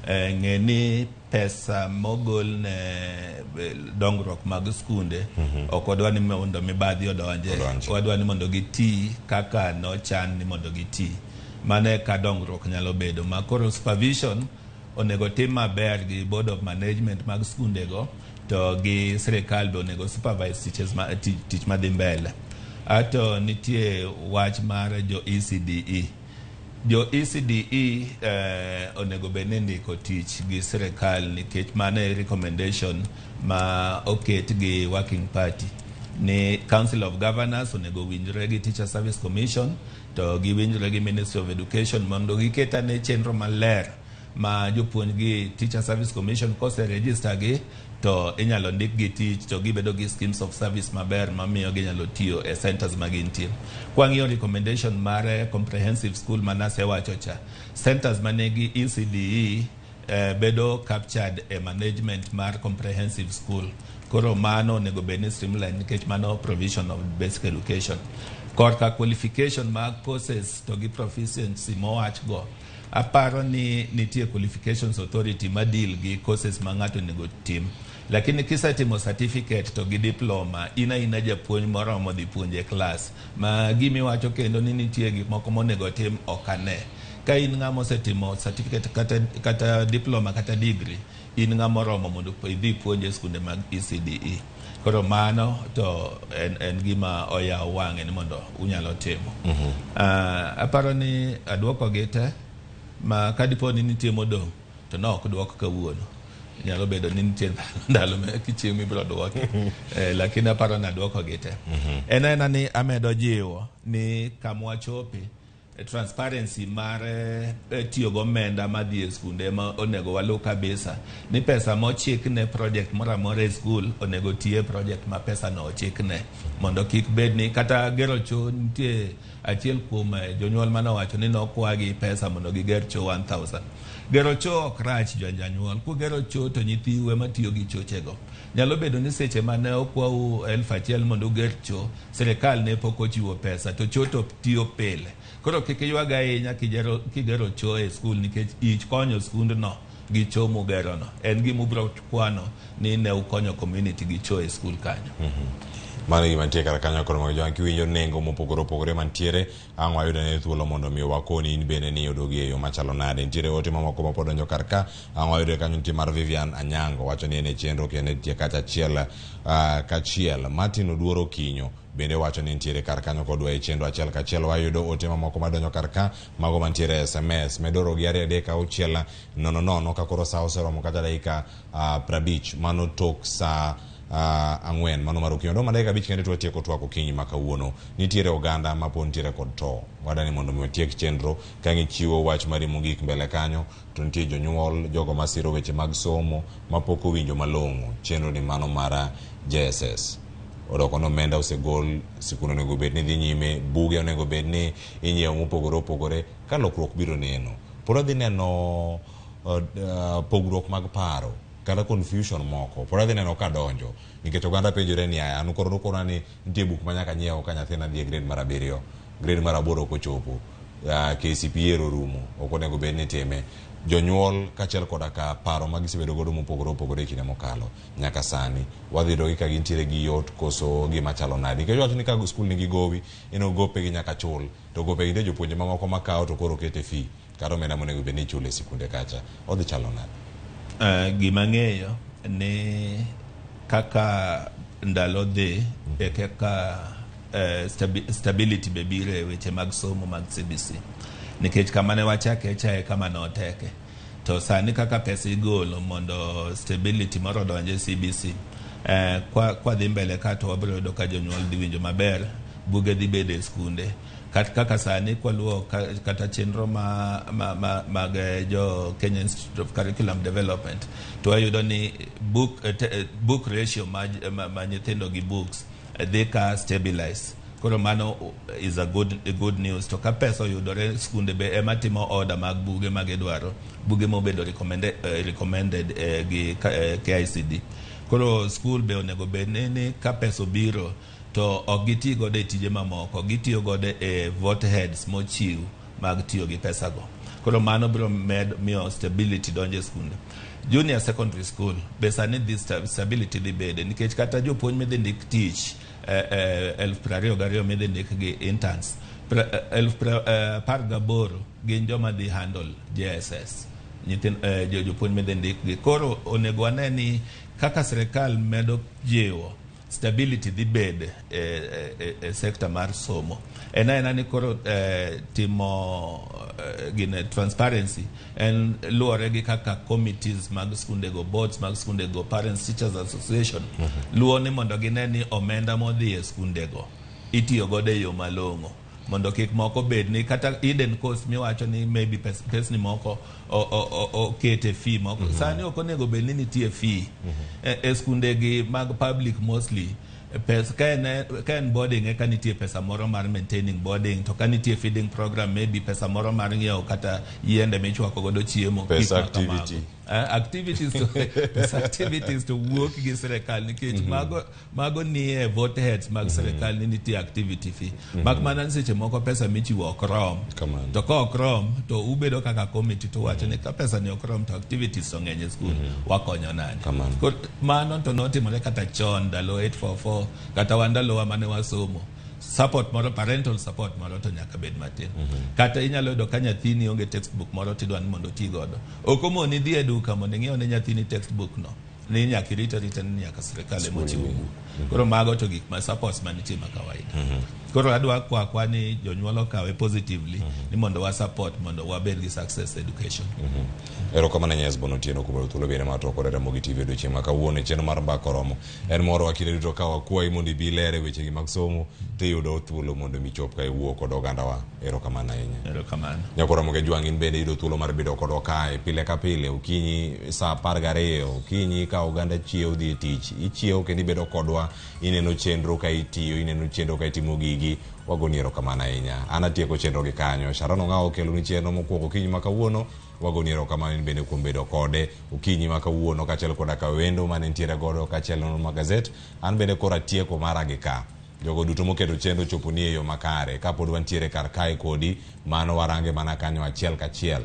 ng'e ni pesa mogol ne dongruok mag skunde ok wadwa ni mondo mibadhi odonje, wadwa ni mondo giti kaka nochan ni mondo giti. Mano e ka dongruok nyalo bedo. Ma koro supervision onego tim maber gi board of management mag skundego to gi sirikal be onego supervise teachers ma, tich madhi mbele. Ato nitie wach mar jo ECDE. Jo ECDE onego bed ni ndiko tich gi sirikal nikech mano e recommendation ma oket gi working party ni Council of Governors onego winjre gi Teacher Service Commission to giwinjre gi Ministry of Education mondo giket ane chenro maler ma jopuonj gi Teacher Service Commission kose register gi to inyalo ndik gi tich to gibedo gi schemes of service maber mamiyo ginyalo tiyo e centers ma gintie. Kwang'iyo recommendation mar comprehensive school manasewacho cha, centers manigi ECDE bedo captured e management mar comprehensive school. Koro mano onego bed ni streamline nikech mano provision of basic education. Korka qualification mag courses to gi proficiency mowach go, aparo ni nitie qualifications authority ma deal gi courses ma ng'ato onego tim. Lakini kisetimo certificate to gi diploma, in aina japuonj moromo dhi puonjo e klas. Ma gimiwacho kendo ni nitie gik moko monego tim ok ane. Ka in ng'ama osetimo certificate kata diploma kata degree, in ng'ama oromo mondo idhi puonj e skunde mag ECDE. Koro mano to en gima oyawo wang'e ni mondo unyalo timo. Aparo ni aduoko gi te ma kadipo ni nitie modong' to ne ok duok kawuono. Nyalo bedo ni nitie ndalo ma chieng' mibiro duoki. Lakini aparo ni aduoko gi te. En aena ni amedo jiwo ni kamwachope transparency mar tiyo gomenda madhi e skunde ema onego waluw kabisa ni pesa mochikne project moro amora e skul onego ti e project ma pesa no ochikne mondo kik bed ni kata gero choo nitie achiel kuom jonyuol manowacho ni nokwagi pesa mondo giger choo 1000. Gero choo ok rach janyuol, kugero choo to nyithiu ema tiyo gi chochego. Nyalo bedo ni seche mane okwau 1000 mondo uger choo, sirikal ne pok ochiwo pesa to choo to tiyo pile. Koro kik iywag ahinya kigero choo e skul nikech ich konyo skundno gi choo mugerono. En gima ubiro kwano ni ne ukonyo community gi choo e skul kanyo. Mano gima nitie kar kanyo koro mag jowang' kiwinjo nengo mopogore opogore mantiere ang' wayudo ne thuolo mondo mi wakoni in bende ni iyudogi e yo machalo nade. Nitiere ote mamoko mapod donjo kar ka ang' wayudo kanyo nitie mar Vivian Anyango wacho ni en e chenro kendo nitie kacha achiel kachiel. Martin Oduoro Kinyo bende wacho ni nitiere kar kanyo kodwa e chenro achiel kachiel. Wayudo ote mamoko madonjo kar ka mago mantiere SMS medoro gi 2 3 6 0 0 ka koro sa oseromo kata dakika 50 mano tok sa 4 mano mar okinyi. Odong' dakika 5 kende to watieko twak okinyi ma kawuono. Nitiere oganda ma pod nitiere kod to wadani mondo mi watiek chenro ka gichiwo wach mari mogik mbele kanyo to nitie jonyuol jogo masiro weche mag somo mapok owinjo malong'o chenro ni mano mar JSS. Odoko ni omenda osegol, sikul onego bed ni dhi nyime, buge onego bed ni inyiewo mopogore opogore ka lokruok biro neno. Pod adhi neno pogruok mag paro kata confusion moko pod adhi neno ka donjo nikech oganda penjore ni aya an koro nukona ni nitie buk ma nyaka nyiew ka nyathina dhi e grade mar 7, grade mar 8 ok ochopo, KCPE orumo ok onego bed ni time. Jonyuol kaachiel koda ka paro ma gisebedo godo mopogore opogore e kinde mokalo nyaka sani wadhi yudo gi ka gintiere gi yot koso gima chalo nade nikech wacho ni ka skul nigi gowi ineno gopegi nyaka chul to gopegi nitie jopuonje mamoko makawo to koro kete fee kata omenda monego bed ni ichulo e sikunde kacha odhi chalo nade? Gima ng'eyo ni kaka ndalo dhi e kaka stability be biro e weche mag somo mag CBC nikech kama ne wachake cha e kama noteke to sani kaka pesa igolo mondo stability moro odonje CBC kwa dhi mbele ka to wabiro yudo ka jonyuol dhi winjo maber, buge dhi bedo e skunde. Kaka sani kwaluwo kata chenro mag jo Kenya Institute of Curriculum Development to wayudo ni book ratio ma nyithindo gi books dhi ka stabilize. Koro mano is a good news. To ka pesa oyudore skunde be ema timo order mag buge magidwaro, buge mobedo recommended gi KICD. Koro skul be onego bed ni ka pesa obiro to ok giti godo e tije mamoko, gitiyo godo e vote heads mochiw mag tiyo gi pesago. Koro mano biro miyo stability donjo e skunde. Junior secondary school be sani dhi stability dhi bede nikech kata jopuonj midhi ndik tich 22,000 midhi ndik gi interns 18,000 gin joma dhi handle JSS. Nyithind jopuonj midhi ndikgi. Koro onego wane ni kaka sirikal medo jiwo stability dhi bede e sector mar somo. En aena ni koro timo gine transparency en luwore gi kaka committees mag skundego, boards mag skundego, parents teachers association luwo ni mondo gine ni omenda modhi e skundego itiyo godo e yo malong'o, mondo kik moko bed ni kata hidden cost miwacho ni maybe pesni moko okete fee moko. Sani ok onego bed ni nitie fee e skundegi mag public. Mostly pes ka en boarding, eka nitie pesa moro mar maintaining boarding, to ka nitie feeding program, maybe pesa moro mar ng'iewo kata yiende michwako godo chiemo, Pesa gik ma kamago. activity. Activities to pesa activities to wuok gi sirikal nikech mago nie vote heads mag sirikal ni nitie activity fee. Mak mana ni seche moko pesa michiwo ok rom. To ka ok rom, to ubedo kaka committee to wacho ni ka pesa ni ok rom to activities to ng'eny e skul, wakonyo nade? Koro mano to notimore kata chon ndalo 844, kata wan ndalowa mane wasomo, support moro, parental support moro to nyaka bed matin. Kata inyalo yudo ka nyathini onge textbook moro, tidwa ni mondo oti godo, ok omoni dhi e duka mondo ing'iew ne nyathini textbook no, ni nyaka irit arita ni nyaka sirikal ema ochiw buk. Koro mago to gik ma supports manitie ma kawaida. Koro adwa kwakwa ni jonyuol okawe positively ni mondo wa support mondo wabed gi success education. Erokamano ahinya, Esbon Otieno, kuom yudo thuolo bende mar twak kod Ramogi TV odiochieng' ma kawuono e chenro mar Mbaka Oromo. En morowa kinde duto ka wakwayi mondo ibi ilere wechegi mag somo, tiyudo thuolo mondo mi ichop ka iwuo kod ogandawa. Erokamano ahinya. Erokamano. Nyako Ramogi Ajwang', in bende iyudo thuolo mar bedo kodwa kae pile ka pile okinyi saa 12 okinyi ka oganda chiewo dhi e tich. Ichiewo kendo ibedo kodwa, ineno chenro ka itiyo, ineno chenro ka itimo gigi. Wagoni erokamano ahinya. An atieko chenro gi kanyo. Sharon Ong'awo okeloni chenro mokwongo okinyi ma kawuono. Wagoni erokamano in bende kuom bedo kode okinyi ma kawuono, kaachiel koda ka wendo mane nitiere godo, kaachiel nonro mag gazet. An bende koro atieko mara gi ka. Jogo duto moketo chenro chopo ni e yo makare. Kapod wantiere kar kae kodi, mano warange mana kanyo achiel kachiel.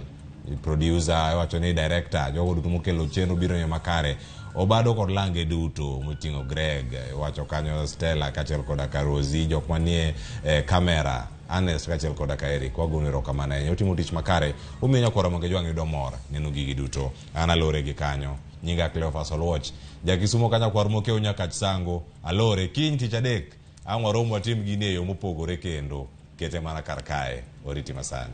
Producer iwacho ni director, jogo duto mokelo chenro biro e yo makare. Obado kod lange duto moting'o Greg, iwacho kanyo Stella kaachiel koda ka Rosie, jok manie kamera, Ernest kaachiel koda ka Eric. Wagonu erokamano ahinya. Utimo tich makare. Umiyo nyakwa Ramogi Ajwang' yudo mor neno gigi duto. An alore gi kanyo. Nyinga Cleophas Oluoch. Jakisumo ka nyakwar Mokeu Nyakach Sango. Alore kiny tich adek. Ang' warom watim gini e yo mopogore kendo. Kete mana kar kae. Oriti masani.